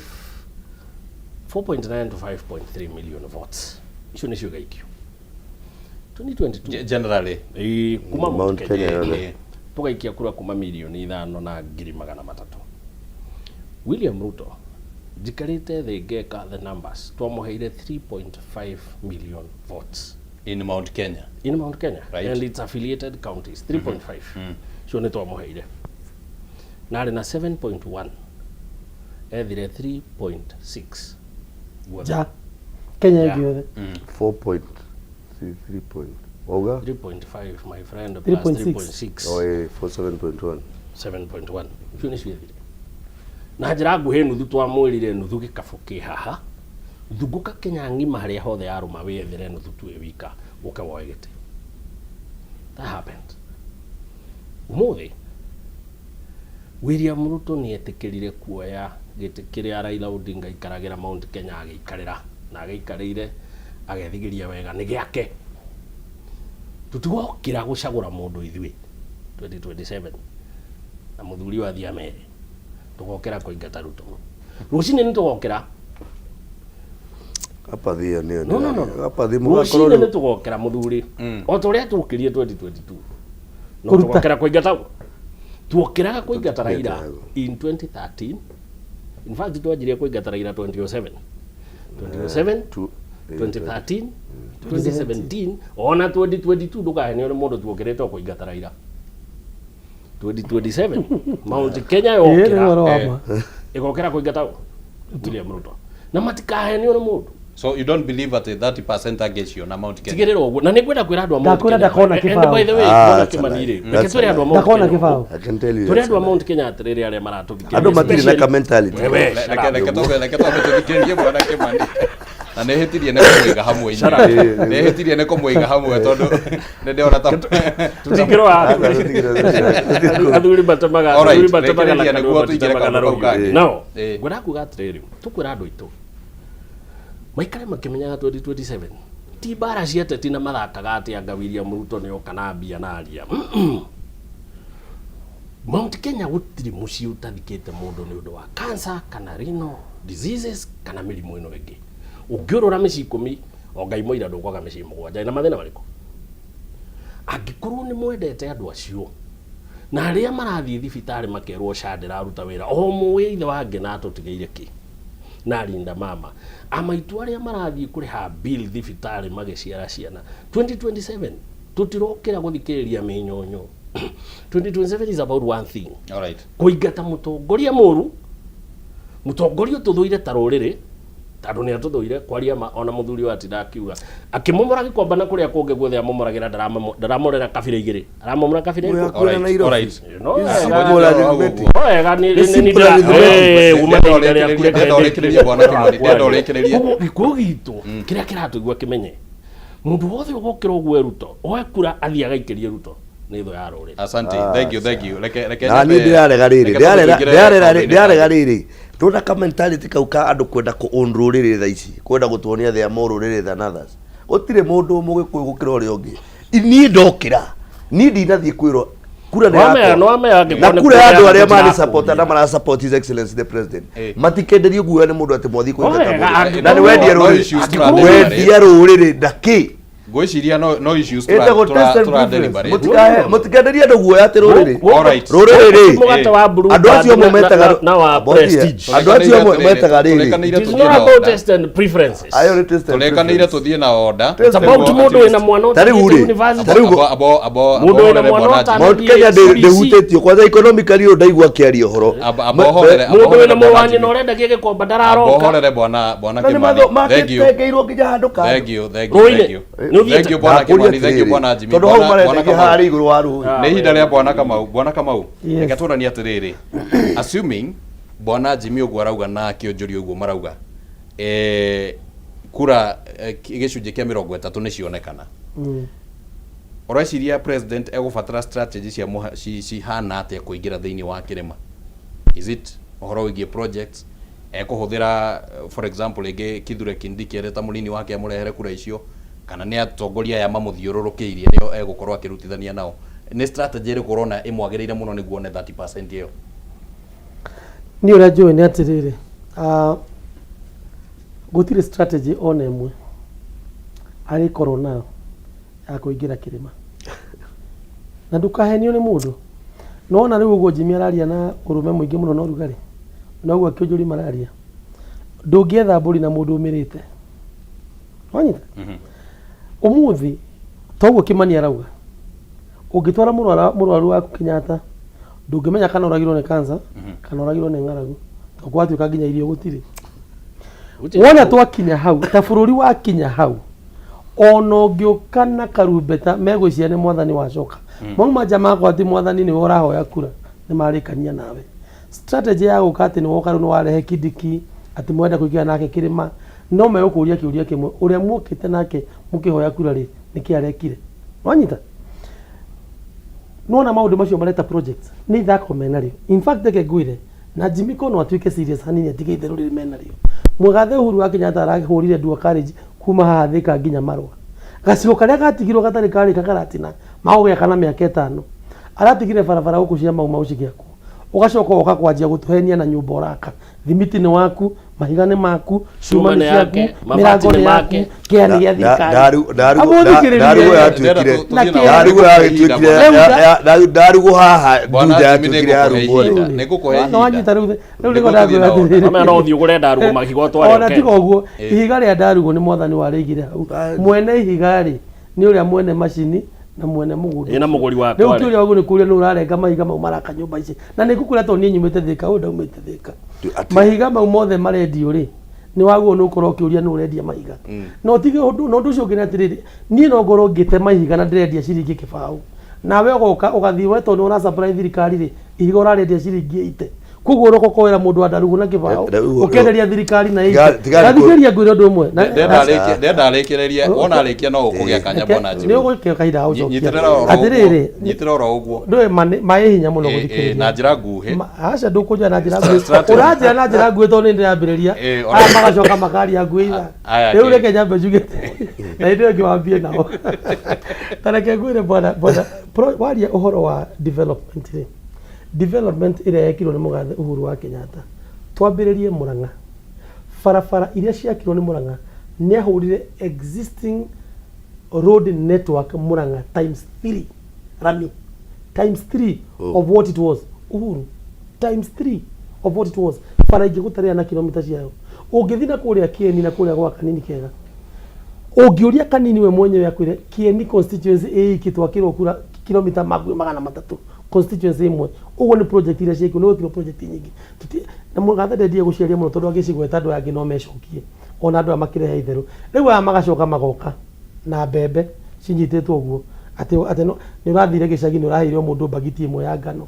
4.9 to 5.3 million votes. Icio nĩcio igaikio 2022. Generally. Ĩĩ, kuma Mount Mount Kenya Kenya yothe. Tũgaikia kura kuma 5,300,000. William Ruto njikarĩte thĩ ngeka the numbers, twamũheire 3.5 million votes in Mount Kenya. In Mount Kenya and its affiliated counties, 3.5. Cio nĩ twamũheire na arĩ na 7.1, ethire 3.6 guothe. Ja Kenya Yeah. ĩngĩ yothe. 4.3 3 point. Wauga? 3.5 my friend plus 3.6. 3.6 Oh, eh, 47.1. 7.1 icio nĩ ciethire na njĩra nguhĩ nuthu twamwĩrire nuthu gĩkabũ kĩ haha thungũka Kenya ng'ima harĩa hothe yarũma wĩethere nuthu tu wĩ wika ũke woe gĩtĩ. That happened. Ũmũthĩ William Ruto nĩ etĩkĩrire kuoya gĩtĩ kĩrĩa Raila Odinga aikaragĩra Mount Kenya agĩikarĩra na agĩikarĩire agethigĩria wega nĩ gĩake. Tũtigokĩra gũcagũra mũndũ ithuĩ 2027 na mũthuri ũyũ athiĩ amere tũgokĩra kũingata Ruto. Rũcinĩ nĩ tũgokĩra. Apathy ĩyo nĩyo No, no, no, no. Apathy mũgakorwo Rũcinĩ rĩu nĩ tũgokĩra mũthuri o ta ũrĩa twokĩrie 2022 no Kũruta. tũgokĩra kũingata tuokĩraga kũingata Raila in 2013. In fact twanjirie kũingata Raila 2007, 2007, 2013, 2017, ona 2022. Ndũkahenio nĩ mũndũ, tuokĩrĩte o kũingata Raila. 2027 Mount Kenya Ĩĩ, nĩ yokĩra ũhoro wa ma. ĩgokĩra kũingata William Ruto na matikahenio nĩ mũndũ. So you don't believe at 30% agecio na Mount Kenya? Tigĩrĩra ũguo na nĩ ngwenda kwĩra andũ a Mount Ndakwĩra Kenya. ndakona And kĩbaũ. by the way, Ah, Bwana that's a Kimani lie. rĩ, reke That's a twĩre andũ a lie. Mount Ndakona Kenya kĩbaũ. ũguo. I can tell you Twĩre that's andũ a a lie. Mount Kenya atĩrĩrĩ arĩa maratũthikĩrĩria, Andũ matirĩ na especially- ka mentality. Wewe, Reke shut up. reke twambe tũthikĩrĩrie Bwana Kimani. Na nĩ hĩtirie nĩ kũmũiga hamwe Shut inyuĩ. up. Nĩ hĩtirie nĩ kũmũiga hamwe tondũ nĩ ndĩrona ta Tũtingĩrora athuri matemaga Alright, athuri matemaga na rekereria kanua nĩguo tũingĩre matitemaga na kaũndũ kau rũhiũ. kangĩ. No, Ĩĩ. ngwenda kuga atĩrĩrĩ, tũkwĩra andũ aitũ maikare makĩmenyaga 2027 ti mbara cia ateti na mathakaga atĩ anga William Ruto nĩ oka na mbia na aria. Mount Kenya gũtirĩ mũciĩ ũtathikĩte mũndũ nĩ ũndũ wa cancer kana renal diseases kana mĩrimũ ĩno ĩngĩ. Ũngĩũrũra mĩciĩ 10 o Ngai mũira ndũkwaga mĩciĩ 7 ĩna mathĩna marĩkũ. Angĩkorwo nĩ mwendete andũ acio na arĩa marathiĩ thibitarĩ makerwo SHA ndĩraruta wĩra o mũĩ ithe wa Ngĩna atũtigĩire kĩ na arinda mama amaitũ arĩa marathiĩ kũrĩha bill thibitarĩ magĩciara ciana. 2027 tũtirokĩra gũthikĩrĩria mĩnyonyo. 2027 is about one thing. Alright. Kũingata mũtongoria mũru, mũtongoria ũtũthũire ta rũrĩrĩ, tondũ nĩ atũthũire kwaria ma. Ona mũthuri wa atinda akiuga akĩmomora gĩkomba na kũrĩa kũngĩ guothe amomoragĩra, ndaramomorera kabira igĩrĩ, aramomora kabira Mwĩ ĩrĩkũ? hakuhĩ na Nairobi. Alright. No It's wega. simple arithmetic. No wega, It's simple arithmetic. uma na ihinda rĩaku, reke Ndĩrenda ũrĩkĩrĩrie Bwana Kimani, ndĩrenda ũrĩkĩrĩrie. Koguo gĩkũyũ gitũ kĩrĩa kĩratũigua kĩmenye mũndũ wothe ũgokĩra ũgue Ruto oe kura athiĩ agaikĩrie Ruto nĩ thũ ya rũrĩrĩ. Asante. Thank you, thank you. Reke reke Na niĩ ndĩrarega rĩrĩ, ndĩrarega rĩrĩ, ndona ka mentality kau ka andũ kwenda kũ own rũrĩrĩ thaa ici, kwenda gũtuonia they are more rũrĩrĩ than others. Gũtirĩ mũndũ mũgĩkũyũ gũkĩra ũrĩa ũngĩ. Niĩ ndokĩra, niĩ ndinathiĩ kwĩrwo kura nĩ Nĩwamea- yakwa. nĩwamea angĩkorwo Na nĩ kura ya andũ kura arĩa tũtirakũria. mani support na mara support his excellency the president Eh. matikenderio guoya nĩ mũndũ atĩ mwathiĩ kũingata Wega, mũndũ. angĩkorwo- Na nĩ wendia No rũrĩrĩ, issues tũra- wendia rũrĩrĩ ndakĩ Ngwĩciria no issues ĩtagwo tura taste and tura preference. deliberate. Mũtikenderie andũ guoya atĩ rũrĩrĩ Alright. rũrĩrĩ rĩ Mũgate wa Blue andũ acio Band amwe metaga na wa Prestige. andũ acio amwe metaga rĩrĩ Tũrekanĩire It is tũthiĩ not na about order. taste and preferences. Ayo nĩ taste and Tũrekanĩire preference. tũthiĩ na order. Taste It's about Nĩguo mũndũ at least- wĩna mwana Ta rĩu ũtathiĩte rĩ, university. ta rĩu Abo abo abo Mũndũ wĩna abo mwana bwana ũtana- Mount Kenya ndĩhutĩtio kwanza economically ũyũ ndaigua akĩaria ũhoro. Abo abo horere Mũndũ wĩna bwana mũrũ wa Jimmy. nyina ũrendagia gĩkomba ndararoka. Abo horere bwana bwana Na nĩ Kimani. matho Thank you. makĩtengeirwo nginya handũ kando. Thank you, thank you, Rũĩ-inĩ. thank you. Nĩ ũthiĩte? Thank you bwana Ndakũria Kimani, thank you atĩrĩrĩ, bwana Jimmy. tondũ hau Bwana bwana marendagia Kamau. harĩa igũrũ wa rũĩ. Nĩ ihinda rĩa bwana Kamau, bwana Kamau. Yes. Reke tũranie atĩrĩrĩ. Assuming bwana Jimmy ũguo arauga na Kĩonjũri ũguo marauga. Kura gĩcunjĩ kĩa 30 nĩ cionekana. Ũreciria president egũbatara strategy cia cihana atĩa kũingĩra thĩinĩ wa kĩrĩma? Is it ũhoro wĩgiĩ projects ekũhũthĩra, for example rĩngĩ Kithure Kindiki arĩ ta mũnini wake amũrehere kura icio, kana nĩ atongoria aya mamũthiũrũrũkĩirie nĩo egũkorwo akĩrutithania nao? Nĩ strategy ĩrĩkũ ũrona ĩmwagĩrĩire mũno nĩguo one 30% ĩyo? Niĩ ũrĩa njũĩ nĩ atĩrĩrĩ, gũtirĩ strategy ona ĩmwe arĩkorwo nayo ya kũingĩra kĩrĩma. Na ndũkahenio nĩ mũndũ. Nĩwona rĩu ũguo Jimmy araria na ũrũme mũingĩ mũno na ũrugarĩ, noguo Kĩũnjũri mararia. Ndũngĩetha mbũri na mũndũ ũmĩrĩte. Wanyita? Ũmũthĩ toguo Kimani arauga, ũngĩtwara mũrwaru waku Kenyatta, ndũngĩmenya kana ũragirwo nĩ cancer kana ũragirwo nĩ ng'aragu, tondũ gwatuĩka nginya irio gũtirĩ. Wona twakinya hau, ta bũrũri wakinya hau, Ona ũngĩũka na karumbeta megwĩciria nĩ mwathani wacoka. Mauma nja makwa atĩ mwathani nĩwe ũrahoya kura nĩ marĩkania nawe. Strategy ya gũka atĩ nĩ woka rĩu nĩ warehe Kindiki atĩ mũrenda kũingĩra nake kĩrĩma, no megũkũria kĩũria kĩmwe, ũrĩa muokĩte nake mũkĩhoya kura rĩ, nĩkĩ arekire? Wanyita? Nĩwona maũndũ macio mareta projects nĩ ithako menarĩo. In fact reke ngwĩre, na Jimmy ko no atuĩke serious hanini atige itherũ rĩrĩ menarĩo. Mũgathe Uhuru wa Kenyatta arahũrire dual carriage kuma haha Thika nginya Marũa. Gacigo karĩa gatigirwo gatarĩ karĩka karatina magũgĩaka na mĩaka ĩtano. Aratigire barabara gũkũ cia Mau Mau cigĩakwo. Ũgacoka ũgoka kwanjia gũtũhenia na nyũmba ũraka. Thimiti nĩ waku, mahiga nĩ maku, cuma Cuma nĩ nĩ ciaku, yake, mĩrango mabati nĩ nĩ yaku, make. kĩa nĩ gĩa thirikari. Ndarugũ yatuĩkire Na kĩa- ndarugũ yagĩtuĩkire Rĩu ndarugũ haha Bwana Juja Jimmy, yatuĩkire ya nĩngũkũhe rugũ ihinda, nĩngũkũhe Na ihinda. wanyita rĩu rĩu nĩguo Nĩguo tũthiĩ ndakwĩra na order. atĩrĩrĩ. Amenya no ũthiĩ ũgũre ndarugũ mahiga ũtware Ona ũkenge. tiga ũguo Ĩ. ihiga rĩa ndarugũ nĩ mwathani warĩigire hau mwene ihiga rĩ nĩ ũrĩa mwene macini na mwene mũgũnda Ĩ, na mũgũri wakwa rĩu rĩ. kĩũria wagu nĩ kũria nĩ ũrarenga mahiga mau maraka nyũmba ici na nĩ ngũkwĩra tondũ niĩ nyumĩte Thĩka ũyũ ndaumĩte Thĩka mahiga mau mothe marendio rĩ nĩ wagwo nĩ ũkorwo ũkĩũria nĩ ũrendia mahiga na ũtige ũndũ na ũndũ ũcio ũngĩ nĩ atĩrĩrĩ niĩ no ngorwo ngĩte mahiga na ndĩrendia ciringi kĩbaũ nawe ũgoka ũgathiĩ we tondũ nĩ ũra supply thirikari rĩ ihiga ũrarendia ciringi 80 koguo ũroka ũkoera mũndũ wa ndarugũ na kĩbaũ ũkenderia thirikari na 80 gathikĩria ngwĩre ũndũ ũmwe Ndenda arĩkĩrĩrie wona arĩkia no ũkũgĩa kanya bwana nĩ Jimmy. ũgũkĩo kahinda ga gũcokia Nyitĩrĩra oro ũguo. atĩrĩrĩ Nyitĩrĩra oro ũguo. ndũĩ maĩ hinya mũno Ĩ, ĩ, gũthikĩrĩria na njĩra nguhĩ. Aca ndũkũnjĩra na njĩra nguhĩ Strategy. ũranjĩra na njĩra nguhĩ tondũ nĩ ndĩrambĩrĩria Ĩ, ora- aya magacoka makaria nguhĩ itha Aya, rĩu kĩ- reke nyambe njuge na hĩndĩ ĩyo ĩngĩ wambie nao ta reke ngwĩre bwana bwana waria ũhoro wa development rĩ development ĩrĩa yekirwo nĩ mũgathe Uhuru wa Kenyatta twambĩrĩrie Murang'a barabara iria ciakirwo nĩ Murang'a nĩ ahũrire existing road network Murang'a times 3 rami times 3 of what it was Uhuru times 3 of what it was bara ingĩgũtarĩra na kilomita ciayo ũngĩthiĩ na kũrĩa Kieni na kũrĩa gwa Kanini kega ũngĩũria Kanini we mwenyewe akwĩre Kieni constituency ĩ iki twakĩrwo kura kilomita 300 constituency ĩmwe ũguo nĩ project iria ciekirwo nĩ gwekirwo project nyingĩ na mũgathe ndendire gũciaria mũno tondũ angĩcigweta andũ aya angĩ no mecokie ona andũ aya makĩrehe itherũ rĩu aya magacoka magoka na mbembe cinyitĩtwo ũguo atĩ atĩ nĩ ũrathire gĩcagi nĩ ũraheire o mũndũ mbagiti ĩmwe ya ngano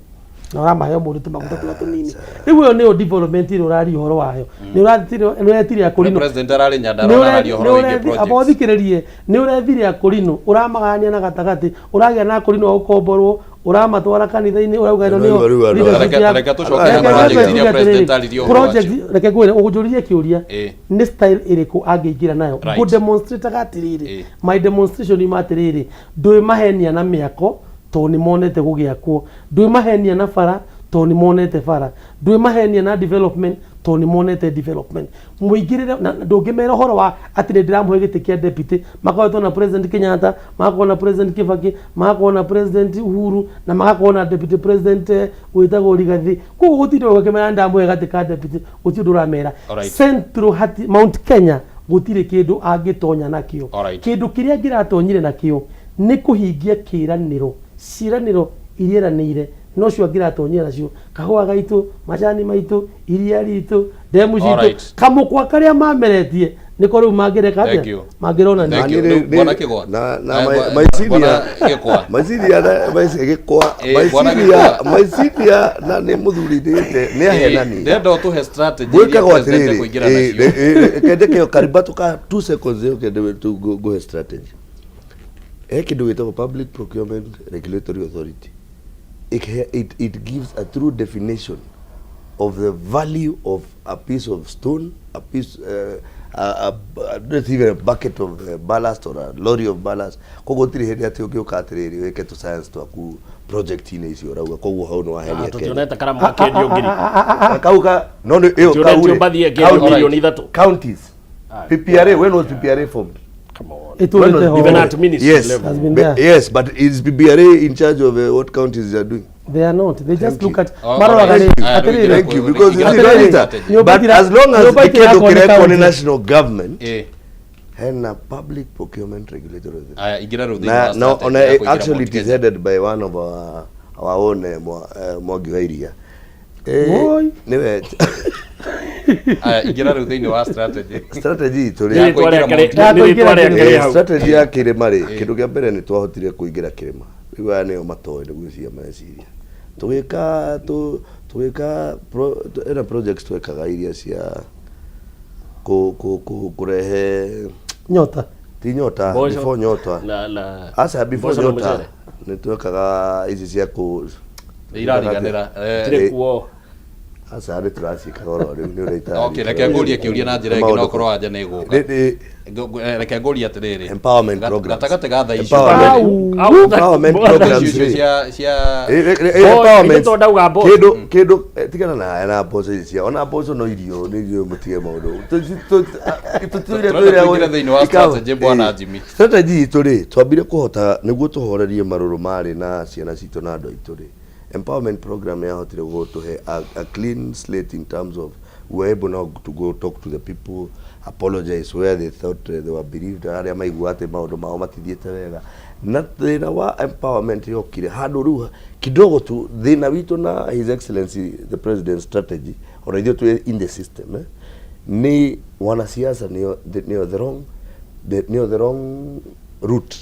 na ũramahe o mũndũ tũmaguta tũrĩa tũnini rĩu ĩyo nĩyo development ĩrĩa ũraria ũhoro wayo nĩ ũrathire nĩ ũretire akũrinũ President ararĩ Nyandarua na araria ũhoro wĩgiĩ projects. aba ũthikĩrĩrie nĩ ũrethire akũrinũ ũramagayania na gatagatĩ ũragĩa na akũrinũ a gũkomborwo ũramatwara kanitha-inĩ ũrauga ĩno nĩyo Rĩu- rĩu- leadership Reke- yaku. reke tũcoke Reke na nyambe project iria njuge president atĩrĩrĩ, aririe ũhoro project reke ngwĩre ũnjũririe kĩũria Ĩ. nĩ style ĩrĩkũ angĩingĩra nayo Right. ngũ demonstrate atĩrĩrĩ Ĩ. my demonstration yuma atĩrĩrĩ ndũĩ mahenia na mĩako tondũ nĩ monete gũgĩakwo ndũĩ mahenia na bara tondũ nĩ monete bara ndũĩ mahenia na development tondũ nĩ monete development mũingĩrĩre na ndũngĩmera ũhoro wa atĩ nĩ ndĩramũhe gĩtĩ kĩa deputy makoretwo na president Kenyatta magakorwo na president Kibaki magakorwo na president Uhuru na magakorwo na deputy president wĩtagwo Rigathi koguo gũtirĩ ũgũkĩmera ndamũhe gatĩ ka deputy gũtirĩ ũndũ ũramera Alright. Central hati Mount Kenya gũtirĩ kĩndũ angĩtonya nakĩo Alright. kĩndũ kĩrĩa angĩratonyire nakĩo nĩ kũhingia kĩranĩro ciĩranĩro iria eranĩire nocio angĩratonyire nacio kahũa gaitũ macani maitũ iria ritũ ndemu citũ Alright. kamũkwa karĩa mameretie nĩko rĩu mangĩreka Thank atĩa you. mangĩronania Thank you. Rĩu, Bwana Kĩgwa. na Eh, maiciria Bwana Gĩkwa. maiciria gĩkwa Eh, Bwana maiciria Gĩkwa. maiciria na nĩ mũthuri ndĩte nĩ ahenani Ndenda ũtũhe strategy iria gwĩkagwo president atĩrĩrĩ ekũingĩra nacio. kende kĩo kariba tuka 2 seconds ĩyo kende tu ngũhe strategy he kĩndũ gĩtagwo public procurement regulatory authority it gives a true definition of the value of a piece of stone, a piece, not even a bucket of ballast or a lorry of ballast. Koguo gũtirĩ hĩndĩ atĩ ũngĩũka atĩrĩrĩ wĩke tũ science twaku project-inĩ icio ũrauga koguo hau nĩ wahenia Kenya. Tũtionete karamu gakĩendio ngiri. Kau ka no nĩ ĩyo Tũtionete kau rĩ, ũmbathi ĩkĩendio mirioni ithatũ. Counties. PPRA, when was PPRA formed? Come on. It was When was the whole- Even at ministry Yes. level. Has been But- there. Yes, but is PPRA in charge of what counties are doing? They are not. They just Thank look you. at Oh, maroraga alright. rĩ Aya, rĩu atĩrĩrĩ Thank you, because you see, Atĩrĩrĩ, Anita, nyũmba but itira- as long as nyũmba kĩndũ itirakwo nĩ kĩrekwo nĩ county. national government Eh. hena public procurement regulatory authority. Aya, ingĩra rĩu thĩinĩ Na, wa no, strategy ona, ya kũingĩra actually Mount it is Kenya. headed by one of our own Mwangi wa Iria. Woi. Nĩwe Aya, ingĩra rĩu thĩinĩ wa strategy. Strategy itũ rĩ Ya kũingĩra Mount Kenya. Strategy ya kĩrĩma rĩ, kĩndũ kĩa mbere nĩ twahotire kũingĩra kĩrĩma. Rĩu aya nĩo matoĩ nĩ gwĩciria mareciria. Tũgĩka tũgĩka ĩno projects twekaga iria cia kũrehe Nyota. Ti nyota. Mboco. Before nyota. Na aca, before mboco na nyota mũcere. Nĩ twekaga ici cia kũ Irariganĩra, eh. Itirĩ kuo. Aca, nĩ tũraciĩkaga oro rĩu nĩ ũrĩa. Okay, reke ngũrie kĩũria na njĩra ĩngĩ, no korwo anja nĩ ĩgũka. Reke ngũrie atĩrĩrĩ. Empowerment programs. Gatagatĩ ga thaa icio Empowerment programs icio rĩ. cia Empowerment. Ithe ndauga mboco. Kĩndũ tigana na mboco ici cia ona mboco no irio nĩ irio, mũtige maũndũ. Tũrenda tũingĩre thĩinĩ wa strategy, bwana Jimmy. Strategy itũ rĩ, twambire kũhota nĩguo tũhorerie marũrũ marĩ na ciana citũ na andũ aitũ rĩ, empowerment program yahotire gũtũhe a clean slate in terms of we were able now to go talk to the people, apologize where they thought they were believed, arĩa maigua atĩ maũndũ mao matithiĩte wega. Na thĩna wa empowerment yokire handũ rĩu kidogo tu thĩna witũ na His Excellency the President strategy, ona ithuĩ twĩ in the system, eh? Ni wanasiasa nĩo the wrong route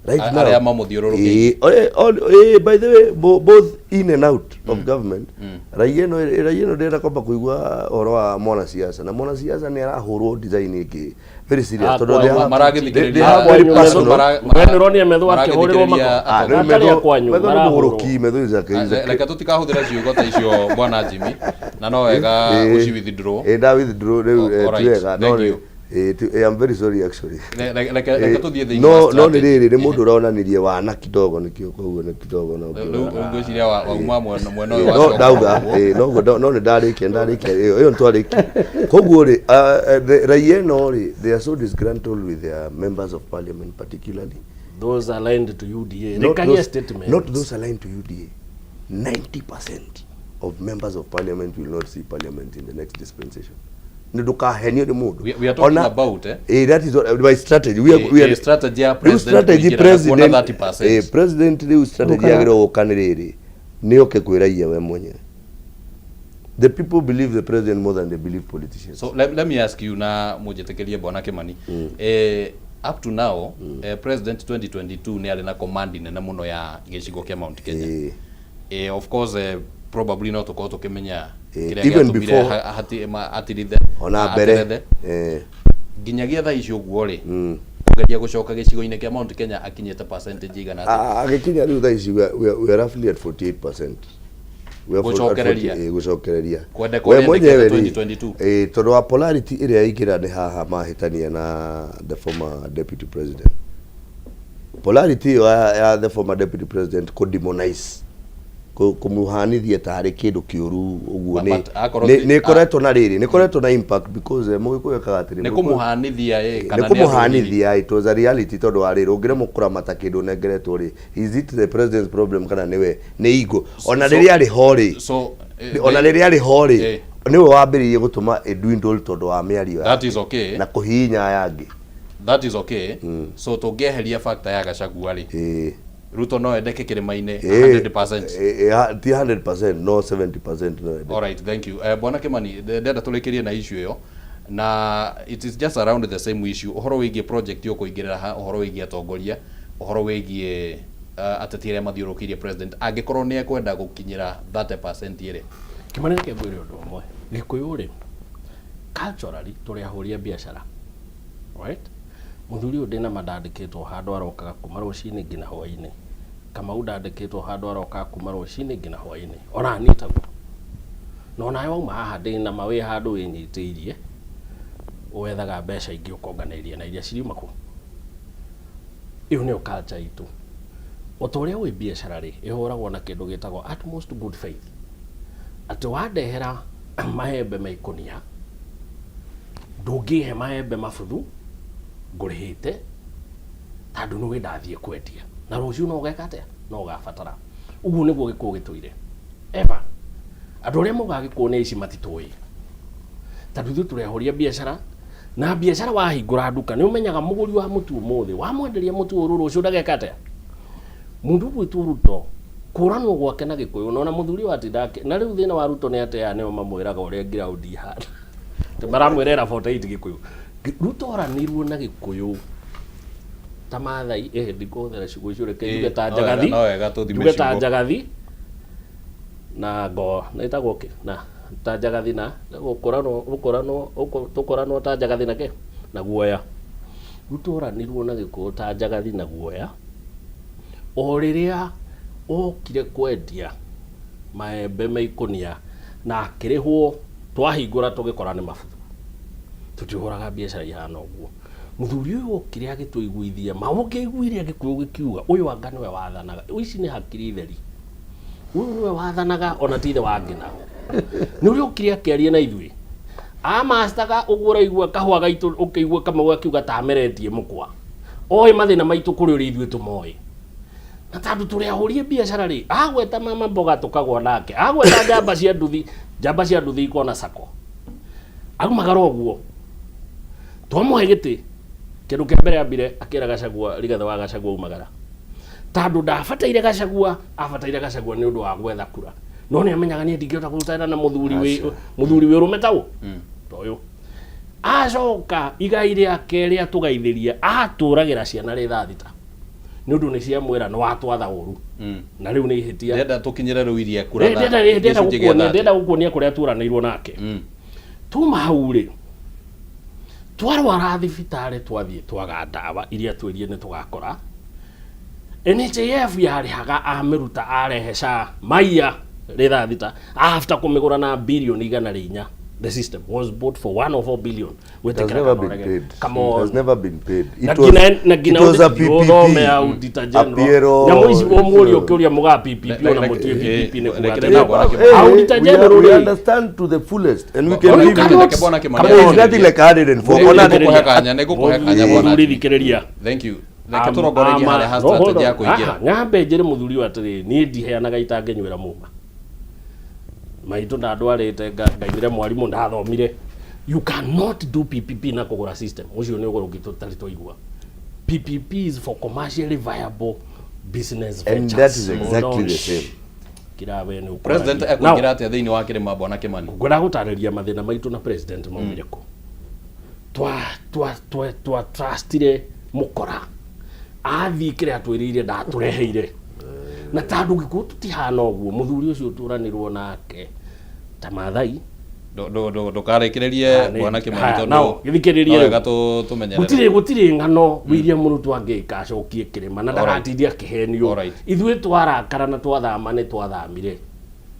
right now. Arĩa mamũthiũrũrũkĩirie. Ĩĩ, by the way, both in and out of government, raia ĩno ndĩrenda kwamba kũigua ũhoro wa mwanasiasa, na mwanasiasa nĩ arahũrwo design ĩngĩ very serious Ah, tondũ maragĩthikĩrĩria- they have very personal. We nĩũronire Methu akĩhũrĩrwo mako? Ah, rĩu Atarĩ a kwanyu, Methu nĩ marahũrwo. mũgũrũki. Methu is a Reke tũtikahũthĩra ciugo ta icio, bwana Jimmy, na no wega ũci withdraw. Ĩĩ, nda withdraw rĩu. Alright, Ti wega no thank nĩ you. I'm very sorry actually. Reke tũthiĩ thĩinĩ No wa no nĩ strategy. rĩrĩ, nĩ mũndũ ũronanirie wana kidogo nĩkĩo, koguo nĩ kidogo no Rĩu ngwĩciria wauma mwena ũyũ No wacoka ndauga ũguo. Noguo no nĩ ndarĩkia ĩyo nĩtwarĩkia. Koguo rĩ, raia ĩno rĩ, they are so disgruntled with their members of parliament, particularly those aligned to UDA. Not Rekagia statement. Not those aligned to UDA. 90% of members of parliament will not see parliament in the next dispensation. Nĩ ndũkahenio nĩ mũndũ. We are talking about, eh? That is what, my strategy. We are, we are, Strategy ya rĩu president strategy kũingĩra na kuona president 30%. President rĩu strategy Ũkaga- yagĩrĩirwo gũka nĩ rĩrĩ, nĩ oke kwĩ raia we mwenyewe. The people believe the president more than they believe politicians. So let me ask you, na mũnjĩtĩkĩrie, bwana Kimani, up to now, president 2022 nĩ arĩ na command nene mũno ya gĩcigo kĩa Mount Kenya. Of course, probably no tũkorwo tũkĩmenya kĩrĩa even gĩatũmire atirithe ona mbere aterethe. Nginyagia thaa ici ũguo rĩ, kũgeria gũcoka gĩcigo-inĩ kĩa Mount Kenya akinyĩte percentage igana atĩa? Agĩkinya rĩu thaa ici we are roughly at 48%. We are at Gũcokereria. 40, gũcokereria. Kwendeka We ũrĩa mwenyewe endekete rĩ, 2022. Tondũ wa polarity ĩrĩa yaingĩra nĩ haha mahĩtania na the former deputy president, polarity ĩyo ya the former deputy president kũ demonize, kũmũhanithia tarĩ kĩndũ kĩũru ũguo nĩ But akorwo nĩ ĩkoretwo na rĩrĩ, nĩ ĩkoretwo na impact because mũgĩkũyũ ekaga atĩrĩ, Nĩ kũmũhanithia kana nĩ nĩ andũ hihi? Kũmũhanithia. It was a reality tondũ wa rĩrĩ, ũngĩremwo kũramata kĩndũ ũnengeretwo rĩ, is it the president's problem kana nĩwe nĩ igo ona rĩrĩa arĩ ho rĩ? So, Ona rĩrĩa arĩ ho rĩ, nĩwe wambĩrĩirie gũtũma ĩdwindle tondũ wa mĩario That is okay. na kũhihinya aya angĩ. That is okay. So tũngĩeheria factor ya Gachagua rĩ, Ruto no endeke kĩrĩma-inĩ 100%? Ti 100%, no 70% no endeke. All right, thank you. Bwana Kimani, ndenda tũrĩkĩrie na issue ĩyo, na it is just around the same issue, ũhoro wĩgiĩ project ũkũingĩrĩra ha ũhoro wĩgiĩ atongoria, ũhoro wĩgiĩ ateti arĩa mathiũrũrũkĩirie president, angĩkorwo nĩ ekwenda gũkinyĩra 30% ĩrĩ. Kĩmani, reke ngwĩre ũndũ ũmwe. Gĩkũyũ rĩ, culturally tũrĩ ahũri a biacara, right? Mũthuri ũyũ ndĩna ma ndandĩkĩtwo handũ arokaga kuma rũcinĩ nginya hwainĩ. Kamau ndandĩkĩtwo handũ arokaga kuma rũcinĩ nginya hwainĩ. Ona niĩ taguo. Na onawe wauma haha ndĩna ma wĩ handũ wĩnyitĩirie, wethaga mbeca ingĩ ũkonganĩrĩria na iria ciriuma kũ. Ĩyo nĩyo culture itũ. O ta ũrĩa ũĩ, biacara rĩ, ĩhũragwo na kĩndũ gĩtagwo utmost good faith, atĩ wandehera maembe ma ikũnia, ndũngĩhe maembe mabuthu ngũrĩhĩte, tondũ nĩũĩ ndathiĩ kwendia na rũciũ no ũgeka atĩa, no ũgabatara. Ũguo nĩguo gĩkũyũ gĩtũire eva. Andũ arĩa maugaga gĩkũyũ nĩ aici matitũĩ, tondũ ithuĩ tũrĩ ahũri a biacara. Na biacara wahingũra nduka nĩ ũmenyaga mũgũri wa mũtu ũmũthĩ wamwenderia mũtu ũrũ, rũciũ ndageka atĩa. Mũndũ ũgwĩtwo Ruto Kũranwo gwake na Gĩkũyũ na ona mũthuri wa tinda na rĩu thĩna wa Ruto nĩ atĩ aya nĩo mamwĩraga ũrĩa ground ihana. Atĩ maramwĩra era 48 Gĩkũyũ. Ruto oranĩirwo na Gĩkũyũ ta Maathai, ĩhĩ ndikũhũthĩra ciugo icio reke njuge ta No wega, Njagathi, no wega tũthime njuge ta ciugo. Njagathi na ngo na ĩtagwo kĩ na ta Njagathi na gũkũranwo gũkũranwo tũkũranwo ta Njagathi na kĩ na guoya. Ruto oranĩirwo na Gĩkũyũ ta Njagathi na guoya. O rĩrĩa okire kwendia maembe me ikũnia na akĩrĩhwo, twahingũra tũgĩkora nĩ mabuthu. Tũtihũraga biacara ihana ũguo. Mũthuri ũyũ okire agĩtũiguithia ma, ũngĩaiguire Gĩkũyũ gĩkiuga ũyũ anga nĩwe wathanaga, ici nĩ hakiri theri. Ũyũ nĩwe wathanaga ona ti ithe wa Ngĩna. Nĩ ũrĩa okire akĩaria na ithuĩ. Amastaga ũguo ũraigua kahũa gaitũ ũkĩigua Kamau akiuga ta ameretie mũkwa. Oĩ mathĩna maitũ kũrĩ ũrĩa ithuĩ tũmoĩ. Na tondũ tũrĩ ahũri a biacara rĩ, agweta mama mboga tũkagwa nake, agweta njamba cia nduthi, njamba cia nduthi ikona sacco. Aumagara ũguo. Twamũhe gĩtĩ, kĩndũ kĩa mbere ambire akĩra Gachagua, Rigathĩ wa Gachagua umagara. Tondũ ndabataire Gachagua, abataire Gachagua nĩ ũndũ wa gwetha kura. No nĩ amenyaga niĩ ndingĩhota kũruta wĩra na mũthuri wĩ mũthuri wĩ ũrũme ta ũ ta ũyũ. Acoka igai rĩake rĩa tũgaithĩria atũragĩra ciana rĩ thaa thita. Nĩ ũndũ nĩ ciamwĩra nĩ watwatha ũru. Na rĩu nĩ ihĩtia. Ndĩrenda tũkinyĩre rĩu iria kura Ndĩrenda gũkuonia ndĩrenda gũkuonia kũrĩa turanĩirwo nake. Tuma hau rĩ, twarwara thibitarĩ twathiĩ twaga ndawa iria twĩrie nĩ tũgakora. NHIF yarĩhaga amĩruta arehe SHA maiya rĩ thaa thita after kũmĩgũra na birioni 104. The system was bought for 104 billion. It has Gwĩtĩkĩra never kana been ũrege. paid. Come It on. has never been paid. It Na was, nginya na nginya it was a audit ũthome PPP. auditor general. Apiero. Nyamũ ici ũmũria ũkĩũria mũgaa PPP ona mũtiũĩ PPP nĩ kuga atĩa. Now, auditor We, general we rĩ, understand to the fullest and we Bo- can Bo- live Bo- with it. Bwana Kimani, There is nothing like 104. Ona- Nĩngũkũhe kanya, nĩngũkũhe kanya bwana. Mũthuri thikĩrĩria. Thank you. Reke tũrongoreirie harĩa ha strategy ya kũingĩra. Nyambe njĩre mũthuri ũyũ atĩrĩrĩ, niĩ ndiheanaga itangĩnyuĩra muma. Maitũ ndandwarĩte ngainĩre mwarimũ ndathomire. You cannot do PPP na kũgũra system. Ũcio nĩ ũgũrũki tũtarĩ twaigua. PPP is for commercially viable business And ventures. that is exactly Hold on. the same. Kira we nĩ President ũkũragia. ekũingĩra atĩa thĩinĩ wa kĩrĩma bwana Kimani? Ngwenda gũtarĩria mathĩna maitũ na president maumire kũ. Twa twa twa twa trustire mũkora. Athiĩ kĩrĩa atwĩrĩire ndatũreheire. Na tondũ gĩkuũ tũtihana ũguo, mũthuri ũcio tũranĩrwo nake ta Maathai. Ndũkarĩkĩrĩrie bwana Kimani Haya, tondũ now, gĩthikĩrĩrie no rĩu. wega tũmenyerere. Gũtirĩ gũtirĩ ng'ano William Ruto angĩka acokie kĩrĩma na Alright. ndagatinde akĩhenio. Ithuĩ twarakara na twathama nĩ twathamire.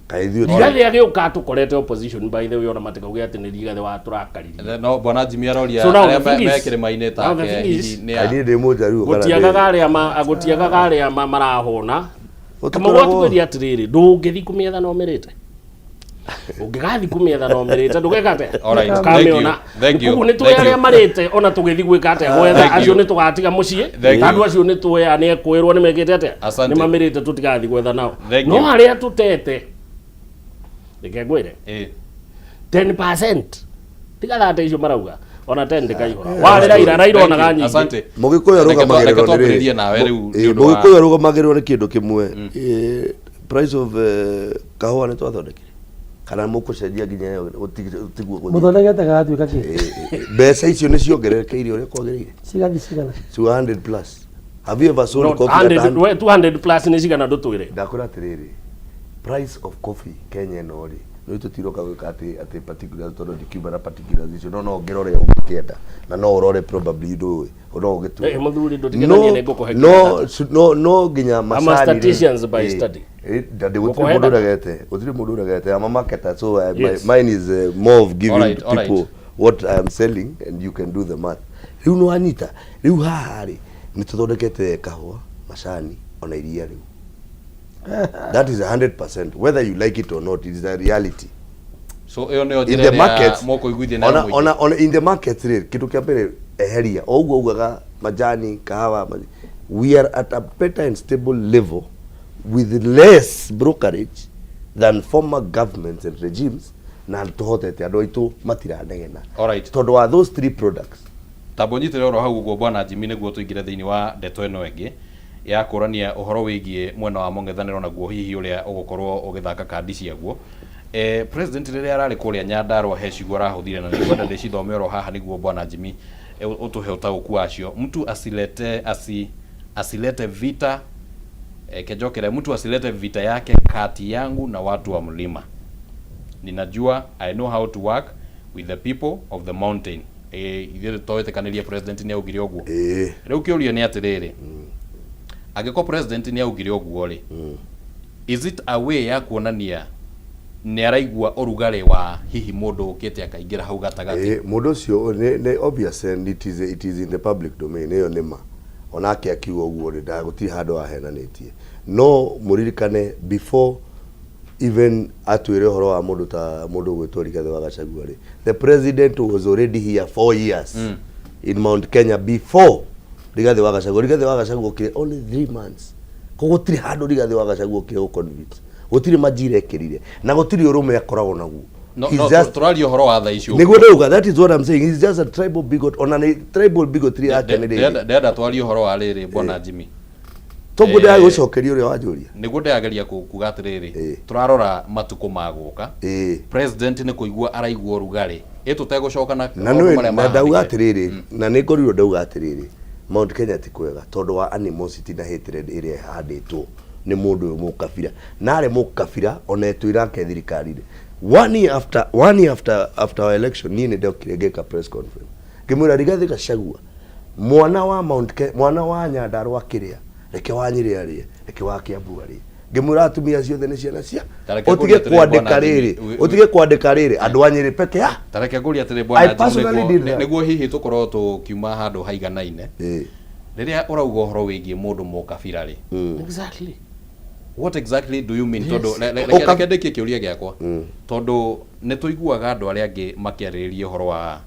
Kaĩ ithuĩ Rigathĩ agĩũka tũkorete opposition by the way ona matikauge atĩ nĩ Rigathĩ watũrakaririe. No bwana Jimmy aroria So now arĩa the thing me is- kĩrĩma-inĩ now the take thing is- hihi nĩ Kaĩ niĩ ndĩ mũnjaruo kana Gũtiagaga arĩa ma gũtiagaga arĩa marahũna. Kamau Gũtikoragwo- atwĩrie atĩrĩrĩ, ndũngĩthiĩ kũmĩetha na ũmĩrĩte. Ũngĩgathiĩ kũmĩetha na ũmĩrĩte ndũgeka atĩa? Alright, thank you, Ũkamĩona. thank you, Koguo nĩ tũĩ thank arĩa you. marĩte ona tũgĩthiĩ gwĩka atĩa gwetha Thank acio you. nĩ tũgatiga mũciĩ Thank you. tondũ acio nĩ tũĩ nĩ ekwĩrwo nĩ mekĩte atĩa Asante. nĩ mamĩrĩte tũtigathiĩ gwetha nao Thank no you. arĩa tũtete reke ngwĩre Eh. 10% tiga thate icio marauga ona 10 ndĩkaihũra warĩ Raila Raila onaga nyingĩ Mũgĩkũyũ Reke arũgamagĩrĩrwo reke nĩ twambĩrĩrie rĩrĩ. nawe rĩu nĩ ũndũ wa- Mũgĩkũyũ arũgamagĩrĩrwo nĩ kĩndũ kĩmwe. Price of kahũa nĩ twathondekire kana mũkũcenjia nginya ĩyo gũtiguo gũthiĩ. Mũthondekete gagatuĩka kĩ? Mbeca icio nĩ ciongererekeire ũrĩa kwagĩrĩire. Cigathiĩ cigana? 200 plus. Have you ever sold No, coffee at 100 100? we, 200 plus nĩ cigana ndũtwĩre Ndakwĩra atĩrĩrĩ, price of coffee Kenya ĩno rĩ, nĩ tũtiroka gwĩka atĩ atĩ particulars tondũ ndikiuma na particulars icio no no ũngĩrore ũngĩkĩenda na no ũrore probably ndũĩ no ũgĩtue. Eh, mũthuri ndũtigenagie nĩ ngũkũhe no kĩrĩa no no nginya I'm a macani rĩ, statistician by study. ndadi gũtirĩ Ngũkũhe mũndũ data. ũregete gũtirĩ mũndũ ũregete I'm a marketer so I, Yes. my, mine is more of giving Alright, alright. people what I am selling and you can do the math rĩu nĩ wanyita rĩu haha rĩ nĩ tũthondekete kahũa macani ona iria rĩu that is 100% whether you like it or not it is a reality So ĩyo nĩyo in njĩra the ĩrĩa market mũkũiguithia nayo ona mũingĩ. ona ona in the market rĩ kĩndũ kĩa mbere eheria o ũguo ugaga majani kahawa we are at a better and stable level with less brokerage than former governments and regimes na tũhotete andũ aitũ matiranegena Alright. tondũ wa those three products Tamba ũnyitĩre oro hau ũguo bwana Jimmy nĩguo tũingĩre thĩinĩ wa ndeto ĩno ĩngĩ. Ya kũrania ũhoro wĩgiĩ mwena wa mũng'ethanĩro naguo hihi ũrĩa ũgũkorwo ũgĩthaka kandi ciaguo. Eh, president rĩrĩa ararĩ kũrĩa Nyandarua he ciugo arahũthire na nĩngwenda ndĩcithome oro haha nĩguo bwana Jimmy eh, ũtũhe ũtaũku wacio. Mtu asilete, asi, asilete vita eh, kenjokere mtu asilete vita yake kati yangu na watu wa mlima. Ninajua I know how to work with the people of the mountain. Eh, ithuĩ twetĩkanĩrie president nĩ augire ũguo. Rĩu kĩũria nĩ atĩrĩrĩ, angĩkorwo president nĩ augire ũguo rĩ, is it a way ya kuonania nĩ araigua ũrugarĩ wa hihi mũndũ ũkĩte akaingĩra hau gatagatĩ? Ĩĩ, mũndũ ũcio nĩ obvious and it is in the public domain, ĩyo nĩ ma. Onake akiuga ũguo rĩ, gũtirĩ handũ ahenanĩtie. No mũririkane before even atwĩre ũhoro wa mũndũ ta mũndũ ũgwĩtwo Rigathĩ wa Gachagua rĩ, the president was already here 4 years in Mount Kenya before Rigathĩ wa Gachagua. Rigathĩ wa Gachagua okire only 3 months. Koguo gũtirĩ handũ Rigathĩ wa Gachagua okire gũ-convince, gũtirĩ manjira ekĩrire na gũtirĩ ũrũme akoragwo naguo. No, He's no, tũraria ũhoro wa thaa ici. Nĩguo ndauga, that is what I'm saying, he's just a tribal bigot. Ona nĩ tribal bigotry yake nĩ rĩrĩ. Ndĩrenda twarie ũhoro wa rĩrĩ, bwana Jimmy. Toguo ndĩragũcokeria ũrĩa wanjũria. Nĩguo ndĩrageria kuga atĩrĩrĩ, tũrarora matukũ ma gũka, president nĩ kũigua araigua ũrugarĩ ĩ tũtegũcoka na na maũndũ nĩ marĩa na ndauga mahanĩkire. atĩrĩrĩ, na nĩ ngorirwo ndauga atĩrĩrĩ, Mount Kenya ti kwega tondũ wa animosity na hatred ĩrĩa ĩhandĩtwo nĩ mũndũ ũyũ mũkabira, na arĩ mũkabira ona etwĩra ke thirikari-inĩ. One year after our election, niĩ nĩ ndokire ngĩka press conference ngĩmwĩra Rigathĩ Gachagua, mwana wa Mount Kenya, mwana wa Nyandarua kĩrĩa, reke wa Nyĩrĩ arĩe, reke wa Kiambu arĩe. Ngĩmwĩra atumia ciothe nĩ ciana cia Ta reke ũtige ngũrie atĩrĩ, kwandĩka bwana rĩrĩ Jimmy, ũtige kwandĩka rĩrĩ andũ a Nyĩrĩ peke ya. Ta reke ngũrie atĩrĩ, bwana I Jimmy, personally did that. Nĩguo hihi tũkorwo tũkiuma handũ haiganaine, rĩrĩa ũrauga ũhoro wĩgiĩ mũndũ mũkabira rĩ, what exactly do you mean? Tondũ reke ndĩkie kĩũria gĩakwa, tondũ nĩ tũiguaga andũ arĩa angĩ makĩarĩrĩria ũhoro wa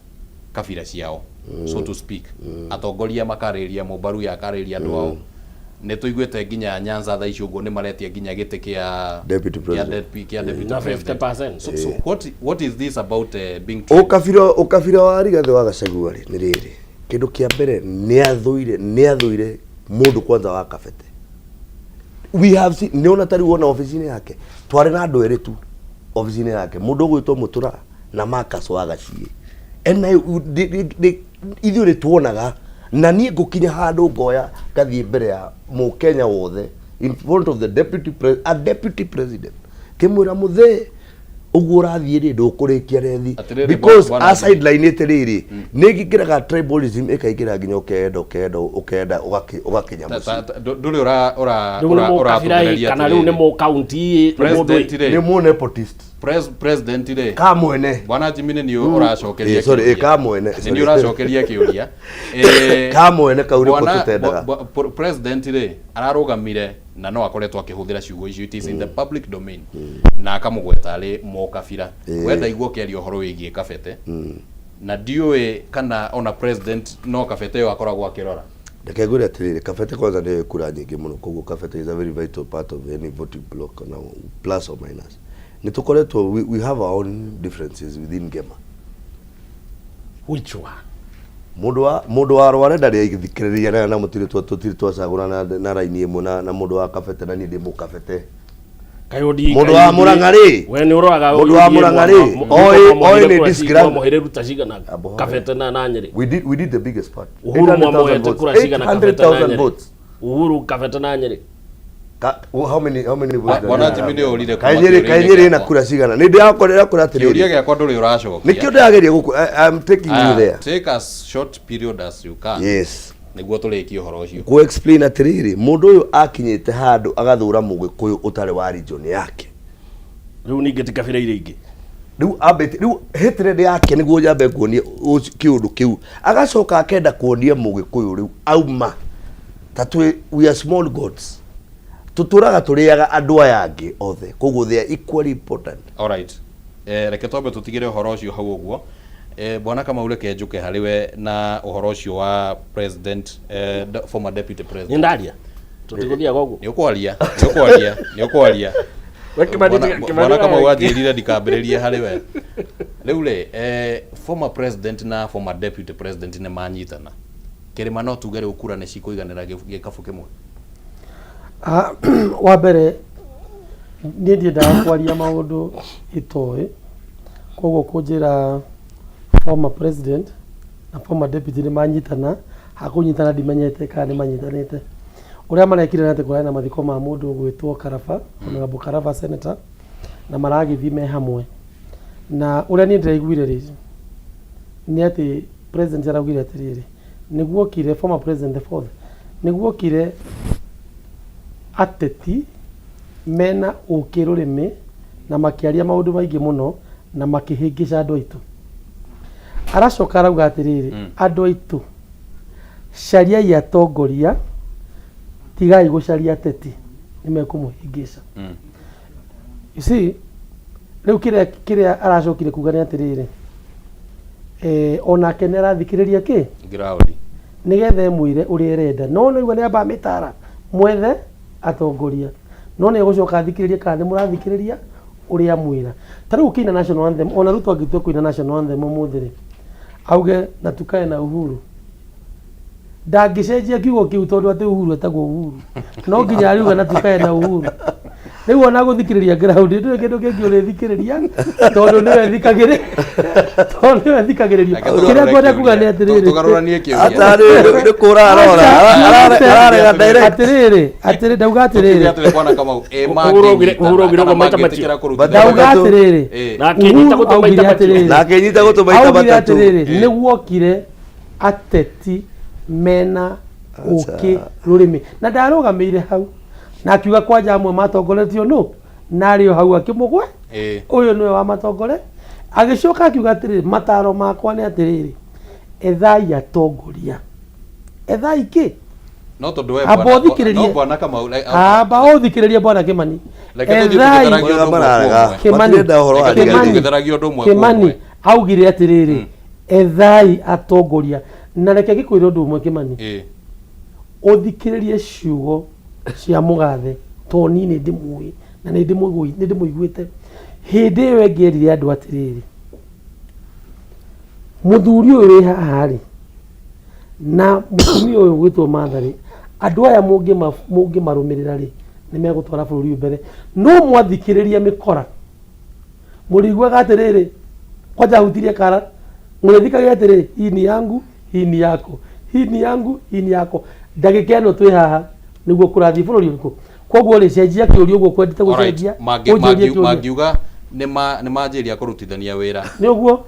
kabira ciao, so to speak, atongoria makarĩrĩria, Mũmbaruya akarĩrĩria andũ ao. Nĩ tũiguĩte nginya Nyanza thaa ici ũguo nĩ maretia nginya gĩtĩ kĩa Deputy kĩa president. Kĩa deputy Na president. 50%. So what is this about being tribal? Ũkabira wa Rigathĩ wa Gachagua rĩ, nĩ rĩrĩ, kĩndũ kĩa mbere nĩ athũire mũndũ kwanza wa Kabete. We have seen, nĩ ona tarĩu ona obici-inĩ yake twarĩ na andũ erĩ tu obici-inĩ yake, mũndũ ũgwĩtwo Mũtũra na Marcus wa Gaciĩ. And ithuĩ nĩ tuonaga, na niĩ ngũkinya handũ ngoya ngathiĩ mbere ya mũkenya wothe, in front of the deputy pre a deputy president, ngĩmwĩra, mũthee, ũguo ũrathiĩ rĩ, ndũkũrĩkia rethi. Atĩrĩrĩ, Because bwana a sideline-ĩte rĩrĩ nĩ ingĩraga tribalism ĩkaingĩra nginya ũkenda ũkenda ũkenda ũgakinya mũciĩ. Ndũrĩ ũra ũra Rĩu nĩ ũra mũkabira ĩ, ũratũgereria kana rĩu nĩ atĩrĩrĩ. mũkaunti ĩ, nĩ mũndũ ĩ? President rĩ. Nĩ mũ nepotist. President rĩ. Ka mwene. Bwana Jimmy, nĩ niĩ ũracokeria Eh, sorry, kĩũria. eh, ka mwene, Nĩ sorry. niĩ ũracokeria kĩũria. Ka mwene kau nĩko tũtendaga. President rĩ, ararũgamire na no akoretwo akĩhũthĩra ciugo icio, it is in the public domain, na akamũgweta arĩ mũkabira. We ndaigua ũkĩaria ũhoro wĩgiĩ Kabete, na ndiũĩ kana ona president no Kabete ĩyo akoragwo akĩrora. Reke ngwĩre atĩrĩrĩ, Kabete kwanza nĩyo kura nyingĩ mũno, koguo Kabete is a very vital part of any voting block, na plus or minus nĩ tũkoretwo we have our own differences within Gema. Which one? Mũndũ wa Rware ndarĩ athikĩrĩria na mũtirĩ tũtirĩ twacagũra na raini ĩmwe na mũndũ wa Kabete, na niĩ ndĩ mũkabete. Mũndũ wa Mũrang'a rĩ, We nĩ ũroraga mũndũ wa Mũrang'a rĩ, oĩ nĩ disgruntled. Mwamohere ruta cigana Kabete na Nyĩrĩ? We did the biggest part. Uhuru 800,000 mwamohete votes. kura cigana Kabete na 800,000 Nyĩrĩ? votes. Uhuru Kabete na Nyĩrĩ? How many votes? Bwana Jimmy, nĩ ũrire kuma Kaĩ Nyĩrĩ kĩũria-inĩ kaĩ Nyĩrĩ ĩna gĩakwa. kura cigana? Nĩ ndĩrakorera kura Kĩũria atĩrĩrĩ, gĩakwa ndũrĩ ũracokia. Nĩkĩo ndĩrageria gũkũ, I'm taking you Aya, there. take as short period as you can. Yes. Nĩguo tũrĩkie ũhoro ũcio. Kũ explain atĩrĩrĩ, mũndũ ũyũ akinyĩte handũ agathũra mũgĩkũyũ ũtarĩ wa region yake. Rĩu ningĩ ti kabira iria ingĩ. Rĩu ambĩte rĩu hatred yake nĩguo nyambe kuonie kĩũndũ kĩu, agacoka akenda kuonia mũgĩkũyũ rĩu auma ta twĩ, we are small gods, tũtũraga tũrĩaga andũ aya angĩ othe, koguo they are equally important. Alright. Reke twambe tũtigĩre ũhoro ũcio hau ũguo. Bwana Kamau, reke njũke harĩ we na ũhoro ũcio wa president, former deputy president. Nĩ ndaria? Tũtigũthiaga ũguo. Nĩ ũkwaria, nĩ ũkwaria, nĩ ũkwaria. We Kĩmani, Kĩmani Bwana Kamau we- anjĩrire ndikambĩrĩrie harĩ we. Rĩu rĩ, former president na former deputy president nĩ manyitana. Kĩrĩma no tuge rĩu kura nĩ cikũiganĩra gĩkabũ kĩmwe. Ah, wa mbere niĩ ndiendaga kwaria maũndũ itoĩ koguo kũnjĩra former president na former deputy nĩ manyitana hakũnyitana ndimenyete kana nĩ manyitanĩte ũrĩa marekire nĩ atĩ kũrarĩ na mathiko ma mũndũ ũgwĩtwo Karaba Honorable Karaba senator na maragĩthiĩ me hamwe na ũrĩa niĩ ndĩraiguire rĩ nĩ atĩ president araugire atĩrĩrĩ nĩguokire former president the fourth nĩguokire ateti mena ũkĩ rũrĩmĩ na makĩaria maũndũ maingĩ mũno na makĩhĩngĩca andũ aitũ aracoka arauga atĩrĩrĩ andũ aitũ cariai atongoria tigai gũcaria ateti nĩ mekũmũhĩngĩca you see rĩu kĩrĩa kĩrĩa aracokire kuga nĩ atĩrĩrĩ eh, onake nĩ arathikĩrĩria kĩ ground nĩgetha ĩmwĩre ũrĩa ĩrenda no nĩigua nĩ amba mĩtara mwethe atongoria no nĩ egũcoka athikĩrĩrie kana nĩ mũrathikĩrĩria ũrĩa amwĩra ta rĩu ũkĩina national anthem ona Ruto angĩtua kũina national anthem ũmũthĩ rĩ auge na tukae na Uhuru ndangĩcenjia kiugo kĩu tondũ atĩ Uhuru etagwo Uhuru no nginya ariuga na tukae na Uhuru rĩu ona gũthikĩrĩria ground ndũrĩ kĩndũ kĩngĩ ũrĩthikĩrĩria tondũ nĩwe thikagĩrĩ tondũ nĩwe thikagĩrĩrio Reke kĩrĩa ngwenda kuga nĩ atĩrĩrĩ Tũgarũranie kĩũria. Atarĩ nĩ kũra arora ararega direct atĩrĩrĩ atĩrĩ ndauga atĩrĩrĩ Tukiuge atĩrĩ bwana Kamau, ĩ Uhuru augire- mangĩnyitana Uhuru augire kana ũguo maita mangĩtĩkĩra matatũ. kũrutithania ndauga wĩra. atĩrĩrĩ Ĩ. Na akĩnyita Uhuru gũtũ augire maita matatũ. atĩrĩrĩ Na akĩnyita gũtũ maita augire matatũ. atĩrĩrĩ Ĩ. nĩguokire ateti mena ũkĩ rũrĩmĩ na ndarũgamĩire hau na akiuga kwanja amwe matongoretio nũ na arĩ o hau akĩmũgwe Ĩ. ũyũ nĩwe wamatongore agĩcoka akiuga atĩrĩrĩ mataro makwa nĩ atĩrĩrĩ ethai atongoria ethai kĩ no tondũ we amba bwana- ũthikĩrĩrie no bwana Kamau like, amba ũthikĩrĩrie bwana Kĩmani Reke tũthiĩ Ethai- tũgĩtharagia ũndũ ũmwe kwa ũmwe. Kĩmani Matirenda ũhoro wa Reke tũthiĩ Kĩmani tũgĩtharagia ũndũ ũmwe kwa Kĩmani ũmwe. augire atĩrĩrĩ ethai atongoria na reke ngĩkwĩre ũndũ ũmwe Kĩmani Ĩ. ũthikĩrĩrie ciugo cia mũgathe tondũ niĩ nĩ ndĩmũĩ na nĩ ndĩmũiguĩte hĩndĩ ĩyo ĩngĩ erire andũ atĩrĩrĩ mũthuri ũyũ wĩ haha rĩ na mũtumia ũyũ ũgwĩtwo Martha rĩ andũ aya mũngĩmarũmĩrĩra rĩ nĩ megũtwara bũrũri ũyũ mbere no mwathikĩrĩria mĩkora mũrĩiguaga atĩrĩrĩ kwanja hutirie kara mũrĩthikagia atĩrĩrĩ hii ni yangu hii ni yako hii ni yangu hii ni yako ndagĩka ĩno twĩ haha nĩguo kũrathiĩ bũrũri ũrĩkũ koguo rĩ cenjia kĩũria ũguo kwendete Alright, gũcenjia mangĩ- ũnjũrie mangĩ- kĩũria mangiuga nĩ manjĩria kũrutithania wĩra nĩ ũguo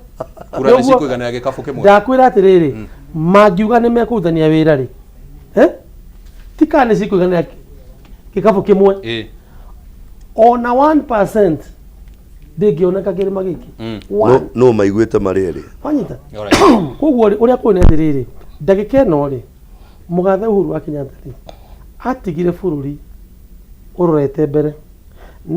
kura Nĩ nĩ ũguo. cikũiganĩra gĩkabũ kĩmwe ndakwĩra atĩrĩrĩ mangiuga nĩ mekũrutania wĩra rĩ eh? ti kana nĩ cikũiganĩra gĩkabũ kĩmwe Ĩ. ona 1% ndĩngĩoneka kĩrĩma gĩkĩ One. No maiguĩte marĩ erĩ wanyita Alright. koguo rĩ ũrĩa kũrĩ nĩ atĩrĩrĩ ndagĩka ĩno rĩ mũgathe Uhuru wa Kenyatta rĩ atigire bũrũri ũrorete mbere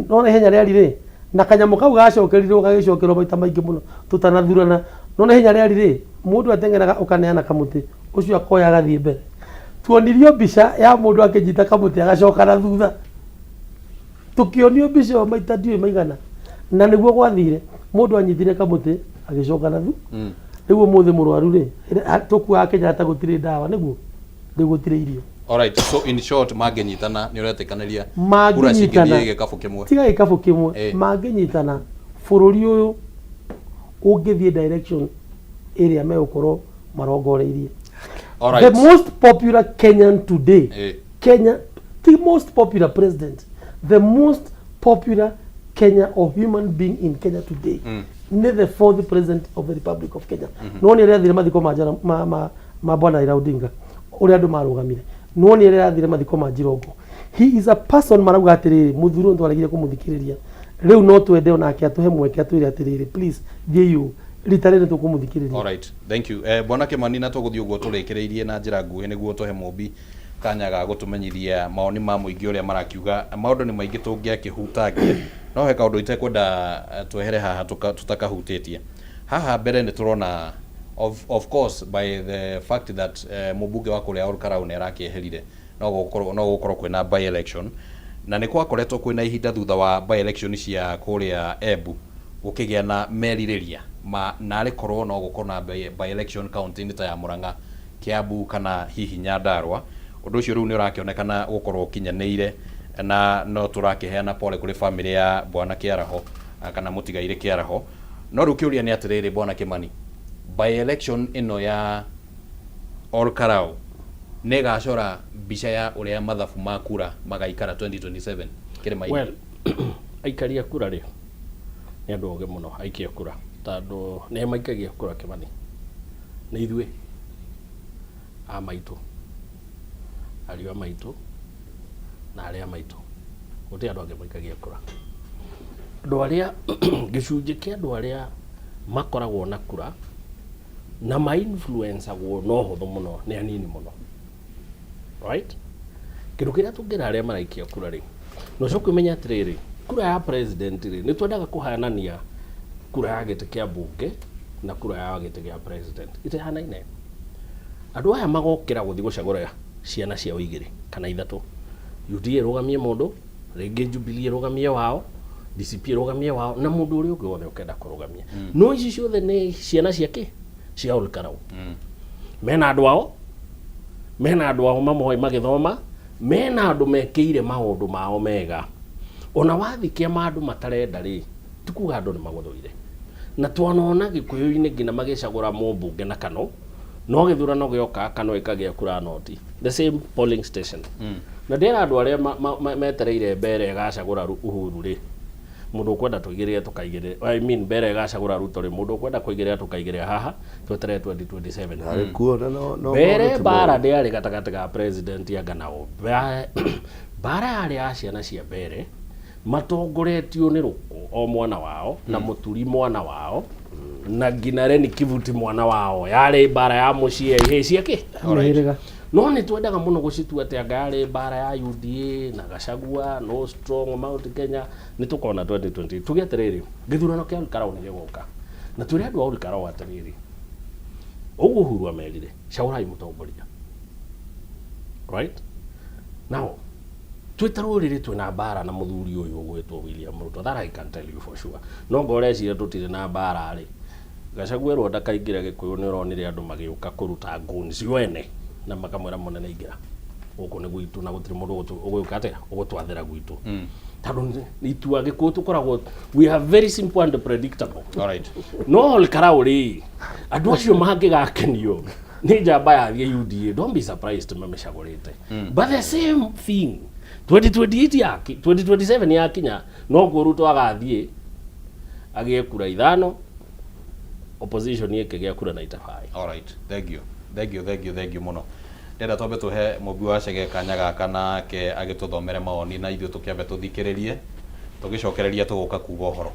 no na ihenya rĩari rĩ na kanyamũ kau gacokerirwo gagĩcokerwo maita maingĩ mũno tũtanathurana no na ihenya rĩari rĩ mũndũ ateng'eraga ũkaneana kamũtĩ ũcio akoya agathiĩ mbere tuonirio mbica ya mũndũ akĩnyita kamũtĩ agacoka na thutha tukionio mbica ĩyo maita ndiũĩ maigana na nĩguo gwathire mũndũ anyitire kamũtĩ agĩcoka na thutha rĩu ũmũthĩ mũrwaru rĩ tũkuaga Kenyatta gũtirĩ ndawa nĩguo rĩu gũtirĩ irio Alright, so in short mangĩnyitana nĩ ũretĩkanĩria kura mangĩnyitana cingĩthiĩ gĩkabũ kĩmwe tiga gĩkabũ kĩmwe Ĩ. mangĩnyitana bũrũri ũyũ ũngĩthiĩ direction ĩrĩa megũkorwo marongoreirie Alright. the most popular Kenyan today Ĩ. Kenya the most popular president the most popular Kenya or human being in Kenya today nĩ the fourth president of the Republic of Kenya no nĩ ũrĩa athire mathiko ma, Jara- ma, ma, ma bwana Raila Odinga ũrĩa andũ marũgamire no nĩ ũrĩa athire mathiko ma Jirongo he is a person marauga atĩrĩrĩ mũthuri ũyũ twaregire kũmũthikĩrĩria rĩu no twende onake atũhe mweke atwĩre atĩrĩrĩ please thiĩi ũũ rita rĩrĩ tũkũmũthikĩrĩria Alright, thank you. Eh, Bwana Kimani na tũgũthiĩ ũguo tũrĩkĩrĩirie na njĩra nguhĩ nĩguo tũhe Mũmbi kanya ga gũtũmenyithia mawoni ma mũingĩ ũrĩa marakiuga. Maũndũ nĩ maingĩ tũngĩakĩhutangia no he kaũndũ itekwenda eh, twehere haha tũtakahutĩtie. Haha mbere nĩ tũrona of course by the fact that eh, mũmbunge wa kũrĩa Olkarau nĩ arakĩeherire no gũkorwo no gũkorwo kwĩna by election na nĩ gwakoretwo kwĩna ihinda thutha wa by election cia kũrĩa Embu gũkĩgĩa na merirĩria ma narĩ korwo no gũkorwo na by election county-inĩ ta ya Murang'a, Kiambu kana hihi Nyandarua. Ũndũ ũcio rĩu nĩ ũrakĩonekana gũkorwo ũkinyanĩire na no tũrakĩheana pole kũrĩ famĩlĩ ya Bwana Kĩaraho kana mũtigairĩ Kĩaraho. No rĩu kĩũria nĩ atĩrĩrĩ Bwana Kĩmani, by election ĩno ya Ol Kalou nĩ ĩgacora mbica ya ũrĩa mathabu ma kura magaikara 2027 kĩrĩma-inĩ? Well, aikaria kura rĩ, nĩ andũ ogĩ mũno aikia kura, tondũ nĩ maikagia kura Kĩmani, nĩ ithuĩ a maitũ, ariũ a maitũ na arĩa a maitũ, gũtirĩ andũ angĩ maikagia kura. Andũ arĩa, gĩcunjĩ kĩa andũ arĩa makoragwo na kura na ma influence agwo na ũhũthũ mũno nĩ anini mũno, right? Kĩndũ kĩrĩa tũngĩra arĩa maraikia kura rĩ, na ũcoke ũmenye atĩrĩrĩ, kura ya president rĩ, nĩ twendaga kũhanania kura ya gĩtĩ kĩa mbunge na kura ya gĩtĩ gĩa president, itihanaine. Andũ aya magokĩra gũthiĩ gũcagũra ciana ciao igĩrĩ kana ithatũ, UDA ĩrũgamie mũndũ, rĩngĩ Jubilee ĩrũgamie wao, DCP ĩrũgamie wao, na mũndũ ũrĩa ũngĩ wothe ũkenda kũrũgamia. No ici ciothe nĩ ciana cia kĩ? Cia Ol Kalou. Mena andũ ao, mena andũ ao mamoĩ magĩthoma, mena andũ mekĩire maũndũ mao mega. Ona wathiĩ kĩama andũ matarenda rĩ, ti kuga andũ nĩ magũthũire. Na twanona Gĩkũyũ-inĩ nginya magĩcagũra mũmbunge na Kano, no gĩthurano gĩoka Kano ĩkagĩa kura noti. The same polling station. Na ndĩra andũ arĩa metereire mbere ĩgacagũra Uhuru rĩ, mũndũ ũkwenda tũigĩrĩre tũkaigĩrĩre, I mean mbere ĩgacagũra Ruto rĩ, mũndũ ũkwenda kũigĩrĩra tũkaigĩrĩra haha, tweterere 2027. Narĩ kuo na no no Mbere maũndũ ti mbara moru. ndĩarĩ gatagatĩ ga president anga nao. Mbara yarĩ ya ciana cia mbere matongoretio nĩ Rũkũ o mwana wao na Mũturi mwana wao na nginya Reni Kivuti mwana wao. Yarĩ mbara ya mũciĩ ya ihĩĩ cia kĩ? Mĩhĩrĩga. No nĩ twendaga mũno gũcitua atĩ anga yarĩ mbara ya UDA na Gachagua, no strong Mount Kenya, nĩ tũkona 2020. Tuge atĩrĩrĩ, gĩthurano kĩa Ol Kalou nĩ gĩgoka. Na twĩre andũ a Ol Kalou atĩrĩrĩ, ũguo Uhuru amerire, cagũrai mũtongoria. Right? Now, twĩ ta rũrĩrĩ twĩna mbara na mũthuri ũyũ ũgwĩtwo William Ruto, that I can tell you for sure. No ngorwo ũreciria tũtirĩ na mbara rĩ, Gachagua erwo ndakaingĩre Gĩkũyũ nĩ ũronire andũ magĩũka kũruta ngũni cio ene na makamwĩra mũnene ingĩra gũkũ nĩ gwitũ na gũtirĩ mũndũ ũgũka atĩa ũgũtwathĩra gwitũ. Tondũ itua Gĩkũyũ tũkoragwo we are very simple and predictable. Alright. No Ol Kalou rĩ, andũ acio mangĩgakenio nĩ njamba yathiĩ UDA, don't be surprised mamĩcagũrĩte. But the same thing 2028 yaki 2027 yakinya noguo Ruto agathiĩ agĩe kura ithano, opposition ĩkĩgĩa kura na itabaĩ. Alright, thank you. Thank you, thank you, thank you mũno. Ndĩrenda twambe tũhe mũmbi wa Chege kanya gaka nake agĩtũthomere mawoni na ithuĩ tũkĩambe tũthikĩrĩrie, tũgĩcokereria tũgũka kuga ũhoro.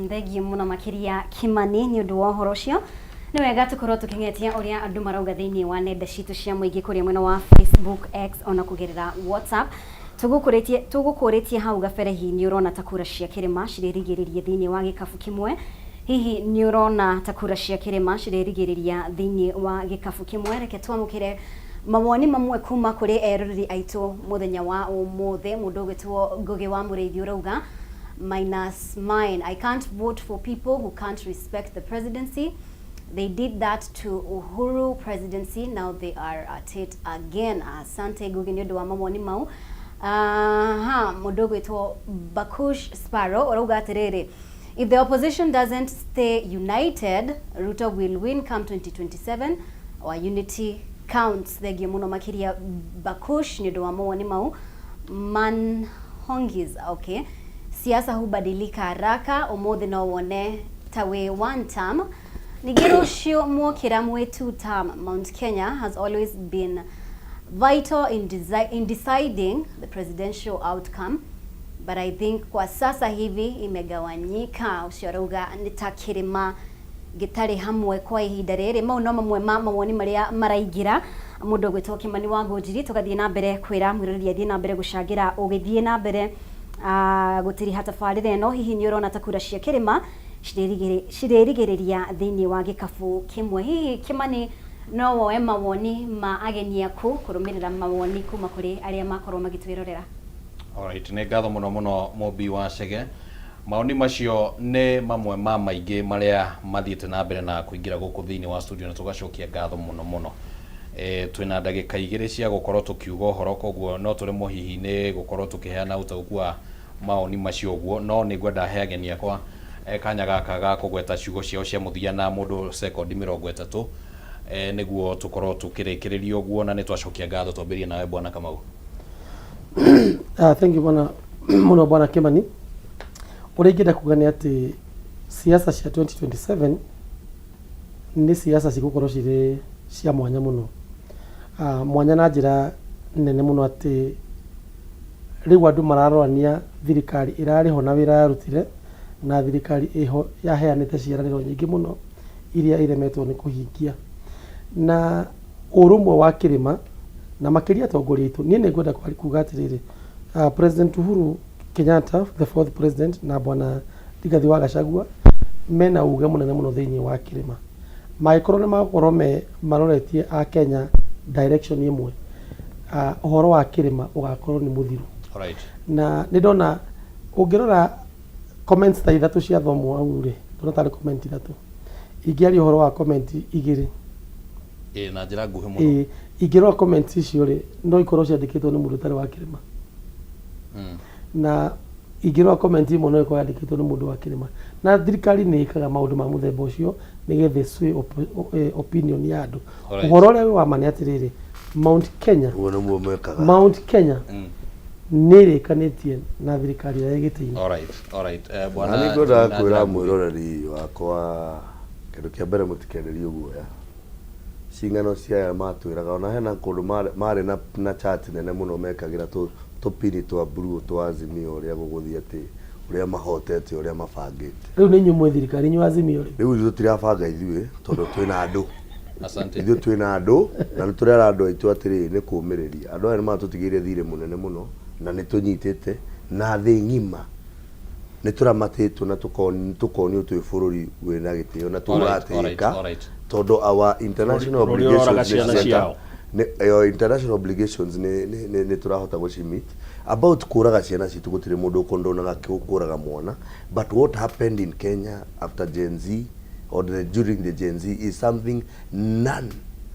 Thengiũ mũno makĩria Kimani nĩ ũndũ wa ũhoro ũcio. Nĩ wega tũkorwo tũkĩng'etia ũrĩa andũ marauga thĩinĩ wa nenda citũ cia mũingĩ kũrĩa mwena wa Facebook, X ona kũgerera WhatsApp. Tũgũkũrĩtie tũgũkũrĩtie hau gabere hihi nĩ ũrona ta kura cia kĩrĩma cirĩrigĩrĩria thĩinĩ wa gĩkabu kĩmwe? Hihi nĩ ũrona ta kura cia kĩrĩma cirĩrigĩrĩria thĩinĩ wa gĩkabu kĩmwe? Reke twamũkĩre mawoni mamwe kuma kũrĩ eroreri aitũ mũthenya wa ũmũthĩ. Mũndũ ũgwĩtwo Ngũgĩ wa Mũrĩithi ũrauga minus mine. I can't vote for people who can't respect the presidency. They did that to Uhuru presidency, now they are at it again. Asante Ngugi nĩ ũndũ wa mawoni mau. Aha, mũndũ ũgwĩtwo Bakush Sparrow ũrauga atĩrĩrĩ, if the opposition doesn't stay united, Ruto will win come 2027. Our unity counts. Thengiũ mũno makĩria Bakush nĩ ũndũ wa mawoni mau. Man Hongis, okay. Siasa hubadilika haraka, ũmũthĩ no wone ta wĩ one term, ningĩ rũciũ mwokĩra mwĩ two term. Mount Kenya has always been vital in, in deciding the presidential outcome, but I think kwa sasa hivi imegawanyika. Ũcio arauga nĩ ta kĩrĩma gĩtarĩ hamwe kwa ihinda rĩrĩ. Mau no mamwe ma mawoni marĩa maraingĩra. Mũndũ ũgwĩtwo Kĩmani wa Ngũnjiri, tũgathiĩ na mbere kwĩra mwĩroreri athiĩ na mbere gũcangĩra ũgĩthiĩ na mbere gũtiriha tabarĩra ĩno. Hihi nĩ ũrona ta kura cia kĩrĩma cirĩrigĩrĩria thĩinĩ wa gĩkabu kĩmwe? Hihi Kĩmani no woe mawoni ma ageni aku kũrũmĩrĩra mawoni kuma kũrĩ arĩa makorwo magĩtwĩrorera? Alright, nĩ ngatho mũno mũno Mũmbi wa Chege. Maoni macio nĩ mamwe ma maingĩ marĩa mathiĩte na mbere na kũingĩra gũkũ thĩinĩ wa studio na tũgacokia ngatho mũno mũno. E, twĩna ndagĩka igĩrĩ cia gũkorwo tũkiuga ũhoro koguo no tũremwo hihi nĩ gũkorwo tũkĩheana ũtaũku wa maoni macio ũguo, no nĩ ngwenda he ageni akwa e, kanya gaka ga kũgweta ciugo ciao cia mũthia na mũndũ sekondi 30 e, nĩguo tũkorwo tũkĩrĩkĩrĩria ũguo na nĩ twacokia ngatho. Twambĩrĩrie nawe Bwana Kamau. Ah, thank you bwana muno bwana Kimani. Ũrĩa ingĩenda kuga nĩ atĩ siasa cia 2027 nĩ siasa cigũkorwo cirĩ cia mwanya mũno. Ah, mwanya na njĩra nene mũno atĩ rĩu andũ mararorania thirikari ĩrarĩ ho na wĩra yarutire na thirikari ĩho yaheanĩte ciĩranĩro nyingĩ mũno iria iremetwo nĩ kũhingia. Na ũrũmwe wa kĩrĩma na makĩria atongoria aitũ, niĩ nĩ ngwenda kuga atĩrĩrĩ, President Uhuru Kenyatta the fourth president na bwana Rigathi wa Gachagua mena uge mũnene mũno thĩinĩ wa kĩrĩma. Mangĩkorwo nĩ magũkorwo me maroretie a Kenya direction ĩmwe, ũhoro wa kĩrĩma ũgakorwo nĩ mũthiru. Na nĩ ndona ũngĩrora comments ta ithatũ ciathomwo hau rĩ, ndona tarĩ comment ithatũ, ingĩaria ũhoro wa comment igĩrĩ. Ĩ, na njĩra nguhĩ mũno. Ĩ, ingĩrora comments icio rĩ, no ikorwo ciandĩkĩtwo nĩ mũndũ ũtarĩ wa kĩrĩma. Na ingĩrora comment ĩmwe no ĩkorwo yandĩkĩtwo nĩ mũndũ wa kĩrĩma. Na thirikari nĩ ĩkaga maũndũ ma mũthemba ũcio nĩgetha ĩsway opinion ya andũ. Ũhoro ũrĩa wĩ wa ma nĩ atĩrĩrĩ, Mount Kenya, Ũguo nĩguo mekaga. Mount Kenya nĩ ĩrĩkanĩtie na thirikari ĩrĩa ĩ gĩtĩ-inĩ. Alright. Na Bwana nĩ ngwendaga na kwĩra njĩra nguhĩ. mwĩroreri wakwa kĩndũ kĩa mbere mũtikenderio guoya. Cing'ano cia aya matwĩraga ona hena kũndũ marĩ na chat nene mũno mekagĩra tũpini twa blue twa Azimio ũrĩa gũgũthiĩ atĩ ũrĩa mahotete ũrĩa mabangĩte. Rĩu nĩ inyuĩ mwĩ thirikari, inyuĩ Azimio rĩ. Rĩu ithuĩ tũtirabanga ithuĩ tondũ twĩna andũ. Asante. Ithuĩ twĩna andũ na nĩ tũrera andũ aitũ atĩrĩrĩ nĩ kũũmĩrĩria. Andũ aya nĩ matũtigĩire thirĩ mũnene mũno na nĩ tũnyitĩte na thĩ ng'ima nĩ tũramatĩtwo na tũkonio twĩ bũrũri wĩna gĩtĩo na tũratĩĩka tondũ our international Bũrũri ũroraga obligations ciana nĩ ciao. International obligations nĩ tũrahota gũci-meet. About kũraga ciana citũ gũtirĩ mũndũ ũkondonaga kũraga mwana, but what happened in Kenya after Gen Z or during the Gen Z is something none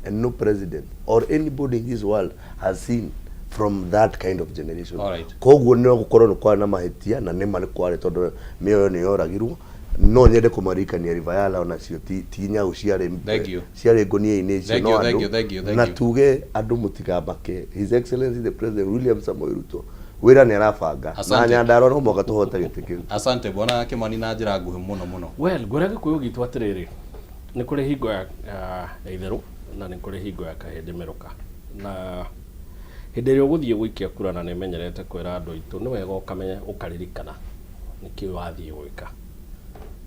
and no president or anybody in this world has seen from that kind of generation. Koguo no gũkorwo nĩ kwarĩ na mahĩtia na nĩma nĩ kwarĩ tondũ mĩoyo nĩ yoragirwo, no nyende kũmaririkania River Yala onacio ti nyau ciarĩ Thank you. ciarĩ ngũnia-inĩ icio. Thank no you, thank andũ you, thank you, thank na you. Tuge andũ mũtikamake. His Excellency the President William Samoei Ruto wĩra nĩ arabanga na Asante. Nyandarua no mũhaka tũhote gĩtĩ kĩu. Asante Bwana Kimani na njĩra nguhĩ mũno mũno. Well, ngwĩra Gĩkũyũ gitũ atĩrĩrĩ, nĩ kũrĩ hingo ya itherũ na nĩ kũrĩ hingo ya kahĩndĩ mĩrũka, na hĩndĩ ĩrĩa ũgũthiĩ gũikia kura, na nĩ menyerete kwĩra andũ aitũ nĩ wega ũkamenya ũkaririkana nĩkĩ wathiĩ gwĩka.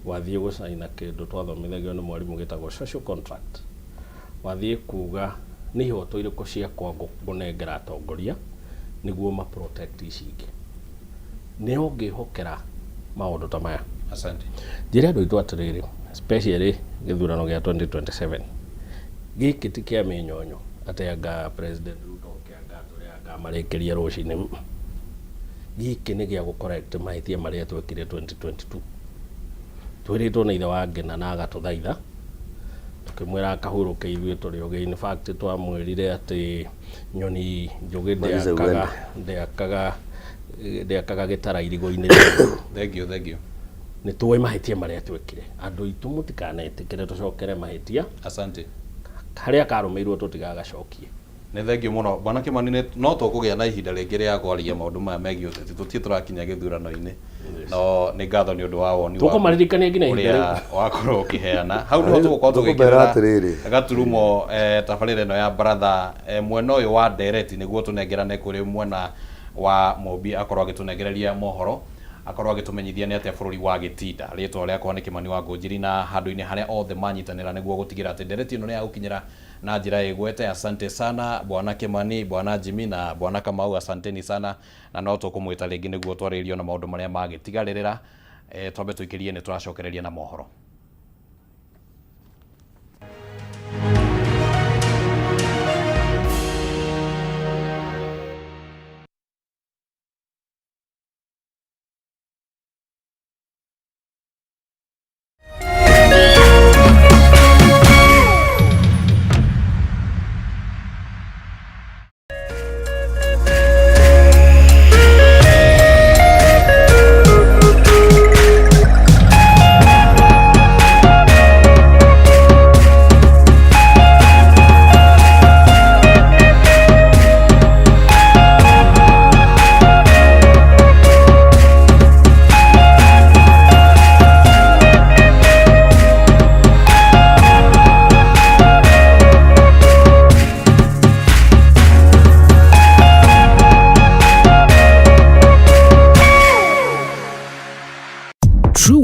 Wathiĩ gũcaina kĩndũ twathomithagio nĩ mwarimũ gĩtagwo social contract. Wathiĩ kuga nĩ ihoto irĩkũ ciakwa ngũnengera atongoria nĩguo ma protect ici ingĩ, nĩ ũngĩhokera maũndũ ta maya. Asante. Njĩre andũ aitũ atĩrĩrĩ, especially gĩthurano gĩa 2027 gĩkĩ ti kĩa mĩnyonyo atĩ anga President Ruto oke anga atũre anga amarĩkĩrie rũcinĩ. Gĩkĩ nĩ gĩa gũ correct mahĩtia marĩa twekire 2022. Twĩrĩtwo nĩ ithe wa Ngĩna na agatũthaitha tũkĩmwĩra akahurũke ithuĩ tũrĩ ũgĩ. In fact, twamwĩrire atĩ nyoni njũgĩ Maliza. ndĩakaga ndĩakaga gĩtara irigũ-inĩ rĩa. Thank you, thank you. Nĩ tũĩ mahĩtia marĩa twekire. Andũ aitũ mũtikanetĩkĩre tũcokere mahĩtia. Asante. Harĩa karũmĩirwo tũtigagacokie. Nĩ thengiũ mũno Bwana Kimani, no tũkũgĩa na ihinda rĩngĩ rĩa kwaria maũndũ maya megiĩ ũteti, tũtirĩ tũrakinya gĩthurano-inĩ, no nĩ ngatho nĩ ũndũ wa woni waku Tũkũmaririkania nginya ihinda ũrĩa rĩu. wakorwo ũkĩheana hau. Nĩho tũgũkorwo Tũkũmera tũgĩkĩrĩra atĩrĩrĩ. gaturumo tabarĩra ĩno ya baratha, mwena ũyũ wa ndereti nĩguo tũnengerane kũrĩ mwena wa Mũmbi akorwo agĩtũnengereria mohoro, akorwo agĩtũmenyithia nĩ atĩa bũrũri wa gĩtinda. Rĩtwa rĩakwa nĩ Kĩmani wa Ngũnjiri, na handũ-inĩ harĩa othe manyitanĩra nĩguo gũtigĩra atĩ ndereti ĩno nĩ yagũkinyĩra na njĩra ĩgwete. Asante sana Bwana Kimani, Bwana Jimmy na Bwana Kamau, asanteni sana, na no tũkũmwĩta rĩngĩ nĩguo twarĩrĩrio na maũndũ marĩa magĩtigarĩrĩra. Twambe tũikĩrie nĩ tũracokereria na mohoro.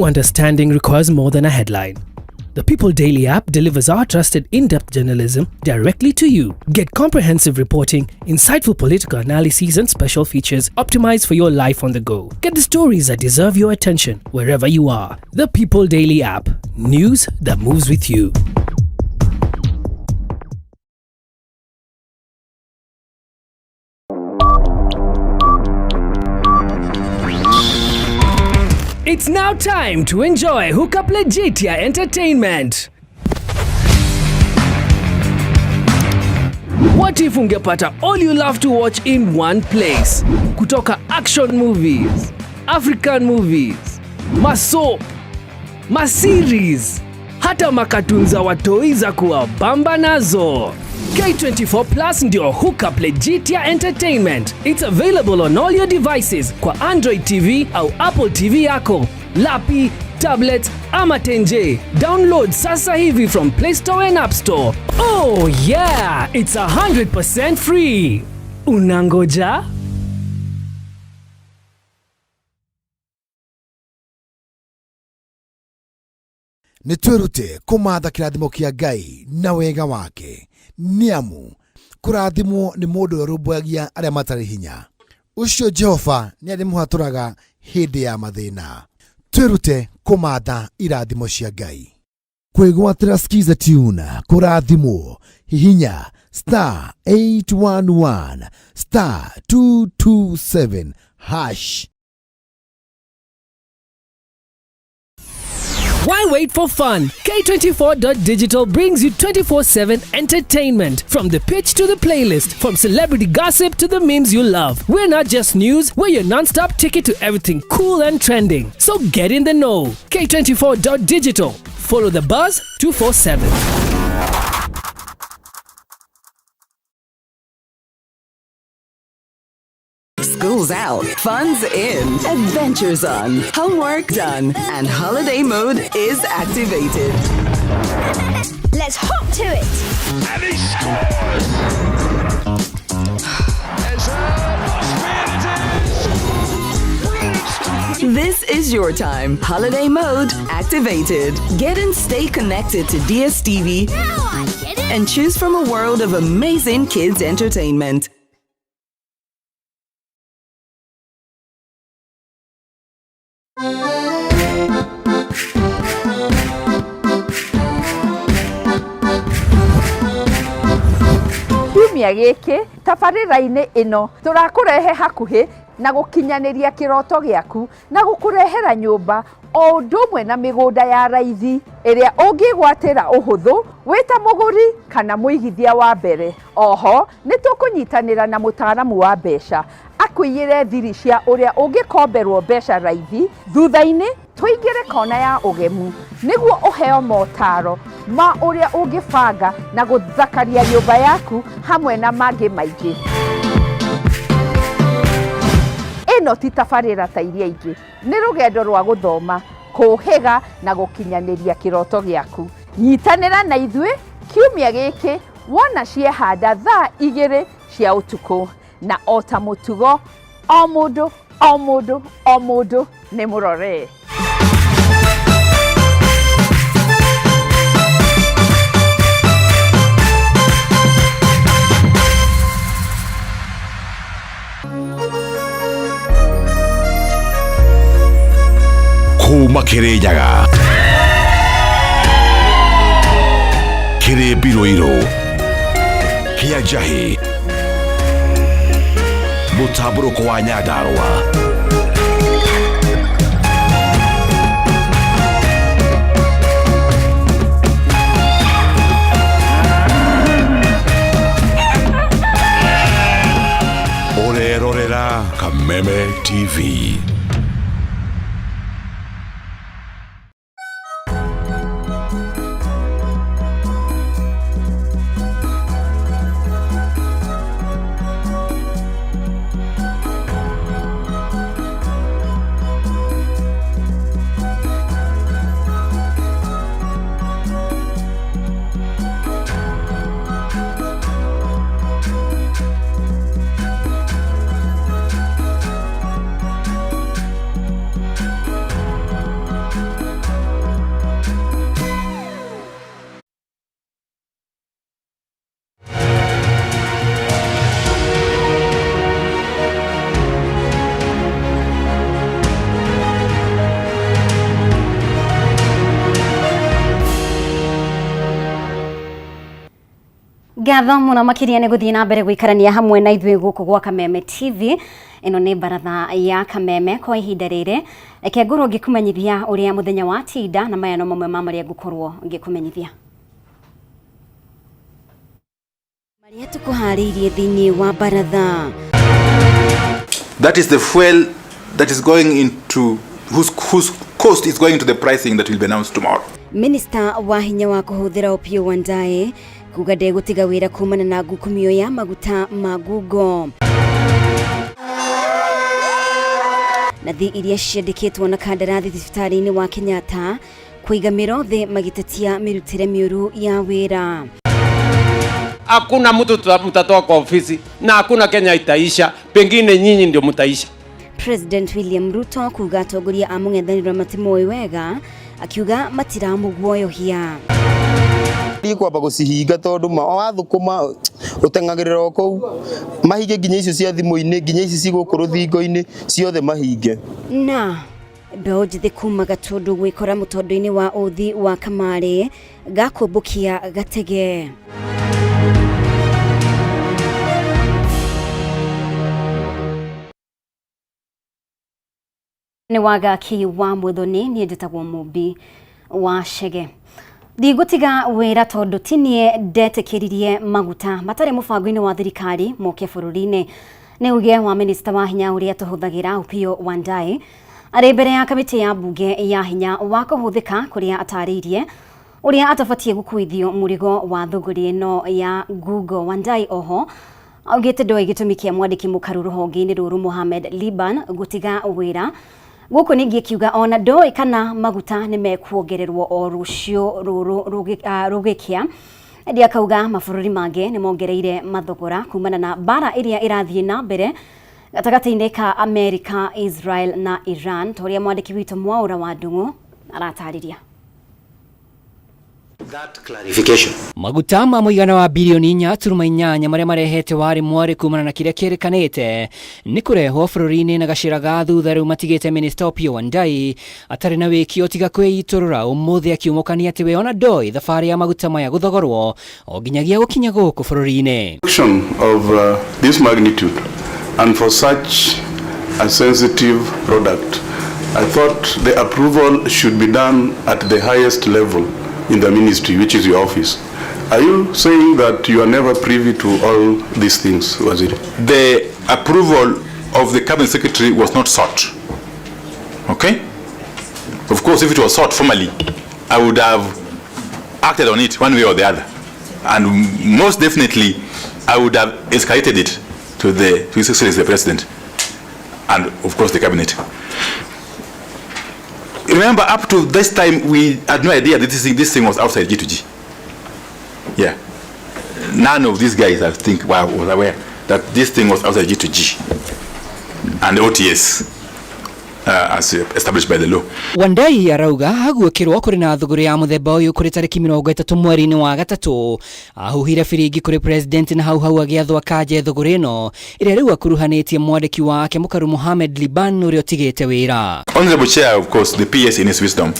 understanding requires more than a headline. The People Daily app delivers our trusted in depth journalism directly to you. Get comprehensive reporting, insightful political analyses, and special features optimized for your life on the go. Get the stories that deserve your attention wherever you are. The People Daily app. News that moves with you. It's now time to enjoy Hookup Legitia Entertainment. What if ungepata all you love to watch in one place? Kutoka action movies, African movies, masoap, maseries, hata makatun za watoi za kuwabamba nazo. K24 Plus ndio hookup Legitia Entertainment. It's available on all your devices kwa Android TV au Apple TV yako, lapi, tablet ama tenje. Download sasa hivi from Play Store and App Store. Oh yeah, it's 100% free. Unangoja? Nĩ twĩrute kũmatha kĩrathimo kĩa Ngai na wega wake, nĩ amu kũrathimwo nĩ mũndũ ũrĩa ũrũmbũyagia arĩa matarĩ hinya. Ũcio Jehova nĩ arĩmũhatũraga hĩndĩ ya mathĩna. Twĩrute kũmatha irathimo cia Ngai. Kwĩgwatĩra Skiza Tune kũrathimwo, hihinya star 811 star 227 hash. Why wait for fun? K24.digital brings you 24/7 entertainment. From the pitch to the playlist, from celebrity gossip to the memes you love. We're not just news, we're your non stop ticket to everything cool and trending. So get in the know. K24.digital. Follow the buzz 247. School's out, fun's in, adventures on, homework done, and holiday mode is activated. Let's hop to it. And he scores! This is your time. Holiday mode activated. Get and stay connected to DSTV and choose from a world of amazing kids entertainment. Kiumia gĩkĩ tabarĩra-inĩ ĩno tũrakũrehe hakuhĩ na gũkinyanĩria kĩroto gĩaku na gũkũrehera nyũmba o ũndũ ũmwe na mĩgũnda ya raithi ĩrĩa ũngĩgwatĩra ũhũthũ wĩ ta mũgũri kana mũigithia wa mbere. Oho nĩ tũkũnyitanĩra na mũtaaramu wa mbeca akũiyĩre thiri cia ũrĩa ũngĩkomberwo mbeca raithi thutha-inĩ tũingĩre kona ya ũgemu nĩguo ũheo motaro ma ũrĩa ũngĩbanga na gũthakaria nyũmba yaku hamwe na mangĩ maingĩ. Ĩno ti tabarĩra ta iria ingĩ, nĩ rũgendo rwa gũthoma, kũhĩga na gũkinyanĩria kĩroto gĩaku. Nyitanĩra na ithuĩ kiumia gĩkĩ wona ciehanda thaa 2 cia ũtukũ, na o ta mũtugo o mũndũ o mũndũ o mũndũ nĩ mũrore. Kuma Kirinyaga kĩrĩ mbirũirũ kĩa njahĩ mũtambũrũko wa Nyandarũa. Ũrerorera Kameme TV. Ngatho mũno makĩria nĩ gũthiĩ na mbere gũikarania hamwe na ithuĩ gũkũ gwa Kameme TV. Ĩno nĩ baratha ya Kameme kwa ihinda rĩrĩ. Reke ngorwo ngĩkũmenyithia ũrĩa mũthenya wa tinda, na maya no mamwe ma marĩa ngũkorwo ngĩkũmenyithia. Marĩa tũkũharĩirie thĩinĩ wa baratha. That is the fuel that is going into, whose cost is going into the pricing that will be announced tomorrow. Minister wa hinya wa kũhũthĩra Opiyo Wandayi kuga ndegũtiga wĩra kumana na ngukumio ya maguta ma ngungo. Nathi iria ciandĩkĩtwo na kandarathi thibitarĩ-inĩ wa Kenyatta kũiga mĩro thĩ magĩtetia mĩrutĩre mĩũru ya wĩra. Hakuna mtu mtatoa kwa ofisi na hakuna Kenya itaisha, pengine nyinyi ndio mtaisha. President William Ruto kuga atongoria a mũng'ethanĩro matimũĩ wega, akiuga matiramũguoyohia. Ndikwamba gũcihinga tondũ ma wathũkũma ũteng'agĩrĩra o kũu, mahinge nginya icio cia thimũ-inĩ, nginya ici ci gũkũ rũthingo-inĩ, ciothe mahinge. Na mbeũ njĩthĩ kuma Gatũndũ gwĩkora mũtondo-inĩ wa ũthi wa Kamarĩ gakũmbũkia gatege. Nĩ wagaki wa Muthoni, niĩ njĩtagwo Mũmbi wa Chege. Ndigũtiga wĩra tondũ ti niĩ ndetĩkĩririe maguta matarĩ mũbango-inĩ wa thirikari moke bũrũri-inĩ. Nĩ uge wa minista wa hinya ũrĩa tũhũthagĩra Opiyo Wandayi arĩ mbere ya kamĩtĩ ya mbunge ya hinya wa kũhũthĩka kũrĩa atarĩirie ũrĩa atabatiĩ gũkuithio mũrigo wa thũgũrĩ ĩno ya ngungo. Wandayi oho augĩte ndoĩ gĩtũmi kĩa mwandĩki mũkaru rũhonge-inĩ rũrũ Mohamed Liban gũtiga wĩra. Gũkũ ningĩ akiuga ona ndoĩ kana maguta nĩ mekuongererwo o rũciũ rũrũ rũgĩkĩa. Ĩndĩ akauga mabũrũri mangĩ nĩ mongereire mathogora kumana na mbara ĩrĩa ĩrathiĩ na mbere gatagatĩ-inĩ ka Amerika, Israel na Iran, ta ũrĩa mwandĩki witũ Mwaũra wa Ndung'u aratarĩria. That clarification. Maguta ma mũigana wa bilioni 4.8 marĩa marehete warĩ mwarĩ kumana na kĩrĩa kĩrĩkanĩte nĩ kũrehwo bũrũri-inĩ na gacĩra ga thutha rĩu matigĩte Minister Opiyo Wandayi atarĩ na wĩki o tiga kwĩitũrũra ũmũthĩ akiumũkania atĩ we ona ndoĩ thabarĩ ya maguta maya gũthogorwo o nginyagia gũkinya gũkũ bũrũri-inĩ. Action of this magnitude and for such a sensitive product, I thought the approval should be done at the highest level in the ministry, which is your office. Are you saying that you are never privy to all these things, Waziri? The approval of the cabinet secretary was not sought. Okay? Of course, if it was sought formally, I would have acted on it one way or the other. And most definitely, I would have escalated it to His Excellency the President and, of course, the cabinet. Remember, up to this time, we had no idea that this thing was outside G2G. Yeah. None of these guys, I think, was aware that this thing was outside G2G and OTS as established by the law. Wandayi arauga haguĩkĩrwo kũrĩ na thũgũrĩ ya mũthemba ũyũ kũrĩ tarĩki 30 mweri-inĩ wa gatatũ. Ahuhire biringi kũrĩ president na hau hau agĩathwo akanje thũgũrĩ ĩno ĩrĩa rĩu akuruhanĩtie mwandĩki wake mũkaru Mohamed Liban ũrĩa ũtigĩte wĩra. Honorable Chair, of course, the PS in his wisdom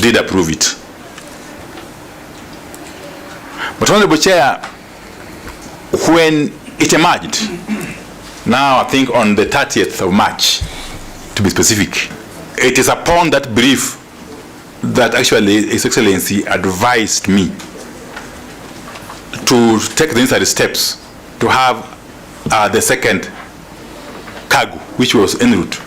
did approve it. But Honorable Chair, when it emerged, now I think on the 30th of March, to be specific, it is upon that brief that actually His Excellency advised me to take the necessary steps to have the second cargo, which was en route,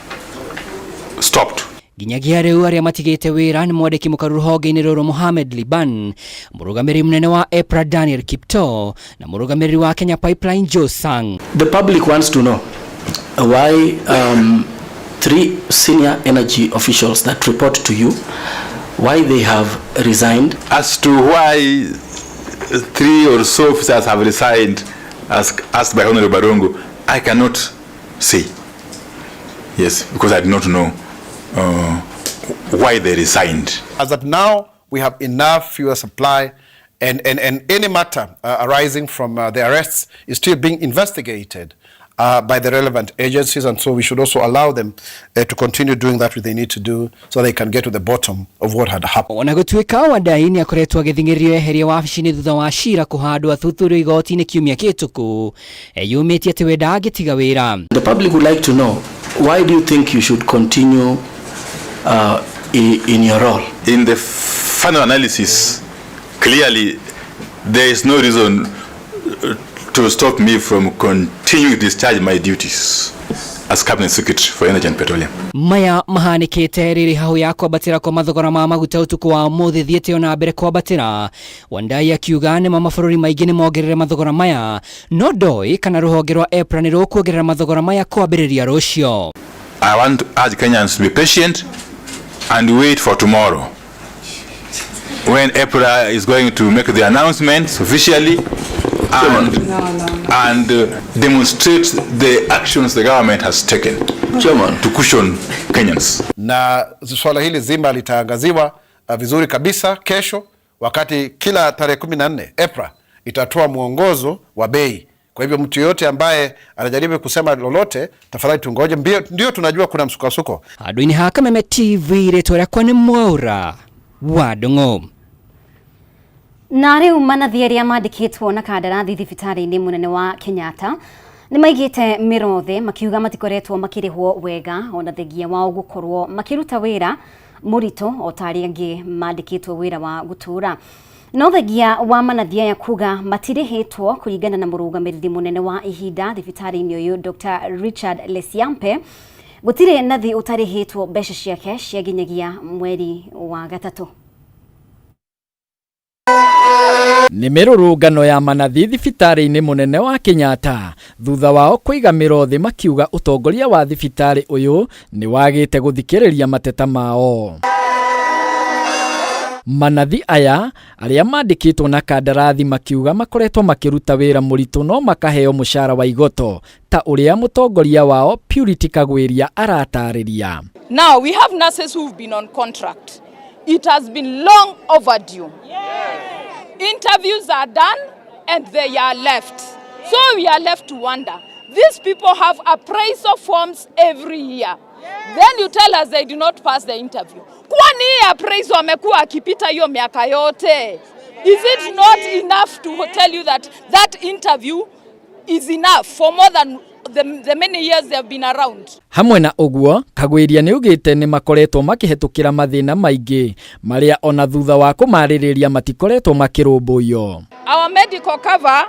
stopped. Nginyagia rĩu arĩa matigĩte wĩra nĩ mwandĩki mũkaru rũhonge-inĩ rũrũ Mohamed Liban, mũrũgamĩrĩri mũnene wa EPRA Daniel Kiptoo na mũrũgamĩrĩri wa Kenya Pipeline Joe Sang. The public wants to know why three senior energy officials that report to you, why they have resigned. As to why three or so officers have resigned, as asked by Honorable Barongo, I cannot say. Yes, because I do not know why they resigned. As at now, we have enough fuel supply, and any matter arising from the arrests is still being investigated by the relevant agencies, and so we should also allow them to continue doing that what they need to do so they can get to the bottom of what had happened. Ona gũtuĩka Wandayi nĩ akoretwo agĩthing'ĩrĩrio eherie wabici-inĩ thutha wa cira kũhandwo athuthurio igoti-inĩ kiumia kĩhĩtũku, eyumĩtie atĩ we ndangĩtiga wĩra. The public would like to know, why do you think you should continue in your role? In the final analysis, clearly there is no reason to stop me from continuing to discharge my duties as Cabinet Secretary for Energy and Petroleum. Maya mahanĩkĩte rĩrĩ hahũ ya kwambatĩra kwa mathogora ma maguta ũtukũ wa ũmũthĩ thiĩte ona mbere kwambatĩra. Wandayi akiuga nĩma mabũrũri maingĩ nĩmongerere mathogora maya, no ndoĩ kana rũhonge rwa EPRA nĩ rũkuongerera mathogora maya kwambĩrĩria rũciũ. I want to urge Kenyans to be patient and wait for tomorrow, when EPRA is going to make the announcements officially and demonstrate the actions the government has taken to cushion Kenyans. Na swala hili zima litaangaziwa vizuri kabisa kesho, wakati kila tarehe 14 EPRA itatoa mwongozo wa bei. Kwa hivyo mtu yoyote ambaye anajaribu kusema lolote, tafadhali tungoje. Ndio tunajua kuna msukosuko. Handũ-inĩ ha Kameme TV, rĩtwa rĩakwa nĩ Mwaura wa Ndung'u. Na rĩu manathi arĩa mandĩkĩtwo na kandarathi thibitarĩ-inĩ mũnene wa Kenyatta nĩ maigĩte mĩro thĩ makiuga matikoretwo makĩrĩhwo wega ona thengia wao gũkorwo makĩruta wĩra mũritũ o ta arĩa angĩ mandĩkĩtwo wĩra wa gũtũũra. No thengia wa manathi aya kuga matirĩhĩtwo kũringana na mũrũgamĩrĩri mũnene wa ihinda thibitarĩ-inĩ ũyũ Dr. Richard Lesiampe, gũtirĩ nathi ũtarĩhĩtwo mbeca ciake cia nginyagia mweri wa gatatũ. Nĩ mĩrũrũngano ya manathi thibitarĩ-inĩ mũnene wa Kenyatta thutha wao kũiga mĩro thĩ makiuga ũtongoria wa thibitarĩ ũyũ nĩ wagĩte gũthikĩrĩria mateta mao. Manathi aya arĩa mandĩkĩtwo na kandarathi makiuga makoretwo makĩruta wĩra mũritũ no makaheo mũcara wa igoto ta ũrĩa mũtongoria wao Purity Kagwĩria aratarĩria. Now we have nurses who've been on contract. It has been long overdue. Interviews are done and they are left. So we are left to wonder. These people have appraisal forms every year. Then you tell us they do not pass the interview. Kwani hii appraisal amekuwa akipita hiyo miaka yote? Is it not enough to tell you that that interview is enough for more than the many years they have been around? Hamwe na ũguo, Kagwĩria nĩ augĩte nĩ makoretwo makĩhetũkĩra mathĩna maingĩ marĩa ona thutha wa kũmarĩrĩria matikoretwo makĩrũmbũiyo. Our medical cover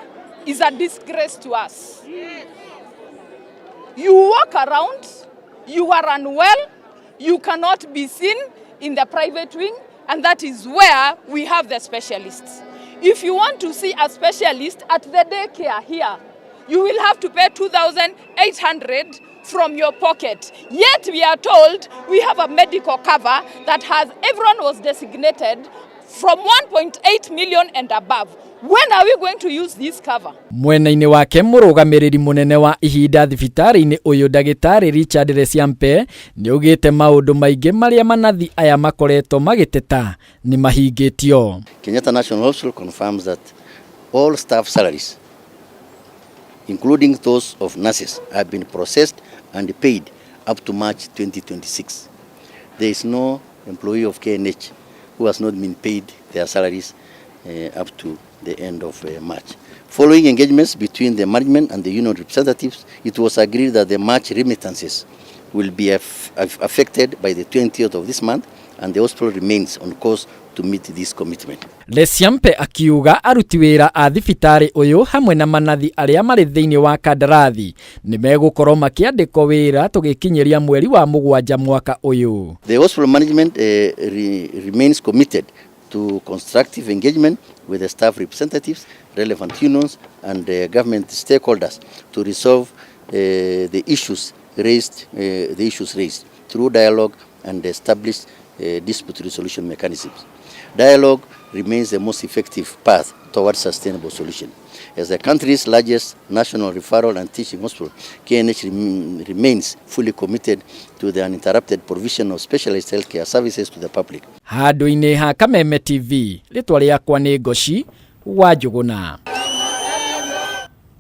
is a disgrace to us. You walk around, you are unwell, you cannot be seen in the private wing, and that is where we have the specialists. If you want to see a specialist at the daycare here, you will have to pay 2,800 from your pocket. Yet we are told we have a medical cover that has everyone was designated from 1.8 million and above. When are we going to use this cover? Mwena-inĩ wake mũrũgamĩrĩri mũnene wa ihinda thibitarĩ-inĩ ũyũ ndagĩtarĩ Richard Lesiampe nĩ augĩte maũndũ maingĩ marĩa manathi aya makoretwo magĩteta nĩ mahingĩtio. Kenyatta National Hospital confirms that all staff salaries, including those of nurses, have been processed and paid up to March 2026. There is no employee of KNH who has not been paid their salaries up to the end of March. Following engagements between the management and the union representatives, it was agreed that the March remittances will be affected by the 20th of this month, and the hospital remains on course to meet this commitment. Lesiampe akiuga aruti wĩra a thibitarĩ ũyũ hamwe na manathi arĩa marĩ thĩinĩ wa kandarathi nĩ megũkorwo makĩandĩkwo wĩra tũgĩkinyĩria mweri wa mũgwanja mwaka ũyũ. The hospital management remains committed to constructive engagement with the staff representatives, relevant unions and government stakeholders to resolve the issues raised through dialogue and established dispute resolution mechanisms. Dialogue remains the most effective path towards sustainable solution. As the country's largest national referral and teaching hospital, KNH remains fully committed to the uninterrupted provision of specialized healthcare services to the public. Handũ-inĩ ha Kameme TV, rĩtwa rĩakwa nĩ Ngoci wa Njũgũna.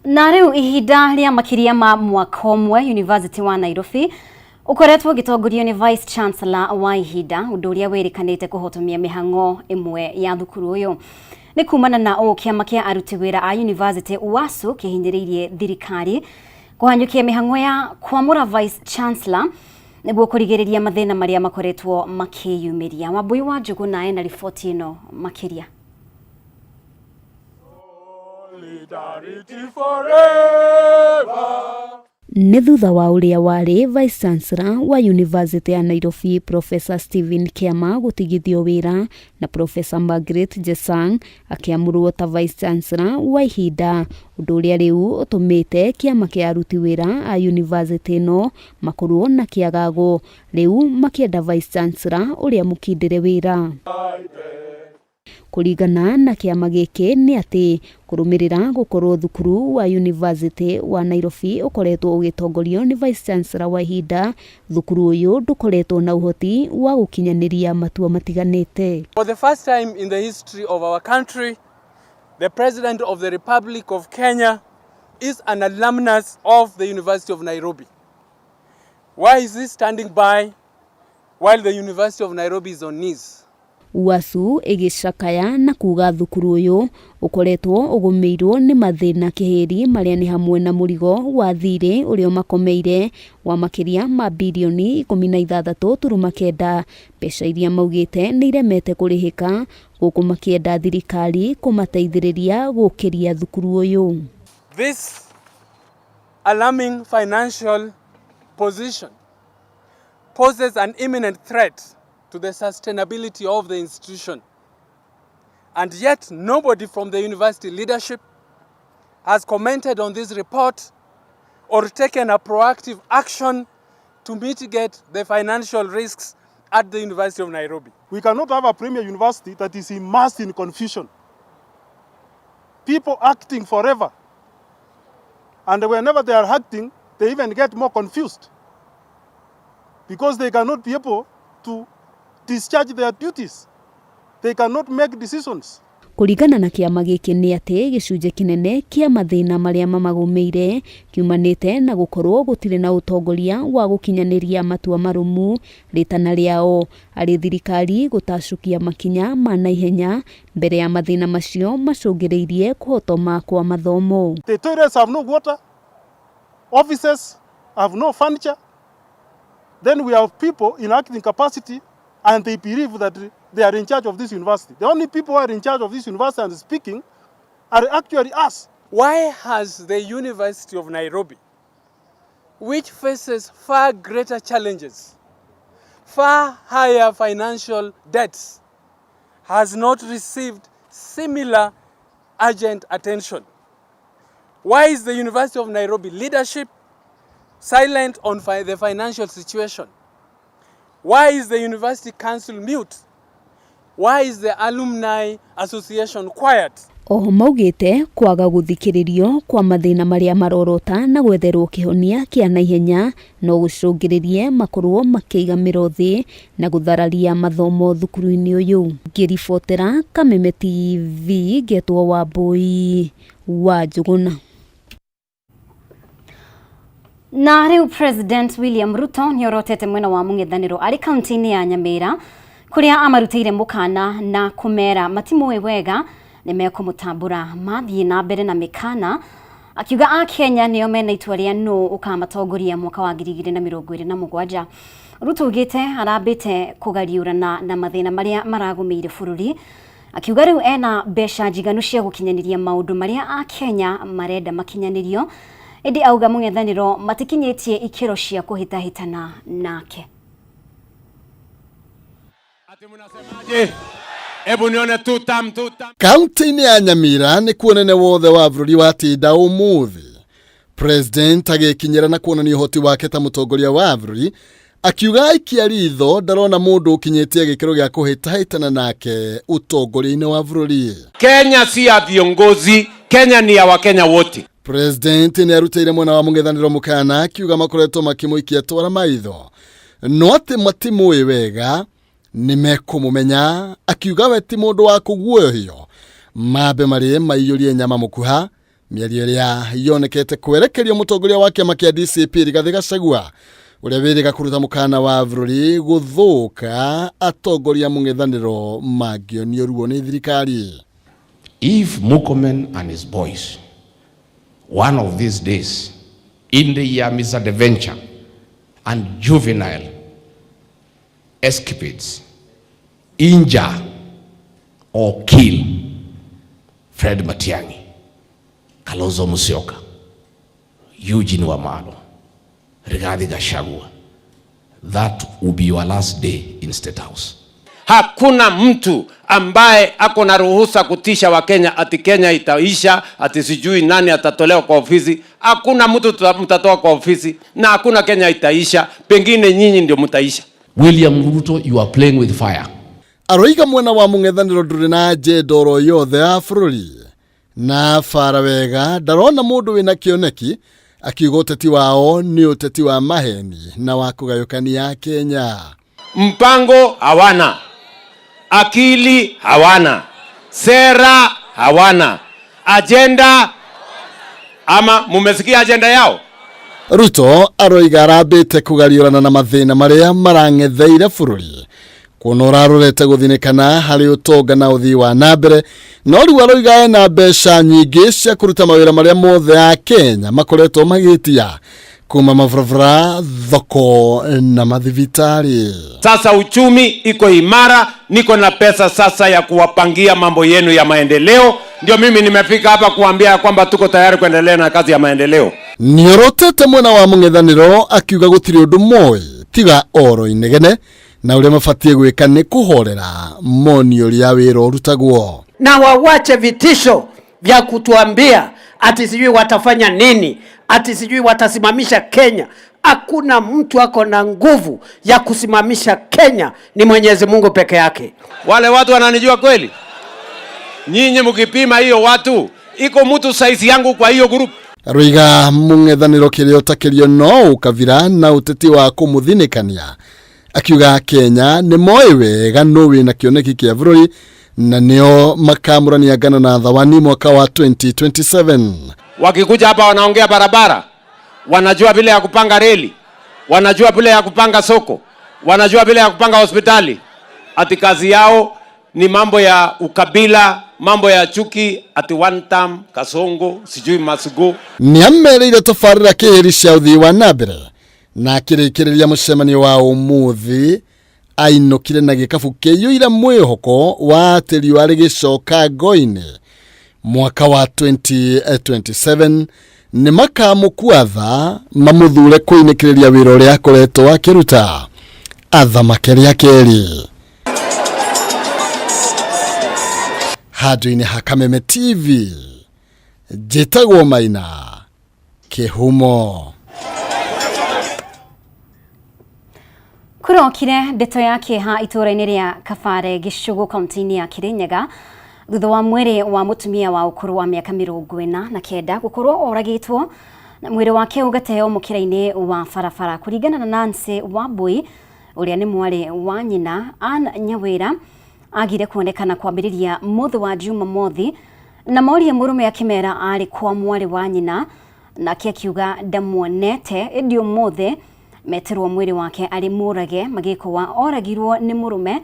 Na rĩu ihinda rĩa makĩria ma mwaka ũmwe University wa Nairobi ũkoretwo ũgĩtongorio nĩ Vice Chancellor wa ihinda, ũndũ ũrĩa wĩrĩkanĩte kũhotomia mĩhang'o ĩmwe ya thukuru ũyũ. Nĩ kumana na ũũ kĩama kĩa aruti wĩra a University UASU kĩhinyĩrĩirie thirikari kũhanyũkia mĩhang'o ya kwamũra Vice Chancellor nĩguo kũrigĩrĩria mathĩna marĩa makoretwo makĩyumĩria. Wambui wa Njũgũna ena riboti ĩno makĩria. Solidarity forever. Nĩ thutha wa ũrĩa warĩ Vice Chancellor wa Yunivasĩtĩ ya Nairobi Professor Stephen Kĩama gũtigithio wĩra na Professor Margaret Jesang akĩamũrwo ta Vice Chancellor wa ihinda, ũndũ ũrĩa rĩu ũtũmĩte kĩama kĩa aruti wĩra a yunivasĩtĩ ĩno makorwo na kĩagago, rĩu makĩenda Vice Chancellor ũrĩa mũkindĩre wĩra. Kũringana na kĩama gĩkĩ nĩ atĩ kũrũmĩrĩra gũkorwo thukuru wa Yunivasĩtĩ wa Nairobi ũkoretwo ũgĩtongorio nĩ Vice Chancellor wa ihinda, thukuru ũyũ ndũkoretwo na ũhoti wa gũkinyanĩria matua matiganĩte. For the first time in the history of our country, the President of the Republic of Kenya is an alumnus of the University of Nairobi. Why is he standing by while the University of Nairobi is on knees? UASU ĩgĩcakaya na kuga thukuru ũyũ ũkoretwo ũgũmĩirwo nĩ mathĩna kĩhĩri marĩa nĩ hamwe na mũrigo wa thirĩ ũrĩa ũmakomeire wa makĩria ma birioni 16.9, mbeca iria maugĩte nĩ iremete kũrĩhĩka, gũkũ makĩenda thirikari kũmateithĩrĩria gũkĩria thukuru ũyũ. This alarming financial position poses an imminent threat to the sustainability of the institution. And yet nobody from the university leadership has commented on this report or taken a proactive action to mitigate the financial risks at the University of Nairobi. We cannot have a premier university that is immersed in confusion. People acting forever. And whenever they are acting, they even get more confused because they cannot be able to discharge their duties. They cannot make decisions. Kũringana na kĩama gĩkĩ nĩ atĩ gĩcunjĩ kĩnene kĩa mathĩna marĩa mamagũmĩire kiumanĩte na gũkorwo gũtirĩ na ũtongoria wa gũkinyanĩria matua marũmu. Rĩtana rĩao arĩ thirikari gũtacũkia makinya ma naihenya mbere ya mathĩna macio macũngĩrĩirie kũhotoma kwa mathomo. The toilets have no water, offices have no furniture. Then we have people in acting capacity and they believe that they are in charge of this university. The only people who are in charge of this university and speaking are actually us. Why has the University of Nairobi, which faces far greater challenges, far higher financial debts, has not received similar urgent attention? Why is the University of Nairobi leadership silent on the financial situation? Why is the University Council mute? Why is the Alumni Association quiet? Oho maugĩte kwaga gũthikĩrĩrio kwa mathĩna marĩa marorota na gwetherwo kĩhonia kĩa naihenya no gũcũngĩrĩrie makorwo makĩiga mĩro thĩ na gũthararia mathomo thukuru-inĩ ũyũ. Ngĩribotera Kameme TV ngetwo Wambui wa Njũgũna. Na rĩu President William Ruto nĩorotete mwena wa mũng'ethanĩro arĩ kaunti-inĩ ya Nyamĩra kũrĩa amarutĩire mũkana na kũmera matimũĩ wega nĩmekũmũtambũra mathiĩ na mbere na mĩkana, akiuga a Kenya nĩo mena itua rĩa nũ ũkamatongoria mwaka wa 2027. Ruto augĩte arambĩte kũgariũrana na mathĩna marĩa maragũmĩire bũrũri, akiuga rĩu ena mbeca njiganu cia gũkinyanĩria maũndũ marĩa a Kenya marenda makinyanĩrio, ĩndĩ auga mũng'ethanĩro matikinyĩtie ikĩro cia kũhĩtahĩtana nake. Hebu nione tutam tutam. Kaunti-inĩ ya Nyamira nĩ kuo nene wothe wa bũrũri watinda ũmũthĩ. President agĩkinyĩra na kuonania ũhoti wake ta mũtongoria wa bũrũri, akiuga aikia ritho ndarona mũndũ ũkinyĩtie gĩkĩro gĩa kũhĩtahĩtana nake ũtongoria-inĩ wa bũrũri. Kenya si ya viongozi, Kenya ni ya Wakenya wote. President nĩ arutĩire mwena wa mũng'ethanĩro mũkana akiuga makoretwo makĩmũikia twara maitho, no atĩ matimũĩ wega nĩmekũmũmenya, akiuga we ti mũndũ wa kũguoyohio, mambe marĩe maiyũrie nyama mũkuha Mĩario ĩrĩa yonekete kwerekerio mũtongoria wa kĩama kĩa DCP Rigathĩ Gachagua ũrĩa wĩrĩga kũruta mũkana wa bũrũri gũthũka atongoria mũng'ethanĩro mangĩonio ruo nĩ thirikari. If Murkomen and his boys, one of these days, in the year misadventure and juvenile escapades, injure or kill Fred Matiang'i, Kalonzo Musyoka, Eugene Wamalwa, Rigathi Gachagua, that will be your last day in State House. Hakuna mtu ambaye ako na ruhusa kutisha Wakenya ati Kenya itaisha, ati sijui nani atatolewa kwa ofisi. Hakuna mtu mtatoa kwa ofisi na hakuna Kenya itaisha. Pengine nyinyi ndio mtaisha. William Ruto, you are playing with fire. Aroiga mwena wa mũng'ethanĩro ndũrĩ na agenda oro yothe ya bũrũri na bara wega ndarona mũndũ wĩna kĩoneki akiuga ũteti wao nĩ ũteti wa maheni na wa kũgayũkania Kenya. Mpango hawana, akili hawana, sera hawana, agenda ama mumesikia agenda yao? Ruto aroiga arambĩte kũgariũrana na mathĩna marĩa marang'etheire bũrũri kuona ũrarorete gũthinĩkana harĩ ũtonga na ũthii wa na mbere no rĩu aroiga ena mbeca nyingĩ cia kũruta mawĩra marĩa mothe a Kenya makoretwo magĩtia kuma mabarabara, thoko na mathibitarĩ. Sasa uchumi iko imara, niko na pesa sasa ya kuwapangia mambo yenu ya maendeleo. Ndio mimi nimefika hapa kuambia kwamba tuko tayari kuendelea na kazi ya maendeleo. Nĩorotete mwena wa mũng'ethanĩro akiuga gũtirĩ ũndũ moĩ tiga oro inegene na ũrĩa mabatiĩ gwĩka nĩ kũhorera moni ũrĩa wĩra ũrutagwo. Na wawache vitisho vya kutuambia ati sijui watafanya nini, ati sijui watasimamisha Kenya. Hakuna mtu ako na nguvu ya kusimamisha Kenya, ni Mwenyezi Mungu peke yake. Wale watu wananijua kweli? Nyinyi mkipima hiyo watu, iko mtu size yangu kwa hiyo group? Aroiga mũng'ethanĩro kĩrĩa ũtakĩrio no ũkabira na ũteti wa kũmũthinĩkania akiuga Kenya nĩ moĩ wega nũ wĩna kĩoneki kĩa bũrũri na nĩo makamũrania ngano na thawani mwaka wa 2027. Wakikuja hapa wanaongea barabara, wanajua vile ya kupanga reli, wanajua vile ya kupanga soko, wanajua vile ya kupanga hospitali. Ati kazi yao ni mambo ya ukabila, mambo ya chuki, ati one term, Kasongo, sijui Masugo. Nĩamereire tabarĩra kĩhĩri cia ũthii wa na mbere na akĩrĩkĩrĩria mũcemanio wa ũmũthĩ ainũkire na gĩkabu kĩiyũire mwĩhoko wa atĩ riũa rĩgĩcoka ngo-inĩ mwaka wa 2027 nĩ makamũkuatha mamũthure kũinĩkĩrĩria wĩra ũrĩa akoretwo akĩruta athamake rĩa kerĩ. Handũ-inĩ ha Kameme TV njĩtagwo Maina Kĩhumo. Kũrokire ndeto ya kĩeha itũũra-inĩ rĩa Kabare Gĩcũgũ kaunti-inĩ ya Kirinyaga thutha wa mwĩrĩ wa mũtumia wa ũkũrũ wa mĩaka 49 gũkorwo oragĩtwo na mwĩrĩ wake ũgateo mũkĩra-inĩ wa barabara. Kũringana na Nancy Wambui ũrĩa nĩ mwarĩ wa nyina Ann Nyawĩra agire kuonekana kwambĩrĩria mũthĩ wa Jumamothi na morie mũrũme akĩmera arĩ kwa mwarĩ wa nyina nake akiuga ndamuonete ĩndĩ ũmũthĩ meterwo mwĩrĩ wake arĩ mũrage magĩko wa oragirwo nĩ mũrũme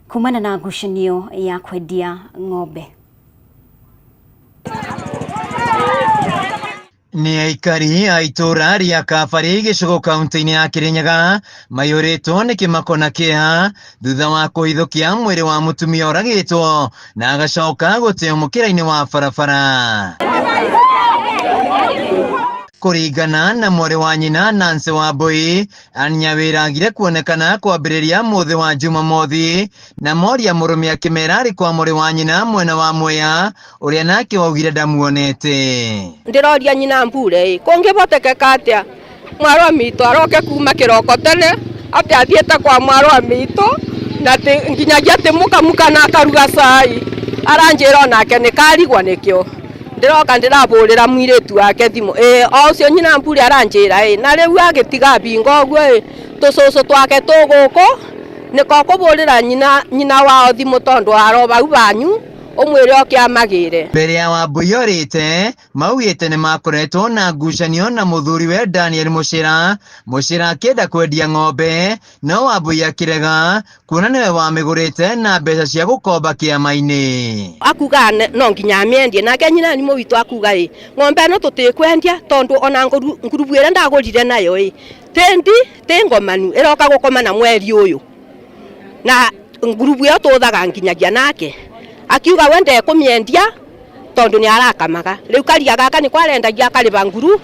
kumana na ngucanio ya kwendia ng'ombe. Nĩ aikari a itũũra rĩa Kabare Gĩcũgũ kaunti-inĩ ya Kirinyaga maiyũrĩtwo nĩ kĩmako na kĩeha thutha wa kũhithũkia mwĩrĩ wa mũtumia ũragĩtwo na agacoka gũteo mũkĩra-inĩ wa barabara. Kũringana na mwarĩ wa nyina Nancy Wambui, Ann Nyawĩra agire kuonekana kwambĩrĩria mũthĩ wa Jumamothi na moria mũrũme akĩmera arĩ kwa mwarĩ wa nyina mwena wa Mwea ũrĩa nake waugire ndamuonete. Ndĩroria nyina mbure ĩ kũngĩhotekeka atĩa mwarĩ wa mitũ aroke kuma kĩroko tene atĩ athiĩte kwa mwarĩ wa mitũ na nginyagia atĩ mũkamuka na akaruga cai aranjĩra onake nĩ karigwa nĩkĩo ndĩroka ndĩrabũrĩra mũirĩtu wake thimũ ĩ o ũcio nyina mbure aranjĩra ĩ na rĩu agĩtiga bingo ũguo ĩ tũcũcũ twake tũgũkũ nĩko kũbũrĩra nyina wao thimũ tondũ aro bau banyu Ũmwĩre oke amagĩre. Mbere ya Wambui orĩte, maugĩte nĩ makoretwo na ngucanio na mũthuriwe Daniel Mũcĩra, Mũcĩra akĩenda kwendia ng'ombe no Wambui akĩrega kuona nĩwe wamĩgũrĩte na mbeca cia gũkomba kĩama-inĩ. Akuga no nginya amĩendie nake nyina nĩ mũwitũ akuga ĩ ng'ombe ĩno tũtikwendia tondũ ona ngurubu ĩrĩa ndagũrire nayo ĩ tĩndi tĩ ngomanu ĩroka gũkoma na mweri ũyũ na ngurubu ĩyo tũthaga nginyagia nake akiuga we ndekũmĩendia tondũ nĩ arakamaga rĩu karia gaka nĩ kwarendagia akarĩba ngurubu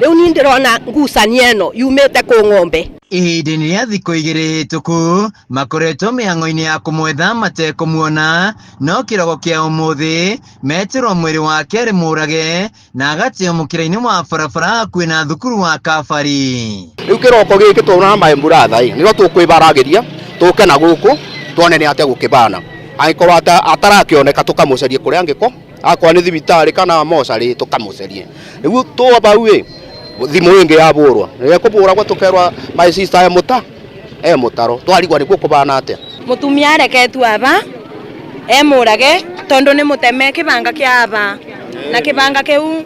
rĩu niĩ ndĩrona ngucanio ĩno yumĩte kũ ng'ombe. Ihinda-inĩ rĩa thikũ igĩrĩ hĩtũku makoretwo mĩhang'o-inĩ ya kũmwetha matekũmuona no kĩrogo kĩa ũmũthĩ metĩrwo mwĩrĩ wake arĩ mũrage na agateo mũkĩra-inĩ wa barabara hakuhĩ na thukuru wa Kabari. Rĩu kĩroko gĩkĩ tuona my brother ĩ nĩrĩo tũkwĩbaragĩria tũke na gũkũ tuone nĩ atĩa gũkĩbana angĩkorwo atarakĩoneka tũkamũcarie kũrĩa angĩko akorwo nĩ thibitarĩ kana mocarĩ tũkamũcarie rĩu twa bau ĩ thimũ ĩngĩ yabũrwa rĩrĩa kũbũragwo tũkerwa my sister e mũtaro twarigwa nĩkuo kũbana atĩa. Mũtumia areketwo aba emũrage tondũ nĩ mũteme kĩbanga kĩa aba na kĩbanga kĩu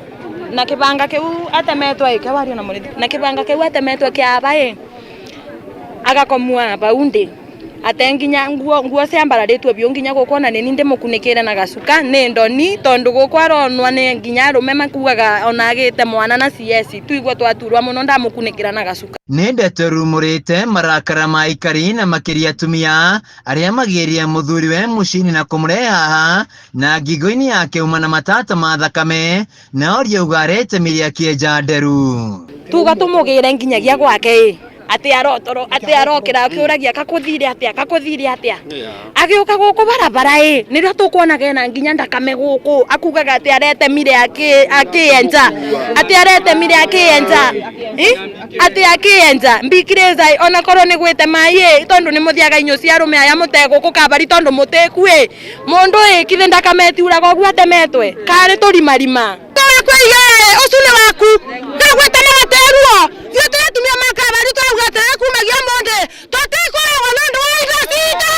na kĩbanga kĩu atemetwo ĩ kĩwario na mũrĩthi na kĩbanga kĩu atemetwo kĩa aba ĩ agakomua aba undi ate nginya nguo ciambararĩtwo biũ nginya gũkũ ona nĩ ndĩmũkunĩkĩre na gacuka nĩ ndoni tondũ gũkũ aronwa nĩ nginya arũme makuaga ona agĩte mwana na CS tuigua twaturwa mũno ndamũkunĩkĩra na gacuka. Nĩ ndeto rumũrĩte marakara ma aikari na makĩria atumia arĩa magĩrire mũthuriwe mũciĩ-inĩ na kũmũrehe haha na ngingo-inĩ yake uma na matata ma thakame na oria uga aretemire akĩenja nderu. Tuga tũmũgĩre nginyagia gwake ĩ atĩ arotoro atĩ arokĩra akĩũragia kakũthire atĩa kakũthire atĩa agĩũka gũkũ barabara ĩ nĩrĩo tũkuonaga ena nginya ndakame gũkũ akugaga atĩ aretemire akĩenja atĩ aretemire akĩenja atĩ akĩenja mbikirĩca ona korwo nĩ gwĩte maĩ ĩ tondũ nĩ mũthiaga inyuĩ cia arũme aya mũtegũkũ kabari tondũ mũtĩku ĩ mũndũ ĩ kithĩ ndakame tiuraga ũguo atemetwe karĩ tũrimarima ũcio nĩ waku ndagwĩte materuo ithuĩ tũrĩ atumia ma kabari tũrauga atĩrĩ kumagia ũmũthĩ tũtikũragwo nĩ ũndũ wa indo citũ.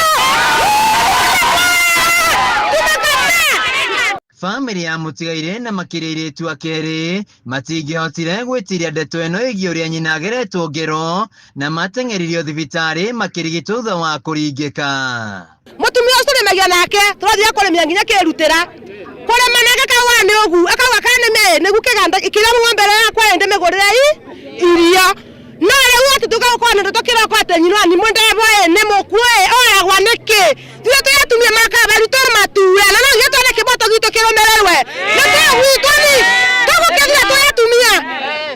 Bamĩrĩ ya mũtigairĩ na makĩria airĩtu a kerĩ matingĩhotire gwĩtiria ndeto ĩno ĩgiĩ ũrĩa nyina ageretwo ngero na mateng'eririo thibitarĩ makĩrigitwo thutha wa kũringĩka. Mũtumia ũcio tũrĩmagia nake tũrathiĩ kũrĩmia nginya kĩrutĩra kũrĩma nake kauga nĩ ũgu akauga kana nĩ nĩgu kĩganda kĩrĩa ng'ombe yakwa ĩ ndĩmĩgũrĩre irio no rĩu atĩ tũgagũkorwo na ndeto kĩroko atĩ nyina ni mũndebo ĩ nĩ mũkuũ ĩ oragwa nĩkĩ ithuĩ tũrĩ atumia ma kabari tũmature na no nginya tuone kĩboto gitũ kĩrũmĩrĩrwe nĩ tũgwitwo ni tũgũkĩthira tũrĩ atumia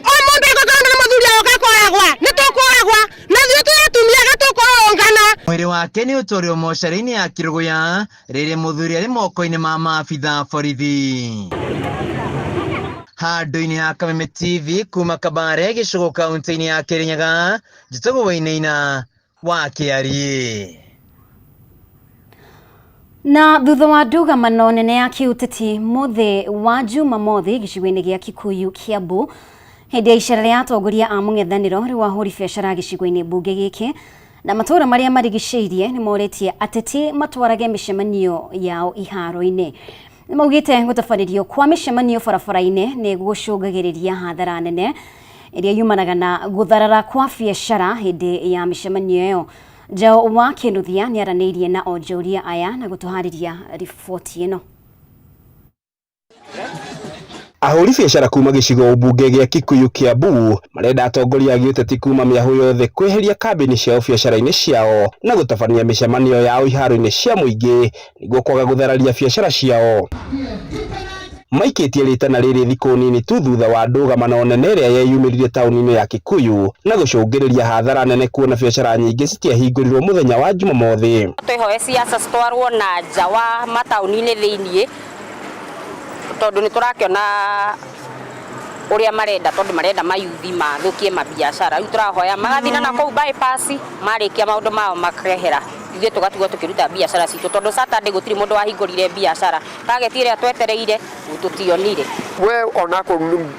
o mũndũ angĩkorwo nĩ mũthuri agoka koragwa nĩ tũkũragwa na ithuĩ tũrĩ atumia gatũkũrũrũngana. Mwĩrĩ wake nĩ ũtwarirwo mocarĩ-inĩ ya Kĩrũgũya rĩrĩa mũthuri arĩ moko-inĩ ma maabitha borithi. Handũ-inĩ ha Kameme TV kuma Kabare gĩcũgũ kaunti-inĩ ya Kĩrĩnyaga njĩtagwo Wainaina wa Kĩariĩ. Na thutha wa ndũgamano nene ya kĩũteti mũthĩ wa Jumamothi gĩcigo-inĩ gĩa Kikuyu Kiambu hĩndĩ ya icera rĩa atongoria a mũng'ethanĩro rĩu ahũri biacara gĩcigo-inĩ mbunge gĩkĩ na matũũra marĩa marigicĩirie nĩ morĩtie ateti matwarage mĩcemanio yao iharo-inĩ. Nĩ maugĩte gũtabanĩrio kwa mĩcemanio barabara-inĩ nĩ gũcũngagĩrĩria hathara nene ĩrĩa yumanaga na gũtharara kwa biacara hĩndĩ ya mĩcemanio ĩyo. Njau wa Kĩnuthia nĩ aranĩirie na onjoria aya na gũtũharĩria riboti ĩno. Ahũri biacara kuma gĩcigo mbunge gĩa Kikuyu Kiambu marenda atongoria a gĩũteti kuma mĩahũ yothe kweheria kambĩini ciao biacara-inĩ ciao na gũtabania mĩcemanio yao iharo-inĩ cia mũingĩ nĩguo kwaga gũthararia biacara ciao. Maikĩtie rĩtana rĩrĩ thikũ nini tu thutha wa ndũgamano nene ĩrĩa yeyumĩririe taũni-inĩ ya Kikuyu na gũcũngĩrĩria hathara nene kuona biacara nyingĩ citiahingũrirwo mũthenya wa Jumamothi. Twĩhoe siasa citwarwo na nja wa mataũni-inĩ thĩiniĩ tondũ nĩ tũrakĩona ũrĩa marenda tondũ marenda mayuthi mathũkie mabiacara rĩu tũrahoya magathina na kũu bypass marĩkia maũndũ mao makehera ithuĩ tũgatigwo tũkĩruta biacara citũ tondũ Saturday gũtirĩ mũndũ wahingũrire biacara target ĩrĩa twetereire tũtionire. We onako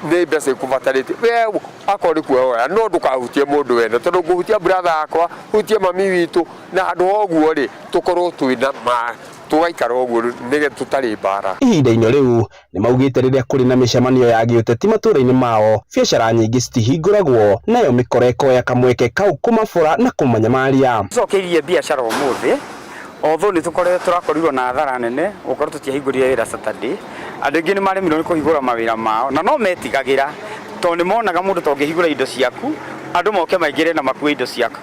nĩ mbeca ikubatarĩtie, we akorwo nĩ kuoya no ndũkahutie mũndũ wene, tondũ ngũhutia brother yakwa, hutie mami witũ, na handũ ha ũguo rĩ tũkorwo twĩna ma tũgaikara ũguo nĩgetha tũtarĩ mbara. Ihinda-inĩ rĩu nĩ maugĩte rĩrĩa kũrĩ na mĩcemanio ya gĩũteti matũũra-inĩ mao, biacara nyingĩ citihingũragwo, nayo mĩkora ĩkoya kamweke kau kũmabora na kũmanyamaria. Tũcokeirie biacara ũmũthĩ, although nĩ tũrakorirwo na hathara nene gũkorwo tũtiahingũrire wĩra Saturday. Andũ aingĩ nĩ maremirwo nĩ kũhingũra mawĩra mao na no metigagĩra tondũ nĩ monaga mũndũ ta ũngĩhingũra indo ciaku andũ moke maingĩre na makue indo ciaku.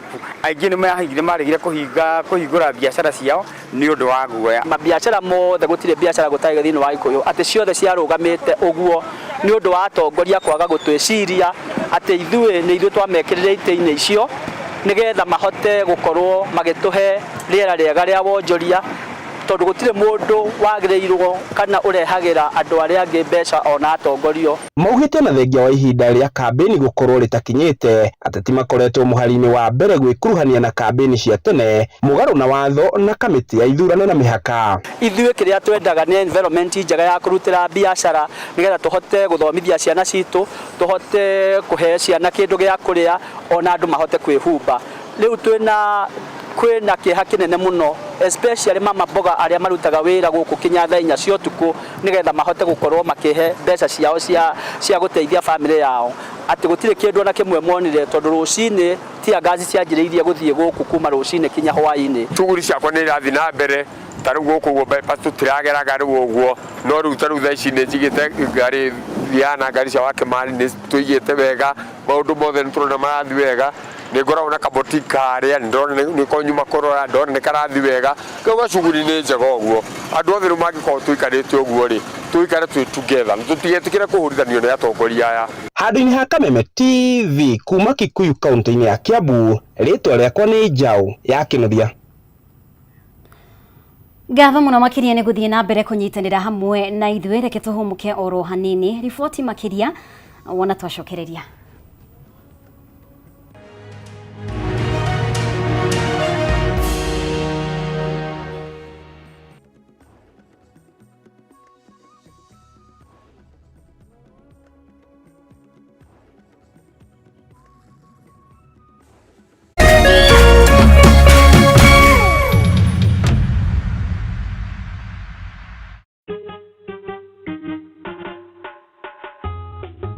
Aingĩ nĩ maregire kũhingũra biacara ciao nĩ ũndũ wa guoya. Mabiacara mothe gũtirĩ biacara gũtarĩ thĩinĩ wa Gĩkũyũ atĩ ciothe ciarũgamĩte ũguo nĩ ũndũ wa atongoria kwaga gũtwĩciria atĩ ithuĩ nĩ ithuĩ twamekĩrire itĩ-inĩ icio nĩgetha mahote gũkorwo magĩtũhe rĩera rĩega rĩa wonjoria, tondũ gũtirĩ mũndũ wagĩrĩirwo kana ũrehagĩra andũ arĩa angĩ mbeca ona atongorio. Maugĩte na thengia wa ihinda rĩa kambĩni gũkorwo rĩtakinyĩte, ateti makoretwo mũhari-inĩ wa mbere gwĩkuruhania na kambĩni cia tene mũgarũ na watho na kamĩtĩ ya ithurano na mĩhaka. Ithuĩ kĩrĩa twendaga nĩ environment njega ya kũrutĩra biacara nĩgetha tũhote gũthomithia ciana citũ, tũhote kũhe ciana kĩndũ gĩa kũrĩa ona andũ mahote kwĩhumba. Rĩu kwĩna kĩeha kĩnene mũno, especially mama mboga arĩa marutaga wĩra gũkũ kinya thaa inya cia ũtukũ nĩgetha mahote gũkorwo makĩhe mbeca ciao cia gũteithia famĩlĩ yao, atĩ gũtirĩ kĩndũ ona kĩmwe monire tondũ rũcinĩ tear gas cianjĩrĩirie gũthiĩ gũkũ kuma rũcinĩ kinya hwaĩ-inĩ. Shughuli ciakwa nĩ irathiĩ na mbere, ta rĩu gũkũ ũguo bypass tũtirageraga rĩu ũguo, no rĩu ta rĩu thaa ici nĩ njigĩte ngari thiaga na ngari cia Wakĩmani, nĩ tũigĩte wega, maũndũ mothe nĩ tũrona marathiĩ wega. Nĩ ngoragwo na kaboti karĩa, nĩ ndĩrona nĩko nyuma kũrora, ndona nĩ karathiĩ wega. Koguo shughuli nĩ njega ũguo, andũ othe rĩu mangĩkorwo tũikarĩte ũguo rĩ, tũikare twĩ together, na tũtigetĩkĩre kũhũrithanio nĩ atongoria aya. Handũ-inĩ ha Kameme TV kuma Kikuyu kaunti-inĩ ya Kiambu, rĩtwa rĩakwa nĩ Njaũ ya Kĩnuthia. Ngatho mũno makĩria nĩ gũthiĩ na mbere kũnyitanĩra hamwe na ithuĩ, reke tũhũmũke oro hanini, riboti makĩria wona twacokereria.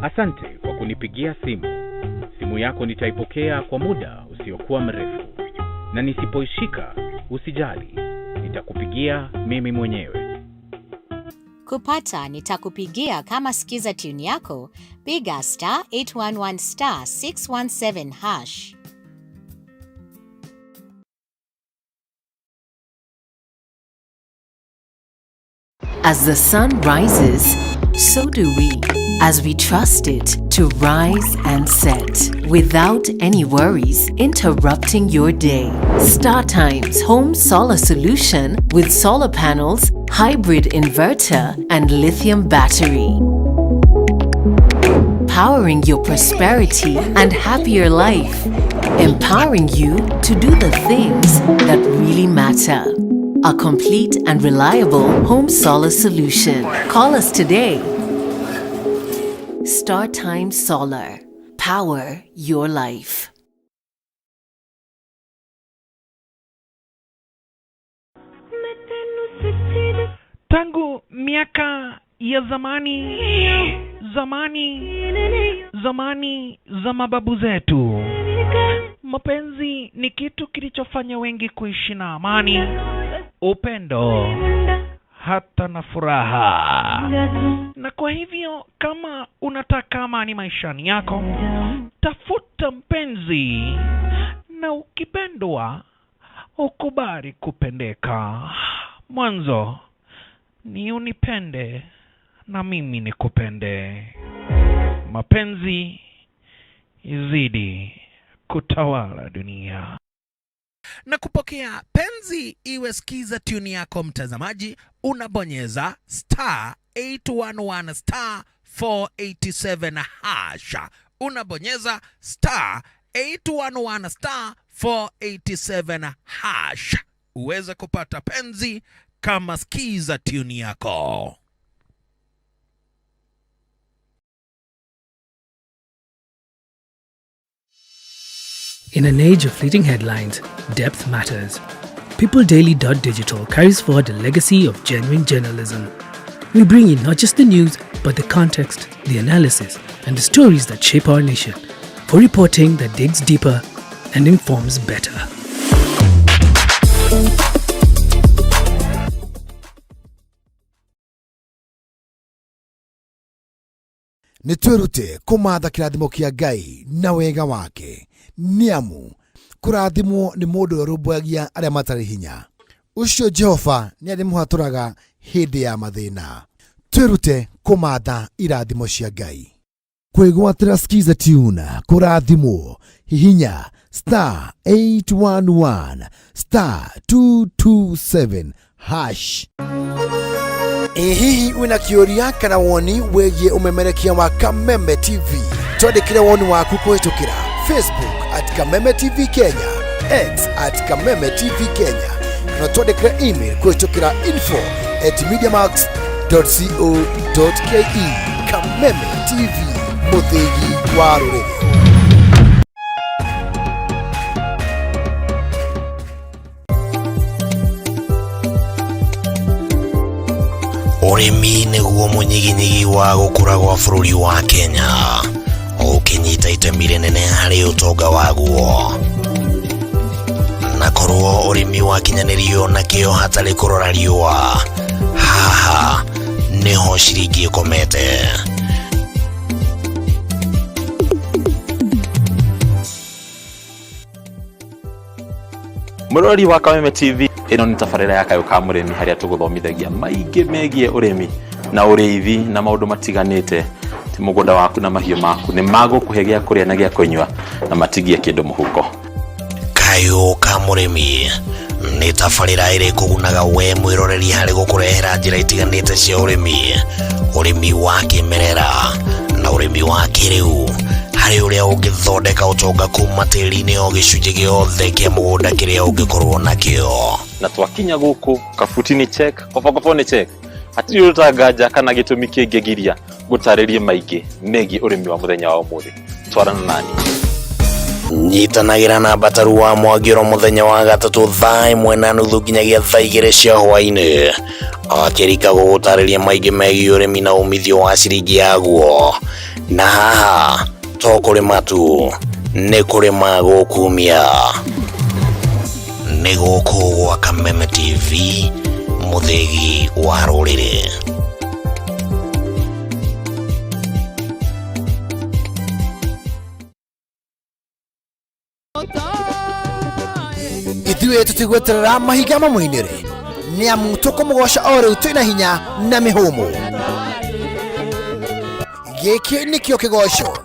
Asante kwa kunipigia simu. Simu yako nitaipokea kwa muda usiokuwa mrefu. Na nisipoishika, usijali. Nitakupigia mimi mwenyewe. Kupata nitakupigia kama sikiza tune yako, piga star 811 star 617 hash. As the sun rises, so do we, as we trust it to rise and set without any worries interrupting your day. StarTimes Home Solar Solution with solar panels, hybrid inverter, and lithium battery. Powering your prosperity and happier life. Empowering you to do the things that really matter. A complete and reliable home solar solution. Call us today. StarTimes Solar. Power your life. Tangu miaka ya zamani, zamani, zamani za mababu zetu, mapenzi ni kitu kilichofanya wengi kuishi na amani, upendo, hata na furaha. Na kwa hivyo kama unataka amani maishani yako, tafuta mpenzi, na ukipendwa ukubali kupendeka. Mwanzo ni unipende na mimi nikupende. Mapenzi izidi kutawala dunia. Na kupokea penzi iwe sikiza tune yako mtazamaji, unabonyeza star 811 star 487 hash. Unabonyeza star 811 star 487 hash uweze kupata penzi kama sikiza tune yako. In an age of fleeting headlines, depth matters. PeopleDaily.digital carries forward the legacy of genuine journalism. We bring you not just the news, but the context, the analysis, and the stories that shape our nation for reporting that digs deeper and informs better. Nĩ twĩrute kũmatha kĩrathimo kĩa Ngai na wega wake, nĩ amu kũrathimwo nĩ mũndũ ũrĩa ũrũmbũyagia arĩa matarĩ hinya. Ũcio Jehova nĩ arĩmũhatũraga hĩndĩ ya mathĩna. Twĩrute kũmatha irathimo cia Ngai. Kwĩgwatĩra Skiza Tune kũrathimwo, hihinya star 811 star 227 hash. Ĩ hihi wĩna kĩũria kana woni wĩgiĩ ũmemerekia wa Kameme TV? Twandĩkĩre woni waku kũhĩtũkĩra Facebook at Kameme TV Kenya, X at Kameme TV Kenya, kana twandĩkĩre email kũhĩtũkĩra info at mediamax.co.ke. Kameme TV, mũthĩgi wa rũrĩrĩ. Ũrĩmi nĩguo mũnyiginyigi wa gũkũra gwa bũrũri wa Kenya, ũkĩnyita itemi rĩnene harĩ ũtonga waguo. Na korwo ũrĩmi wakinyanĩrio na kĩo hatarĩ kũrora riũa, haha nĩho ciringi ĩkomete. Mũrori wa Kameme TV, ĩno nĩ tabarĩra ya Kayũ ka Mũrĩmi harĩa tũgũthomithagia maingĩ megiĩ ũrĩmi na ũrĩithi na maũndũ matiganĩte. Ti mũgũnda waku na mahiũ maku nĩ magũkũhe gĩa kũrĩa na gĩa kũnyua na matigie kĩndũ mũhuko. Kayũ ka Mũrĩmi nĩ tabarĩra ĩrĩ kũgunaga we mwĩroreri harĩ gũkũrehera njĩra itiganĩte cia ũrĩmi, ũrĩmi wa kĩmerera na ũrĩmi wa kĩrĩu, harĩ ũrĩa ũngĩthondeka ũtonga kuma tĩri-inĩ o gĩcunjĩ gĩothe kĩa mũgũnda kĩrĩa ũngĩkorwo nakĩo. Na twakinya gũkũ kabuti nĩ check, kobokobo nĩ check, hatirĩ ũndũ ta nganja kana gĩtũmi kĩngĩgiria gũtarĩrie maingĩ megiĩ ũrĩmi wa mũthenya wa ũmũthĩ. Twarana nani. Nyitanagĩra na Mbataru wa Mwangĩro mũthenya wa gatatũ thaa ĩmwe na nuthu nginyagia thaa igĩrĩ cia hwaĩ-inĩ, akĩrika gũgũtarĩria maingĩ megiĩ ũrĩmi na umithio wa ciringi yaguo. Na haha to kũrĩma tu, nĩ kũrĩma gũkumia. Nĩ gũkũ gwa Kameme TV, mũthĩgi wa rũrĩrĩ. Ithuĩ tũtigweterera mahinga mamũinĩre, nĩ amu tũkũmũgoca o rĩu twĩna hinya na mĩhũmũ. Gĩkĩ nĩkĩo kĩgoco.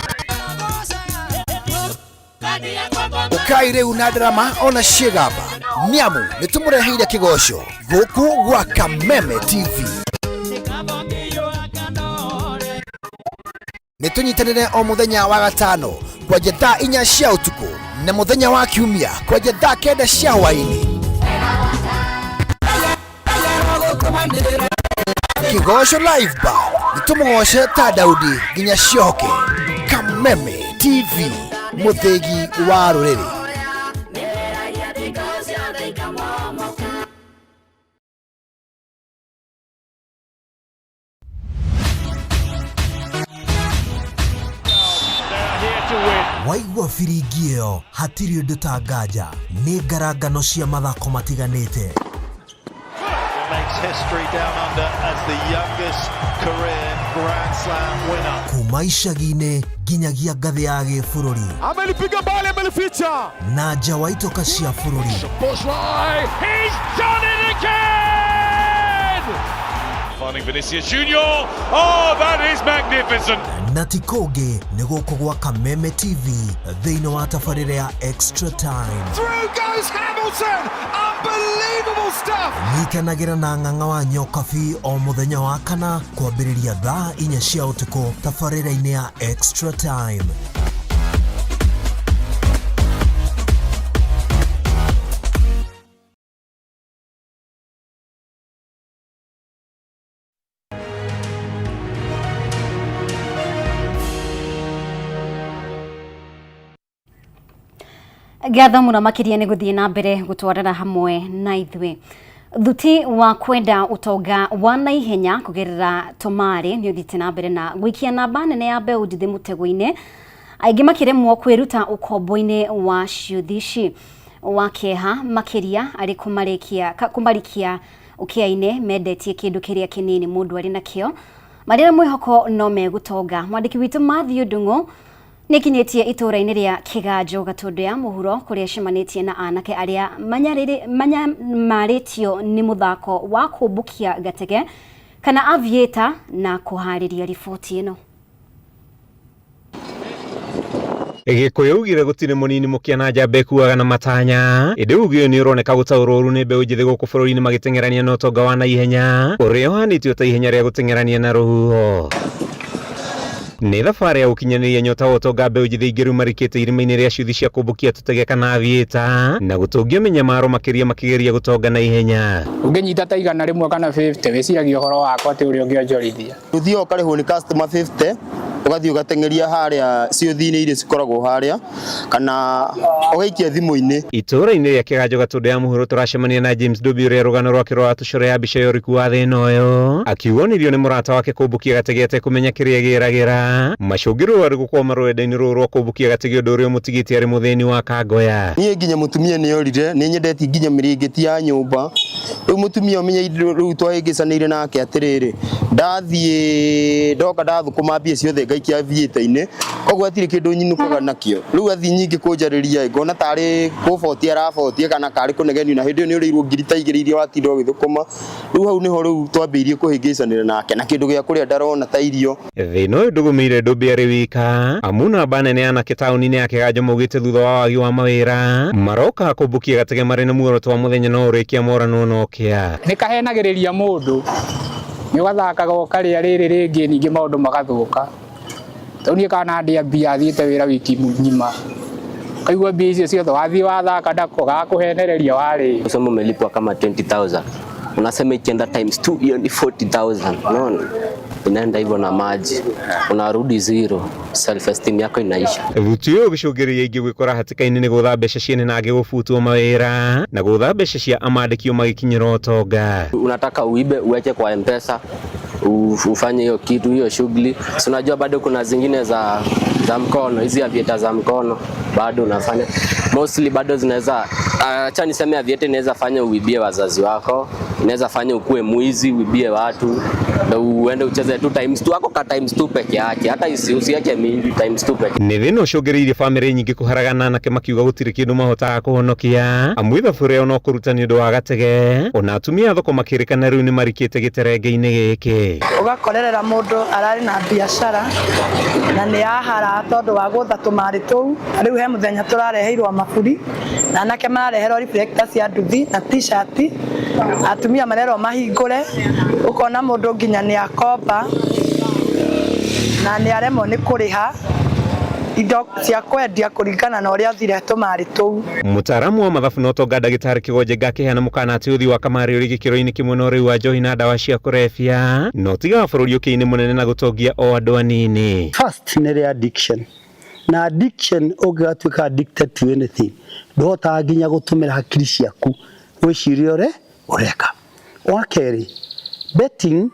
Ũkai rĩu na ndarama ona ciĩgamba, nĩ amu nĩ tũmũreheire kĩgoco gũkũ gwa Kameme TV. Nĩ tũnyitanĩre o mũthenya wa gatano kwanja thaa 4 cia ũtukũ na mũthenya wa kiumia kwanja thaa 9 cia hwaĩ-inĩ. Kĩgoco Live Band, nĩ tũmũgoce ta Daudi nginya ciohoke. Kameme TV, mũthĩgi wa rũrĩrĩ. Waigua biringi ĩyo hatirĩ ũndũ ta nganja, nĩ ngarangano cia mathako matiganĩte. Makes history down under as the youngest career Grand Slam winner. Kuma icagi-inĩ nginyagia ngathĩ ya gĩbũrũri. Amelipiga mbali, amelificha. Na nja wa itoka cia bũrũri. Bushrai, he's done it again! Finding Vinicius Junior. Oh, that is magnificent. Na ti kũngĩ nĩ gũkũ gwa Kameme TV thĩinĩ wa tabarĩra ya Extra Time. Through goes Hamilton! Unbelievable stuff! Nyitanagĩra na ng'ang'a wa Nyokabi o mũthenya wa kana kwambĩrĩria thaa 4 cia ũtukũ tabarĩra-inĩ ya Extra Time. Ngatho mũno makĩria nĩ gũthiĩ na mbere gũtwarana hamwe na ithuĩ. Thuti wa kwenda ũtonga wa naihenya kũgerera tũmarĩ nĩ ũthiĩte na mbere na gũikia namba nene ya mbeũ njĩthĩ mũtego-inĩ, aingĩ makĩremwo kwĩruta ũkombo-inĩ wa ciũthi ici. Wa kĩeha makĩria arĩ kũmarikia ũkĩa-inĩ mendetie kĩndũ kĩrĩa kĩnini mũndũ arĩ nakĩo, marĩ na mwĩhoko no megũtonga. Mwandĩki witũ Matthew Ndung'u nĩkinyĩtie itũũra-inĩ rĩa Kĩganjo Gatũndũ ya mũhuro kũrĩa acemanĩtie na anake arĩa manyamarĩtio nĩ mũthako wa kũmbũkia gatege kana aviator na kũharĩria riboti ĩno. Gĩkũyũ augire gũtirĩ mũnini mũkĩa na njamba ĩkuaga na matanya, ĩndĩ uge ũyũ nĩ ũroneka gũtaũrwo ũru nĩ mbeũ njĩthĩ gũkũ bũrũri-inĩ magĩteng'erania na ũtonga wa naihenya ũrĩa ũhanĩtio ta ihenya rĩa gũteng'erania na rũhuho. Nĩ thabarĩ ya gũkinyanĩria nyota wa ũtonga mbeũ njĩthĩ ingĩ rĩu marikĩte irima-inĩ rĩa ciuthi cia kũmbũkia tũtege kana aviator na gũtũngio mĩnyamaro makĩria makĩgeria gũtonga na ihenya. Ũngĩnyita ta 100 kana 50 wĩciragia ũhoro wakwa atĩ ũrĩa ũngĩonjorithia. Ũthiaga ũkarĩhwo nĩ customer 50 ũgathiĩ ũgateng'eria harĩa ciũthi-inĩ iria cikoragwo harĩa kana ũgaikia thimũ-inĩ. Itũũra-inĩ rĩa Kĩganjo Gatũndũ ya mũhuro tũracemania na James Ndubi ũrĩa rũgano rwake rũratũcorea mbica ya ũriku wa thĩna ũyũ akiuga onirio nĩ mũrata wake kũmbũkia gatege atekũmenya kĩrĩa gĩragĩra macũngĩrĩro arĩ gũkwama rũrenda-inĩ rũrũ rwa kũmbũkia gatege ũndũ ũrĩa ũmũtigĩte arĩ mũthĩni wa kangoya. Niĩ nginya mũtumia nĩ orire, nĩ nyendetie nginya mĩrĩngĩti ya nyũmba. Rĩu mũtumia ũmenye rĩu twahĩngĩcanĩire nake atĩrĩrĩ, ndathiĩ ndoka ndathũkũma mbia ciothe ngaikia aviator-inĩ, koguo hatirĩ kĩndũ nyinũkaga nakĩo. Rĩu athiĩ nyingĩ kũnjarĩria ngona tarĩ kũbotia arabotia kana karĩ kũnegenio na hĩndĩ ĩyo nĩ ũrĩirwo ngiri ta igĩrĩ iria watinda ũgĩthũkũma. Rĩu hau nĩho rĩu twambĩrĩirie kũhĩngĩcanĩra nake na kĩndũ gĩa kũrĩa ndarona ta irio. Thĩna ũyũ ndũgũmĩire Ndũmbi arĩ wika, amu namba nene ya anake taũni-inĩ ya Kĩganjo maugĩte thutha wa wagi wa mawĩra maroka kũmbũkia gatege marĩ na muoroto wa mũthenya no ũrĩkia moranwo na ũkĩa. Nĩ kahenagĩrĩria mũndũ, nĩ ũgathakaga ũkarĩa rĩrĩ rĩngĩ ningĩ maũndũ magathũka. Tondũ niĩ kana ndĩa mbia thiĩte wĩra wiki ng'ima, ũkaigua mbia icio ciothe wathiĩ wathaka nako gakũhenereria warĩ. Useme umelipwa kama 20,000 unasema ikienda times 2 hiyo ni 40,000 unaona, inaenda hivyo na maji, unarudi zero, self esteem yako inaisha. Thuti ũyũ ũgĩcũngĩrĩria aingĩ gwĩkora hatĩka-inĩ nĩ gũtha mbeca ciene na angĩ gũbutwo mawĩra na gũtha mbeca cia amandĩkio magĩkinyĩra ũtonga. Unataka uibe uweke kwa M-Pesa ufanye hiyo kitu hiyo shughuli, si unajua bado kuna zingine za mkono, hizi aviator za mkono bado unafanya mostly, bado zinaweza acha niseme aviator inaweza fanya uibie wazazi wako, inaweza fanya ukue mwizi uibie watu na uende ucheze tu times 2 ako ka times 2 peke yake, hata usiweke mingi times 2 peke. Nĩ thĩna ũcũngĩrĩirie bamĩrĩ nyingĩ kũharagana anake makiuga gũtirĩ kĩndũ mahotaga kũhonokia amu ithabu rĩao no kũruta nĩ ũndũ wa gatege ona atumia a thoko makĩrĩkana rĩu nĩ marikĩte gĩterenge-inĩ gĩkĩ. Ũgakorerera mũndũ ararĩ na biacara na nĩ yahara tondũ wa gũtha tũmarĩ tũu. Rĩu he mũthenya tũrareheirwo maburi na anake marareherwo reflector cia nduthi na t-shirt, atumia marerwo mahingũre, ũkona mũndũ nginya nĩ akomba na nĩ aremwo nĩ kũrĩha indo cia kwendia kũringana na ũrĩa athire tũmarĩ tũu. Mũtaaramu wa mathabu na ũtonga ndagĩtarĩ Kĩgonje akĩheana mũkana atĩ ũthi wa kamarĩ ũrĩ gĩkĩro-inĩ kĩmwe na ũrĩu wa njohi na ndawa cia kũrebia na ũtigaga bũrũri ũkĩa-inĩ mũnene na gũtongia o andũ anini. First nĩ rĩ addiction, na addiction ũngĩgatuĩka addicted to anything ndũhotaga nginya gũtũmĩra hakiri ciaku gwĩciria ũrĩa ũreka. Wa kerĩ, betting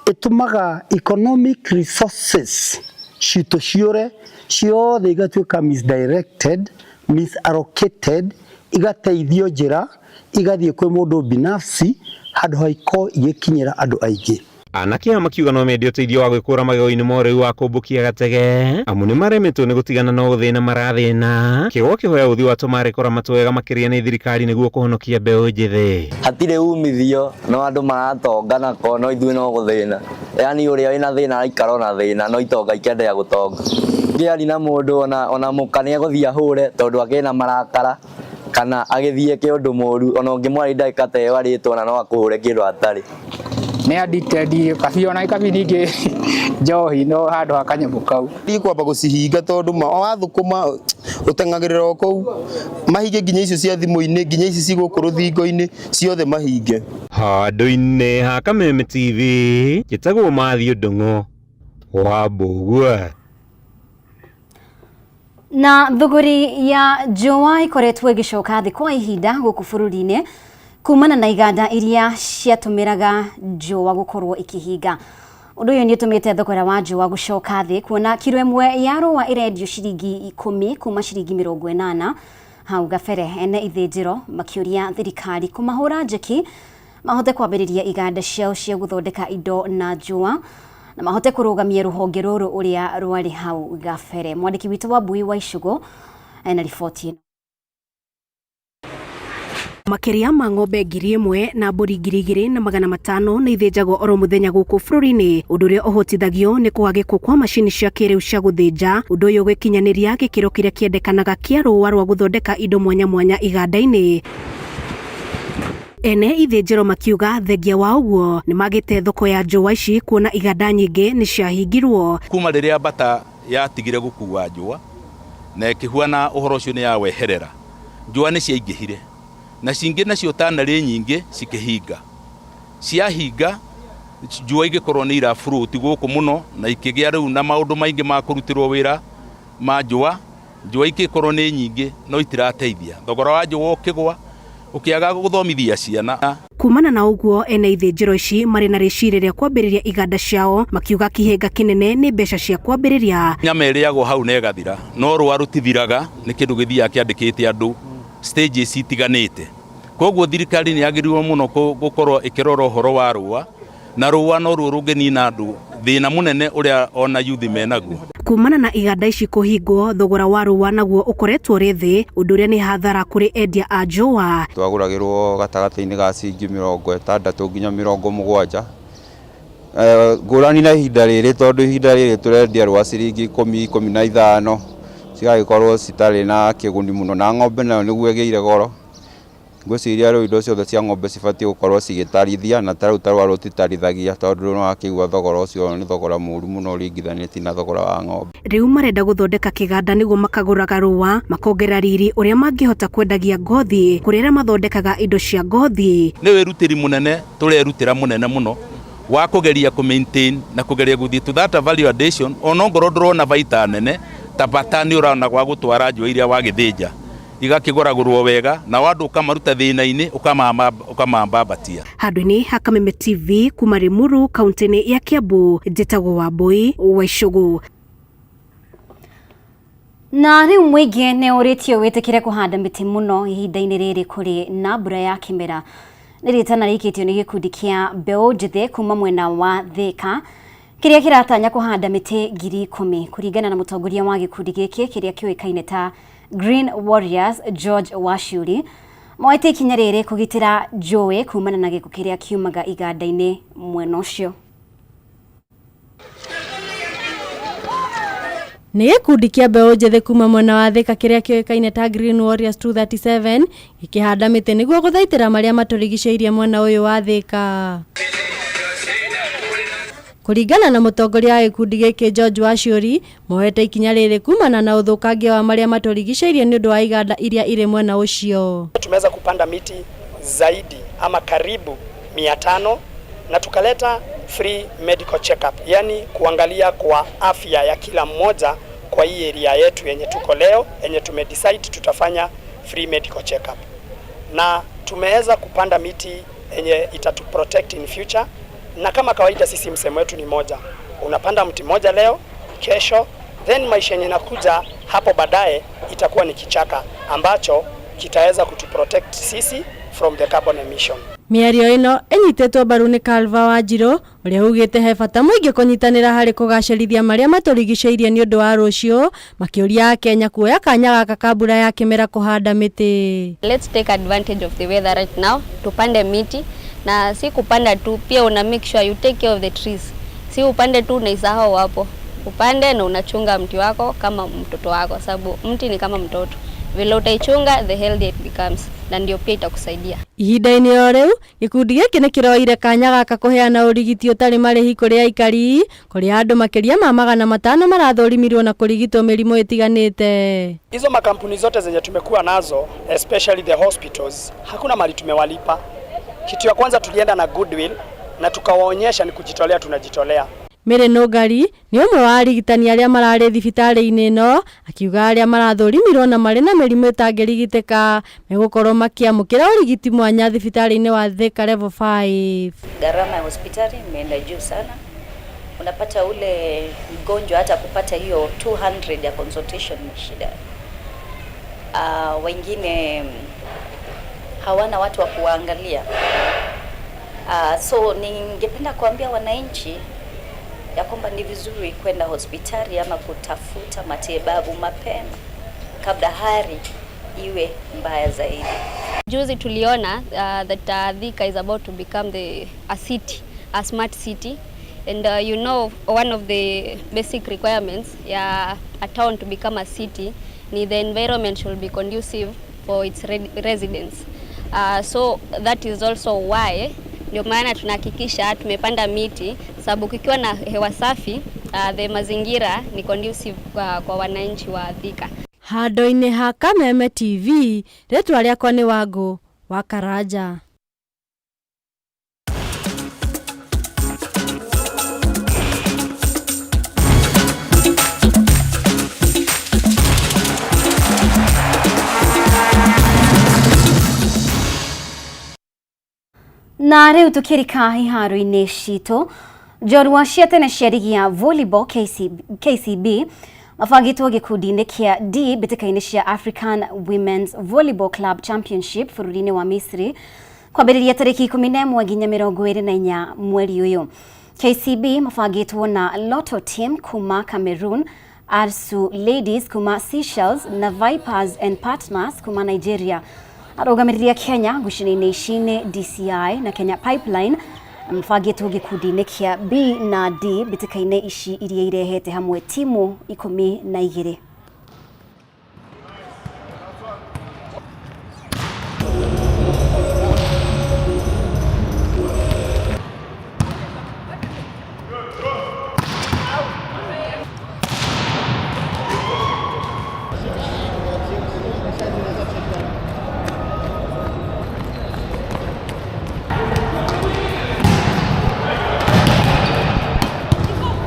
ĩtũmaga economic resources citũ ciũre ciothe igatuĩka misdirected, misallocated, igateithio njĩra igathiĩ kwĩ mũndũ binafsi handũ ha ikorwo igĩkinyĩra andũ aingĩ. Anake aya makiuga no mende ũteithio wa gwĩkũra magego-inĩ ma ũrĩu wa kũmbũkia gatege amu nĩ maremetwo nĩ gũtigana na ũthĩna marathĩna. Kĩgwa kĩhoya ũthi wa tũmarĩ kũramatwo wega makĩria nĩ thirikari nĩguo kũhonokia mbeũ njĩthĩ. Hatirĩ umithio no andũ maratonga nako no ithuĩ no gũthĩna, yaani ũrĩa wĩna thĩna araikara ona thĩna no itonga ikendelea gũtonga. Ngĩaria na mũndũ ona mũka nĩ egũthiĩ ahũre tondũ akĩrĩ na marakara kana agĩthiĩ eke ũndũ mũru, ona ũngĩmwarĩria ndagĩka ta ĩyo arĩtwo ona no akũhũre kĩndũ atarĩ. Nĩ addicted kabi ona kabi ningĩ njohi no handũ ha kanyamũ kau. Thiĩ kwamba gũcihinga tondũ ma wathũkũma ũteng'agĩrĩra o kũu, mahinge nginya icio cia thimũ-inĩ nginya ici ci gũkũ rũthingo-inĩ ciothe mahinge. Handũ-inĩ ha Kameme TV njĩtagwo Matthew Ndung'u wa Mbũgua. Na thũgũri ya njũa ikoretwo ĩgĩcoka thĩ kwa ihinda gũkũ bũrũri-inĩ kumana na iganda iria ciatũmĩraga njũa gũkorwo ikĩhinga. Ũndũ ũyũ nĩ ũtũmĩte thogora wa njũa gũcoka thĩ kuona kiro ĩmwe ya rũa ĩrendio ciringi 10 kuma ciringi 80 hau gabere. Ene ithĩnjĩro makĩũria thirikari kũmahũra njeki mahote kwambĩrĩria iganda ciao cia gũthondeka indo na njũa na mahote kũrũgamia rũhonge rũrũ ũrĩa rwarĩ hau gabere. Mwandĩki witũ wa Mbui wa Icũgũ ena riboti ĩno. Makĩria ma ng'ombe 1,000 na mbũri 2,500 nĩ ithĩnjagwo oro mũthenya gũkũ bũrũri-inĩ, ũndũ ũrĩa ũhotithagio nĩ kũhagĩkwo kwa macini cia kĩrĩu cia gũthĩnja, ũndũ ũyũ ũgĩkinyanĩria gĩkĩro kĩrĩa kĩendekanaga kĩa rũa rwa gũthondeka indo mwanya mwanya iganda-inĩ. Ene ithĩnjĩro makiuga thengia wa ũguo nĩ magĩte thoko ya njũa ici kuona iganda nyingĩ nĩ ciahingirwo. Kuma rĩrĩa Bata yatigire gũkua njũa na ĩkĩhuana ũhoro ũcio nĩ yaweherera, njũa nĩ ciaingĩhire na cingĩ nacio tanarĩ nyingĩ cikĩhinga. Ciahinga njũa igĩkorwo nĩ iraburuti gũkũ mũno na ikĩgĩa rĩu na maũndũ maingĩ ma kũrutĩrwo wĩra ma njũa. Njũa ikĩkorwo nĩ nyingĩ no itirateithia, thogora wa njũa ũkĩgwa ũkĩaga gũthomithia ciana. Kumana na ũguo ene ithĩnjĩro ici marĩ na rĩciria rĩa kwambĩrĩria iganda ciao, makiuga kĩhĩnga kĩnene nĩ mbeca cia kwambĩrĩria. Nyama ĩrĩagwo hau na ĩgathira, no rũa rũtithiraga, nĩ kĩndũ gĩthiaga kĩandĩkĩte andũ stages itiganĩte. Koguo thirikari nĩ yagĩrĩirwo mũno gũkorwo ĩkĩrora ũhoro wa rũa, na rũa no ruo rũngĩnina andũ thĩna mũnene ũrĩa ona yuthi menaguo. Kumana na iganda ici kũhingwo, thogora wa rũa naguo ũkoretwo ũrĩ thĩ, ũndũ ũrĩa nĩ hathara kũrĩ endia a njũa. Twagũragĩrwo gatagatĩ-inĩ ga ciringi 60 nginya 70. Ngũrani na ihinda rĩrĩ, tondũ ihinda rĩrĩ tũrendia rũa ciringi 10, 15, cigagĩkorwo citarĩ na kĩguni mũno, na ng'ombe nayo nĩguo ĩgĩire goro. Ngwĩciria rĩu indo ciothe cia ng'ombe cibatiĩ gũkorwo cigĩtarithia, na ta rĩu ta rũa rũtitarithagia, tondũ nĩ wakĩigua thogora ũcio nĩ thogora mũũru mũno ũringithanĩtie na thogora wa ng'ombe. Rĩu marenda gũthondeka kĩganda nĩguo makagũraga rũa, makongerera riri ũrĩa mangĩhota kwendagia ngothi kũrĩ arĩa mathondekaga indo cia ngothi. Nĩ wĩrutĩri mũnene tũrerutĩra mũnene mũno wa kũgeria kũ maintain na kũgeria gũthiĩ to that value addition, ona ongorwo ndũrona baita nene ta bata nĩ ũrona gwa gũtwara njũa iria wagĩthĩnja igakĩgũragũrwo wega na andũ ũkamaruta thĩna-inĩ ũkamambambatia. Handũ-inĩ ha Kameme TV kuma Limuru kaunti-inĩ ya Kiambu, njĩtagwo Wambui wa Icũgũ. Na rĩu mũingĩ nĩ ũrĩtio wĩtĩkĩre kũhanda mĩtĩ mũno ihinda-inĩ rĩrĩ kũrĩ na mbura ya kĩmera. Nĩ rĩtana rĩikĩtio nĩ gĩkundi kĩa mbeũ njĩthĩ kuma mwena wa Thĩka kĩrĩa kĩratanya kũhanda mĩtĩ 10,000 kũringana na mũtongoria wa gĩkundi gĩkĩ kĩrĩa kĩũĩkaine ta Green Warriors George Wachiuri. Moete ikinya rĩrĩ kũgitĩra njũĩ kumana na gĩko kĩrĩa kiumaga iganda-inĩ mwena ũcio. Nĩ gĩkundi kĩa mbeũ njĩthĩ kuma mwena wa Thĩka kĩrĩa kĩũĩkaine ta Green Warriors 237 gĩkĩhanda mĩtĩ nĩguo gũthaitĩra marĩa matũrigicĩirie mwena ũyũ wa Thĩka. Kũringana na mũtongoria wa gĩkundi gĩkĩ George Wachiuri, moete ikinya rĩrĩ kumana na ũthũkangia wa marĩa matũrigicĩirie nĩ ũndũ wa iganda iria irĩ mwena ũcio. Tumeweza kupanda miti zaidi ama karibu 500 na tukaleta free medical checkup, yani kuangalia kwa afya ya kila mmoja kwa hii area yetu yenye tuko leo, yenye tumedecide tutafanya free medical checkup, na tumeweza kupanda miti yenye itatu protect in future. Na kama kawaida sisi msemo wetu ni moja, unapanda mti moja leo, kesho then maisha yenye inakuja hapo baadaye itakuwa ni kichaka ambacho kitaweza kutuprotect sisi from the carbon emission. Mĩario ĩno ĩnyitĩtwo mbaru nĩ Calva Wanjiru ũrĩa ugĩte he bata mũingĩ kũnyitanĩra harĩ kũgacĩrithia marĩa matũrigicĩirie nĩ ũndũ wa rũciũ, makĩũria Akenya kuoya kanya gaka ka mbura ya kĩmera kũhanda mĩtĩ. Let's take advantage of the weather right now, tupande miti na si kupanda tu, pia una make sure you take care of the trees. Si upande tu unaisahau hapo, upande na unachunga mti wako kama mtoto wako, sababu mti ni kama mtoto, vile utaichunga the healthier it becomes, na ndio pia itakusaidia. Ihinda-inĩ o rĩu gĩkundi gĩkĩ nĩ kĩroire kanya gaka kũheana ũrigiti ũtarĩ marĩhi kũrĩ aikari, kũrĩa andũ makĩria ma 500 marathũrimirwo na kũrigitwo mĩrimũ ĩtiganĩte. Hizo makampuni zote zenye tumekuwa nazo especially the hospitals, hakuna mali tumewalipa. Kitu ya kwanza tulienda na goodwill na tukawaonyesha ni kujitolea, tunajitolea. Mary Nũngari nĩ ũmwe wa arigitani arĩa mararĩ thibitarĩ-inĩ ĩno, akiuga arĩa marathũrimirwo na marĩ na mĩrimũ ĩtangĩrigitĩka megũkorwo makĩamũkĩra ũrigiti mwanya thibitarĩ-inĩ wa Thika Level 5. Gharama ya hospitali imeenda juu sana. Unapata ule mgonjwa hata kupata hiyo 200 ya consultation ni shida. Wengine hawana watu wa kuwaangalia. So ningependa kuambia wananchi ya kwamba ni vizuri kwenda hospitali ama kutafuta matibabu mapema kabla hali iwe mbaya zaidi. Juzi tuliona that Thika is about to become a city, a smart city. And you know, one of the basic requirements ya a town to become a city ni the environment should be conducive for its residents. So that is also why ndio maana tunahakikisha tumepanda miti, sababu kukiwa na hewa safi, the mazingira ni conducive kwa wananchi wa Thika. Handũ-inĩ ha Kameme TV, rĩtwa rĩakwa nĩ Wangũ wa Karanja. Na rĩu tũkĩrika iharo-inĩ citũ, njorua cia tene cia rigi ya volleyball KCB mabangĩtwo gĩkundi-inĩ kĩa D mbĩtĩka-inĩ cia African Women's Volleyball Club Championship bũrũri-inĩ wa Misri kwambĩrĩria tarĩki 11 nginya 24 mweri ũyũ. KCB mabangĩtwo na Lotto Team kuma Cameroon, Arsu Ladies kuma Seychelles na Vipers and Partners kuma Nigeria. Arũgamĩrĩri a Kenya ngucanio-inĩ ici nĩ DCI na Kenya Pipeline mabangĩtwo gĩkundi-inĩ kĩa B na D mbĩtĩka-inĩ ici iria irehete hamwe timu 12.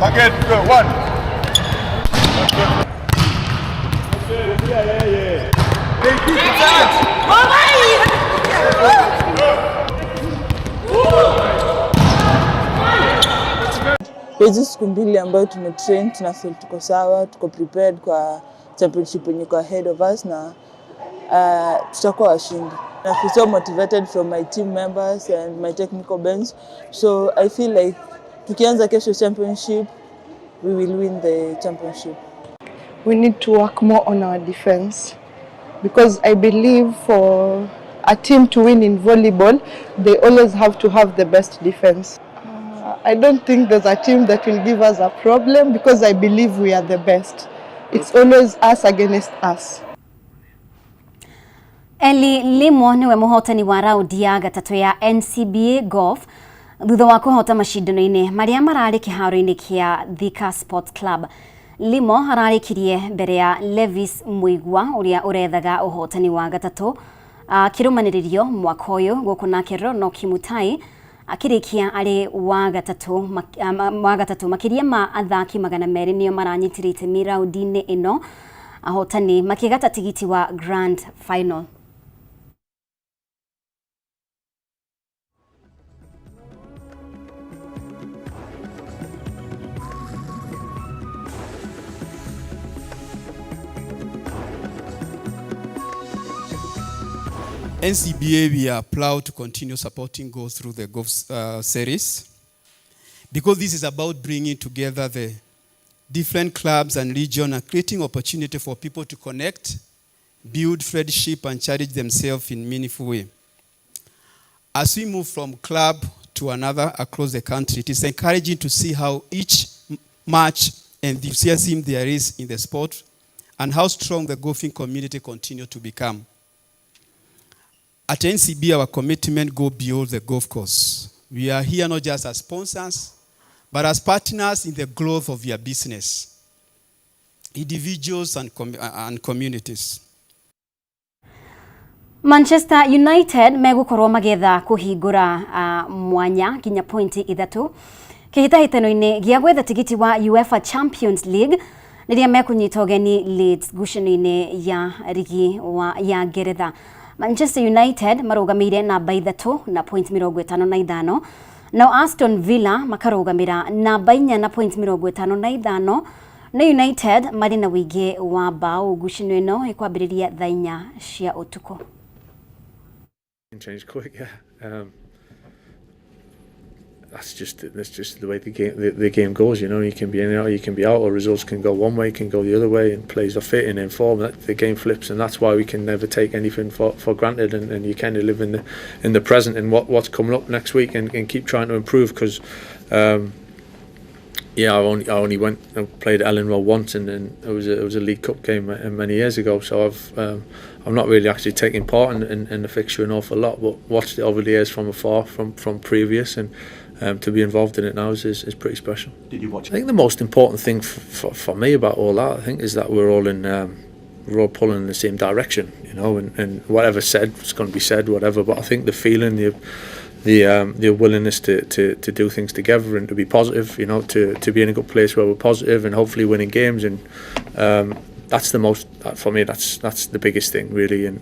Target, go, one. Hizi siku mbili ambayo tumetrain tuna feel tuko sawa, tuko prepared kwa championship yenye iko ahead of us na tutakuwa washindi. I feel so motivated from my team members and my technical bench. So I feel like tukianza kesho championship, we will win the championship. We need to work more on our defense because I believe for a team to win in volleyball, they always have to have the best defense. I don't think there's a team that will give us a problem because I believe we are the best. It's always us against us. Eli Limo niwe muhotani wa raundi ya gatatũ ya NCBA Golf thutha wa kũhota macindano-inĩ marĩa mararĩ kĩharo-inĩ kĩa Thika Sports Club. Limo ararĩkirie mbere ya Levis Muigua ũrĩa ũrethaga ũhotani wa gatatũ kĩrũmanĩrĩrio mwaka ũyũ, gũkũ nake Ronald Kimutai akĩrĩkia arĩ wa gatatũ. Makĩria ma athaki 200 nĩo maranyitire itemi raundi-inĩ ĩno, ahotani makĩgata tigiti wa Grand Final. NCBA, we are proud to continue supporting golf through the golf series, because this is about bringing together the different clubs and regions and creating opportunity for people to connect, build friendship, and challenge themselves in meaningful way. As we move from club to another across the country, it is encouraging to see how each match and enthusiasm there is in the sport and how strong the golfing community continue to become. At NCB, our commitment goes beyond the golf course. We are here not just as sponsors, but as partners in the growth of your business, individuals and communities. Manchester United megũkorwo magĩetha kũhingũra mwanya nginya pointi 3 Kĩhĩtahĩtano-inĩ gĩa gwetha tigiti wa UEFA Champions League rĩrĩa mekũnyita ũgeni Leeds ngucanio-inĩ ya rigi wa ya Ngeretha. Manchester United marũgamĩire namba 3 na point 55, nao Aston Villa makarũgamĩra namba 4 na point 55, na United marĩ na wĩingĩ wa mbaũ. Ngucanio ĩno ĩkwambĩrĩria thaa 4 cia ũtukũ. Change quick, yeah. That's just the way the game goes, you know. You can be in or you can be out, or results can go one way, can go the other way, and players are fit and in form. That the game flips, and that's why we can never take anything for granted. And you kind of live in the present and what's coming up next week, and keep trying to improve. Because yeah, I only went and played at Elland Road once, and it was a League Cup game many years ago. So I've not really actually taken part in the fixture an awful lot, but watched it over the years from afar, from previous, and to be involved in it now is pretty special. Did you watch? I think the most important thing for me about all that, I think, is that we're all we're all pulling in the same direction, you know, and whatever said is going to be said, whatever. But I think the feeling, the willingness to do things together and to be positive, you know, to be in a good place where we're positive and hopefully winning games, and that's the most for me. That's the biggest thing, really. And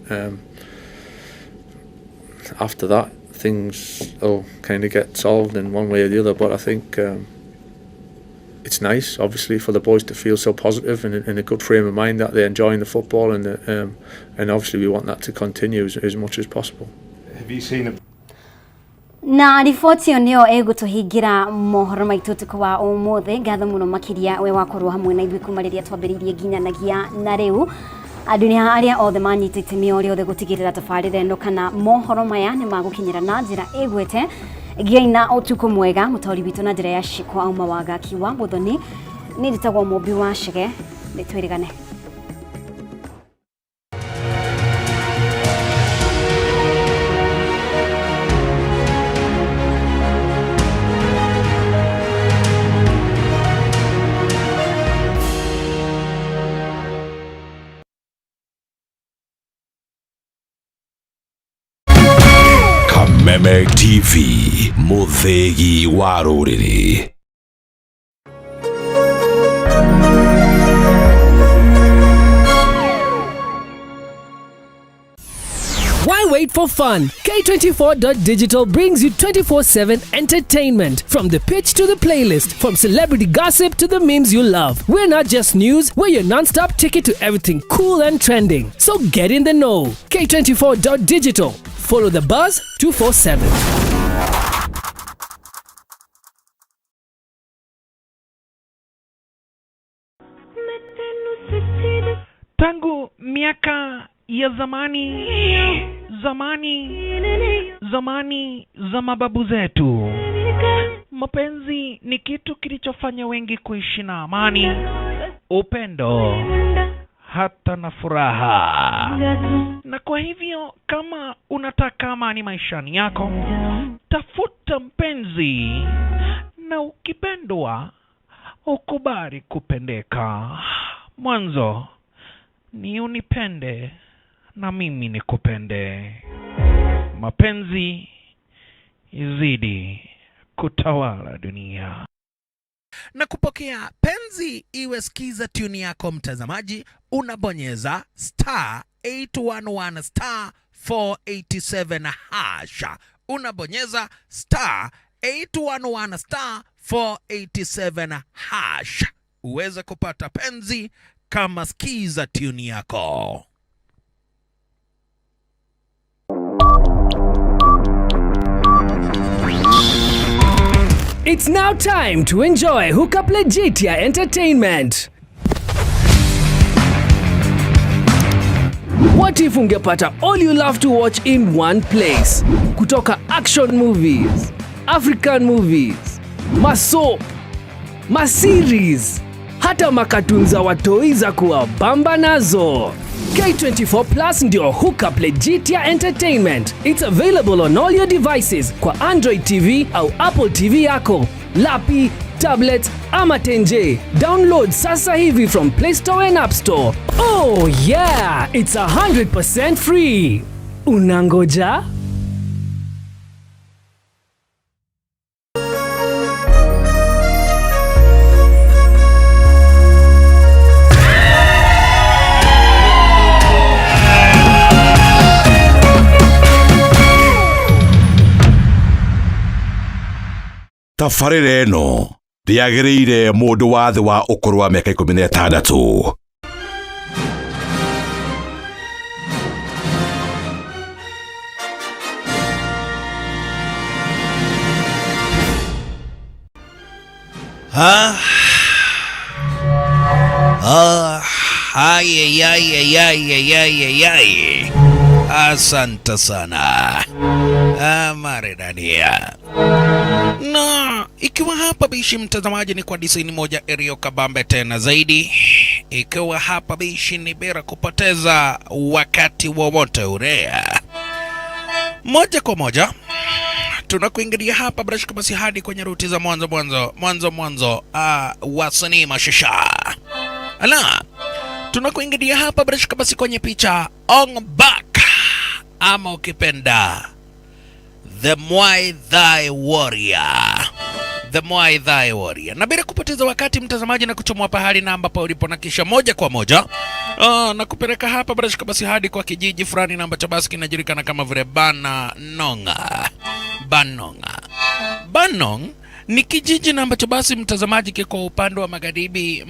after that, things will kind of get solved in one way or the other. But I think it's nice, obviously, for the boys to feel so positive and in a good frame of mind that they're enjoying the football, and obviously we want that to continue as much as possible. Have you seen a na riboti ĩyo nĩyo ĩgũtũhingĩra mohoro maitũ ũtukũ wa ũmũthĩ. Ngatho mũno makĩria we wakorwo hamwe na ithuĩ kuma rĩrĩa twambĩrĩirie nginyanagia na rĩu. Andũ nĩ arĩa othe manyitĩte itemi o rĩothe gũtigĩrĩra tabarĩra ĩno kana mohoro maya nĩ magũkinyĩra na njĩra ĩgwete. Gĩai na ũtukũ mwega. Mũtaũri witũ na njĩra ya ciĩko auma Wangaki wa Mũthoni. Niĩ njĩtagwo Mũmbi wa Chege, nĩ twĩrĩgane. Kameme TV, Muthegi wa rũrĩrĩ. Why wait for fun? K24.digital brings you 24/7 entertainment. From the pitch to the playlist, from celebrity gossip to the memes you love. We're not just news, we're your non-stop ticket to everything cool and trending. So get in the know. K24.digital. Follow the buzz 247. Tangu miaka ya zamani, zamani, zamani za mababu zetu, mapenzi ni kitu kilichofanya wengi kuishi na amani, upendo, hata na furaha. Na kwa hivyo, kama unataka amani maishani yako, tafuta mpenzi, na ukipendwa ukubali kupendeka. Mwanzo ni unipende na mimi nikupende. Mapenzi izidi kutawala dunia. Na kupokea penzi iwe skiza tune yako mtazamaji, unabonyeza star 811 star 487 hash. Unabonyeza star 811 star 487 hash uweze kupata penzi kama skiza tune yako. It's now time to enjoy Hookup Legitia Entertainment. What if ungepata all you love to watch in one place? Kutoka action movies, African movies, masoap, maseries, hata makatun za watoi za kuwabamba nazo. K24 Plus ndio Hookup Legitia Entertainment. It's available on all your devices kwa Android TV au Apple TV yako, lapi, tablet ama tenje. Download sasa hivi from Play Store and App Store. Oh yeah, it's 100% free. Unangoja? Tabarĩra ĩno ndĩagĩrĩire mũndũ wa thĩ wa ũkũrũ wa mĩaka 16. Ah. Ah, ay, ay, ay, ay, ay, ay, ay, ay. Asante sana. Ah, maridania. Na ikiwa hapa bishi mtazamaji ni kwa design moja iliyo kabambe tena zaidi, ikiwa hapa bishi ni bila kupoteza wakati wowote ule, moja kwa moja tunakuingilia hapa bila shaka basi hadi kwenye ruti za mwanzo mwanzo mwanzo mwanzo wasanii mashasha ala, tunakuingilia hapa bila shaka basi kwenye picha Ong Bak ama ukipenda The Muay Thai Warrior. The Muay Thai Warrior. Na bila kupoteza wakati mtazamaji, na kuchomoa pahali na ambapo ulipo na kisha moja kwa moja na kupeleka hapa bila shaka basi hadi kwa kijiji fulani na ambacho basi kinajulikana kama vile Banonga. Banonga. Banong ni kijiji na ambacho basi mtazamaji kiko upande wa magharibi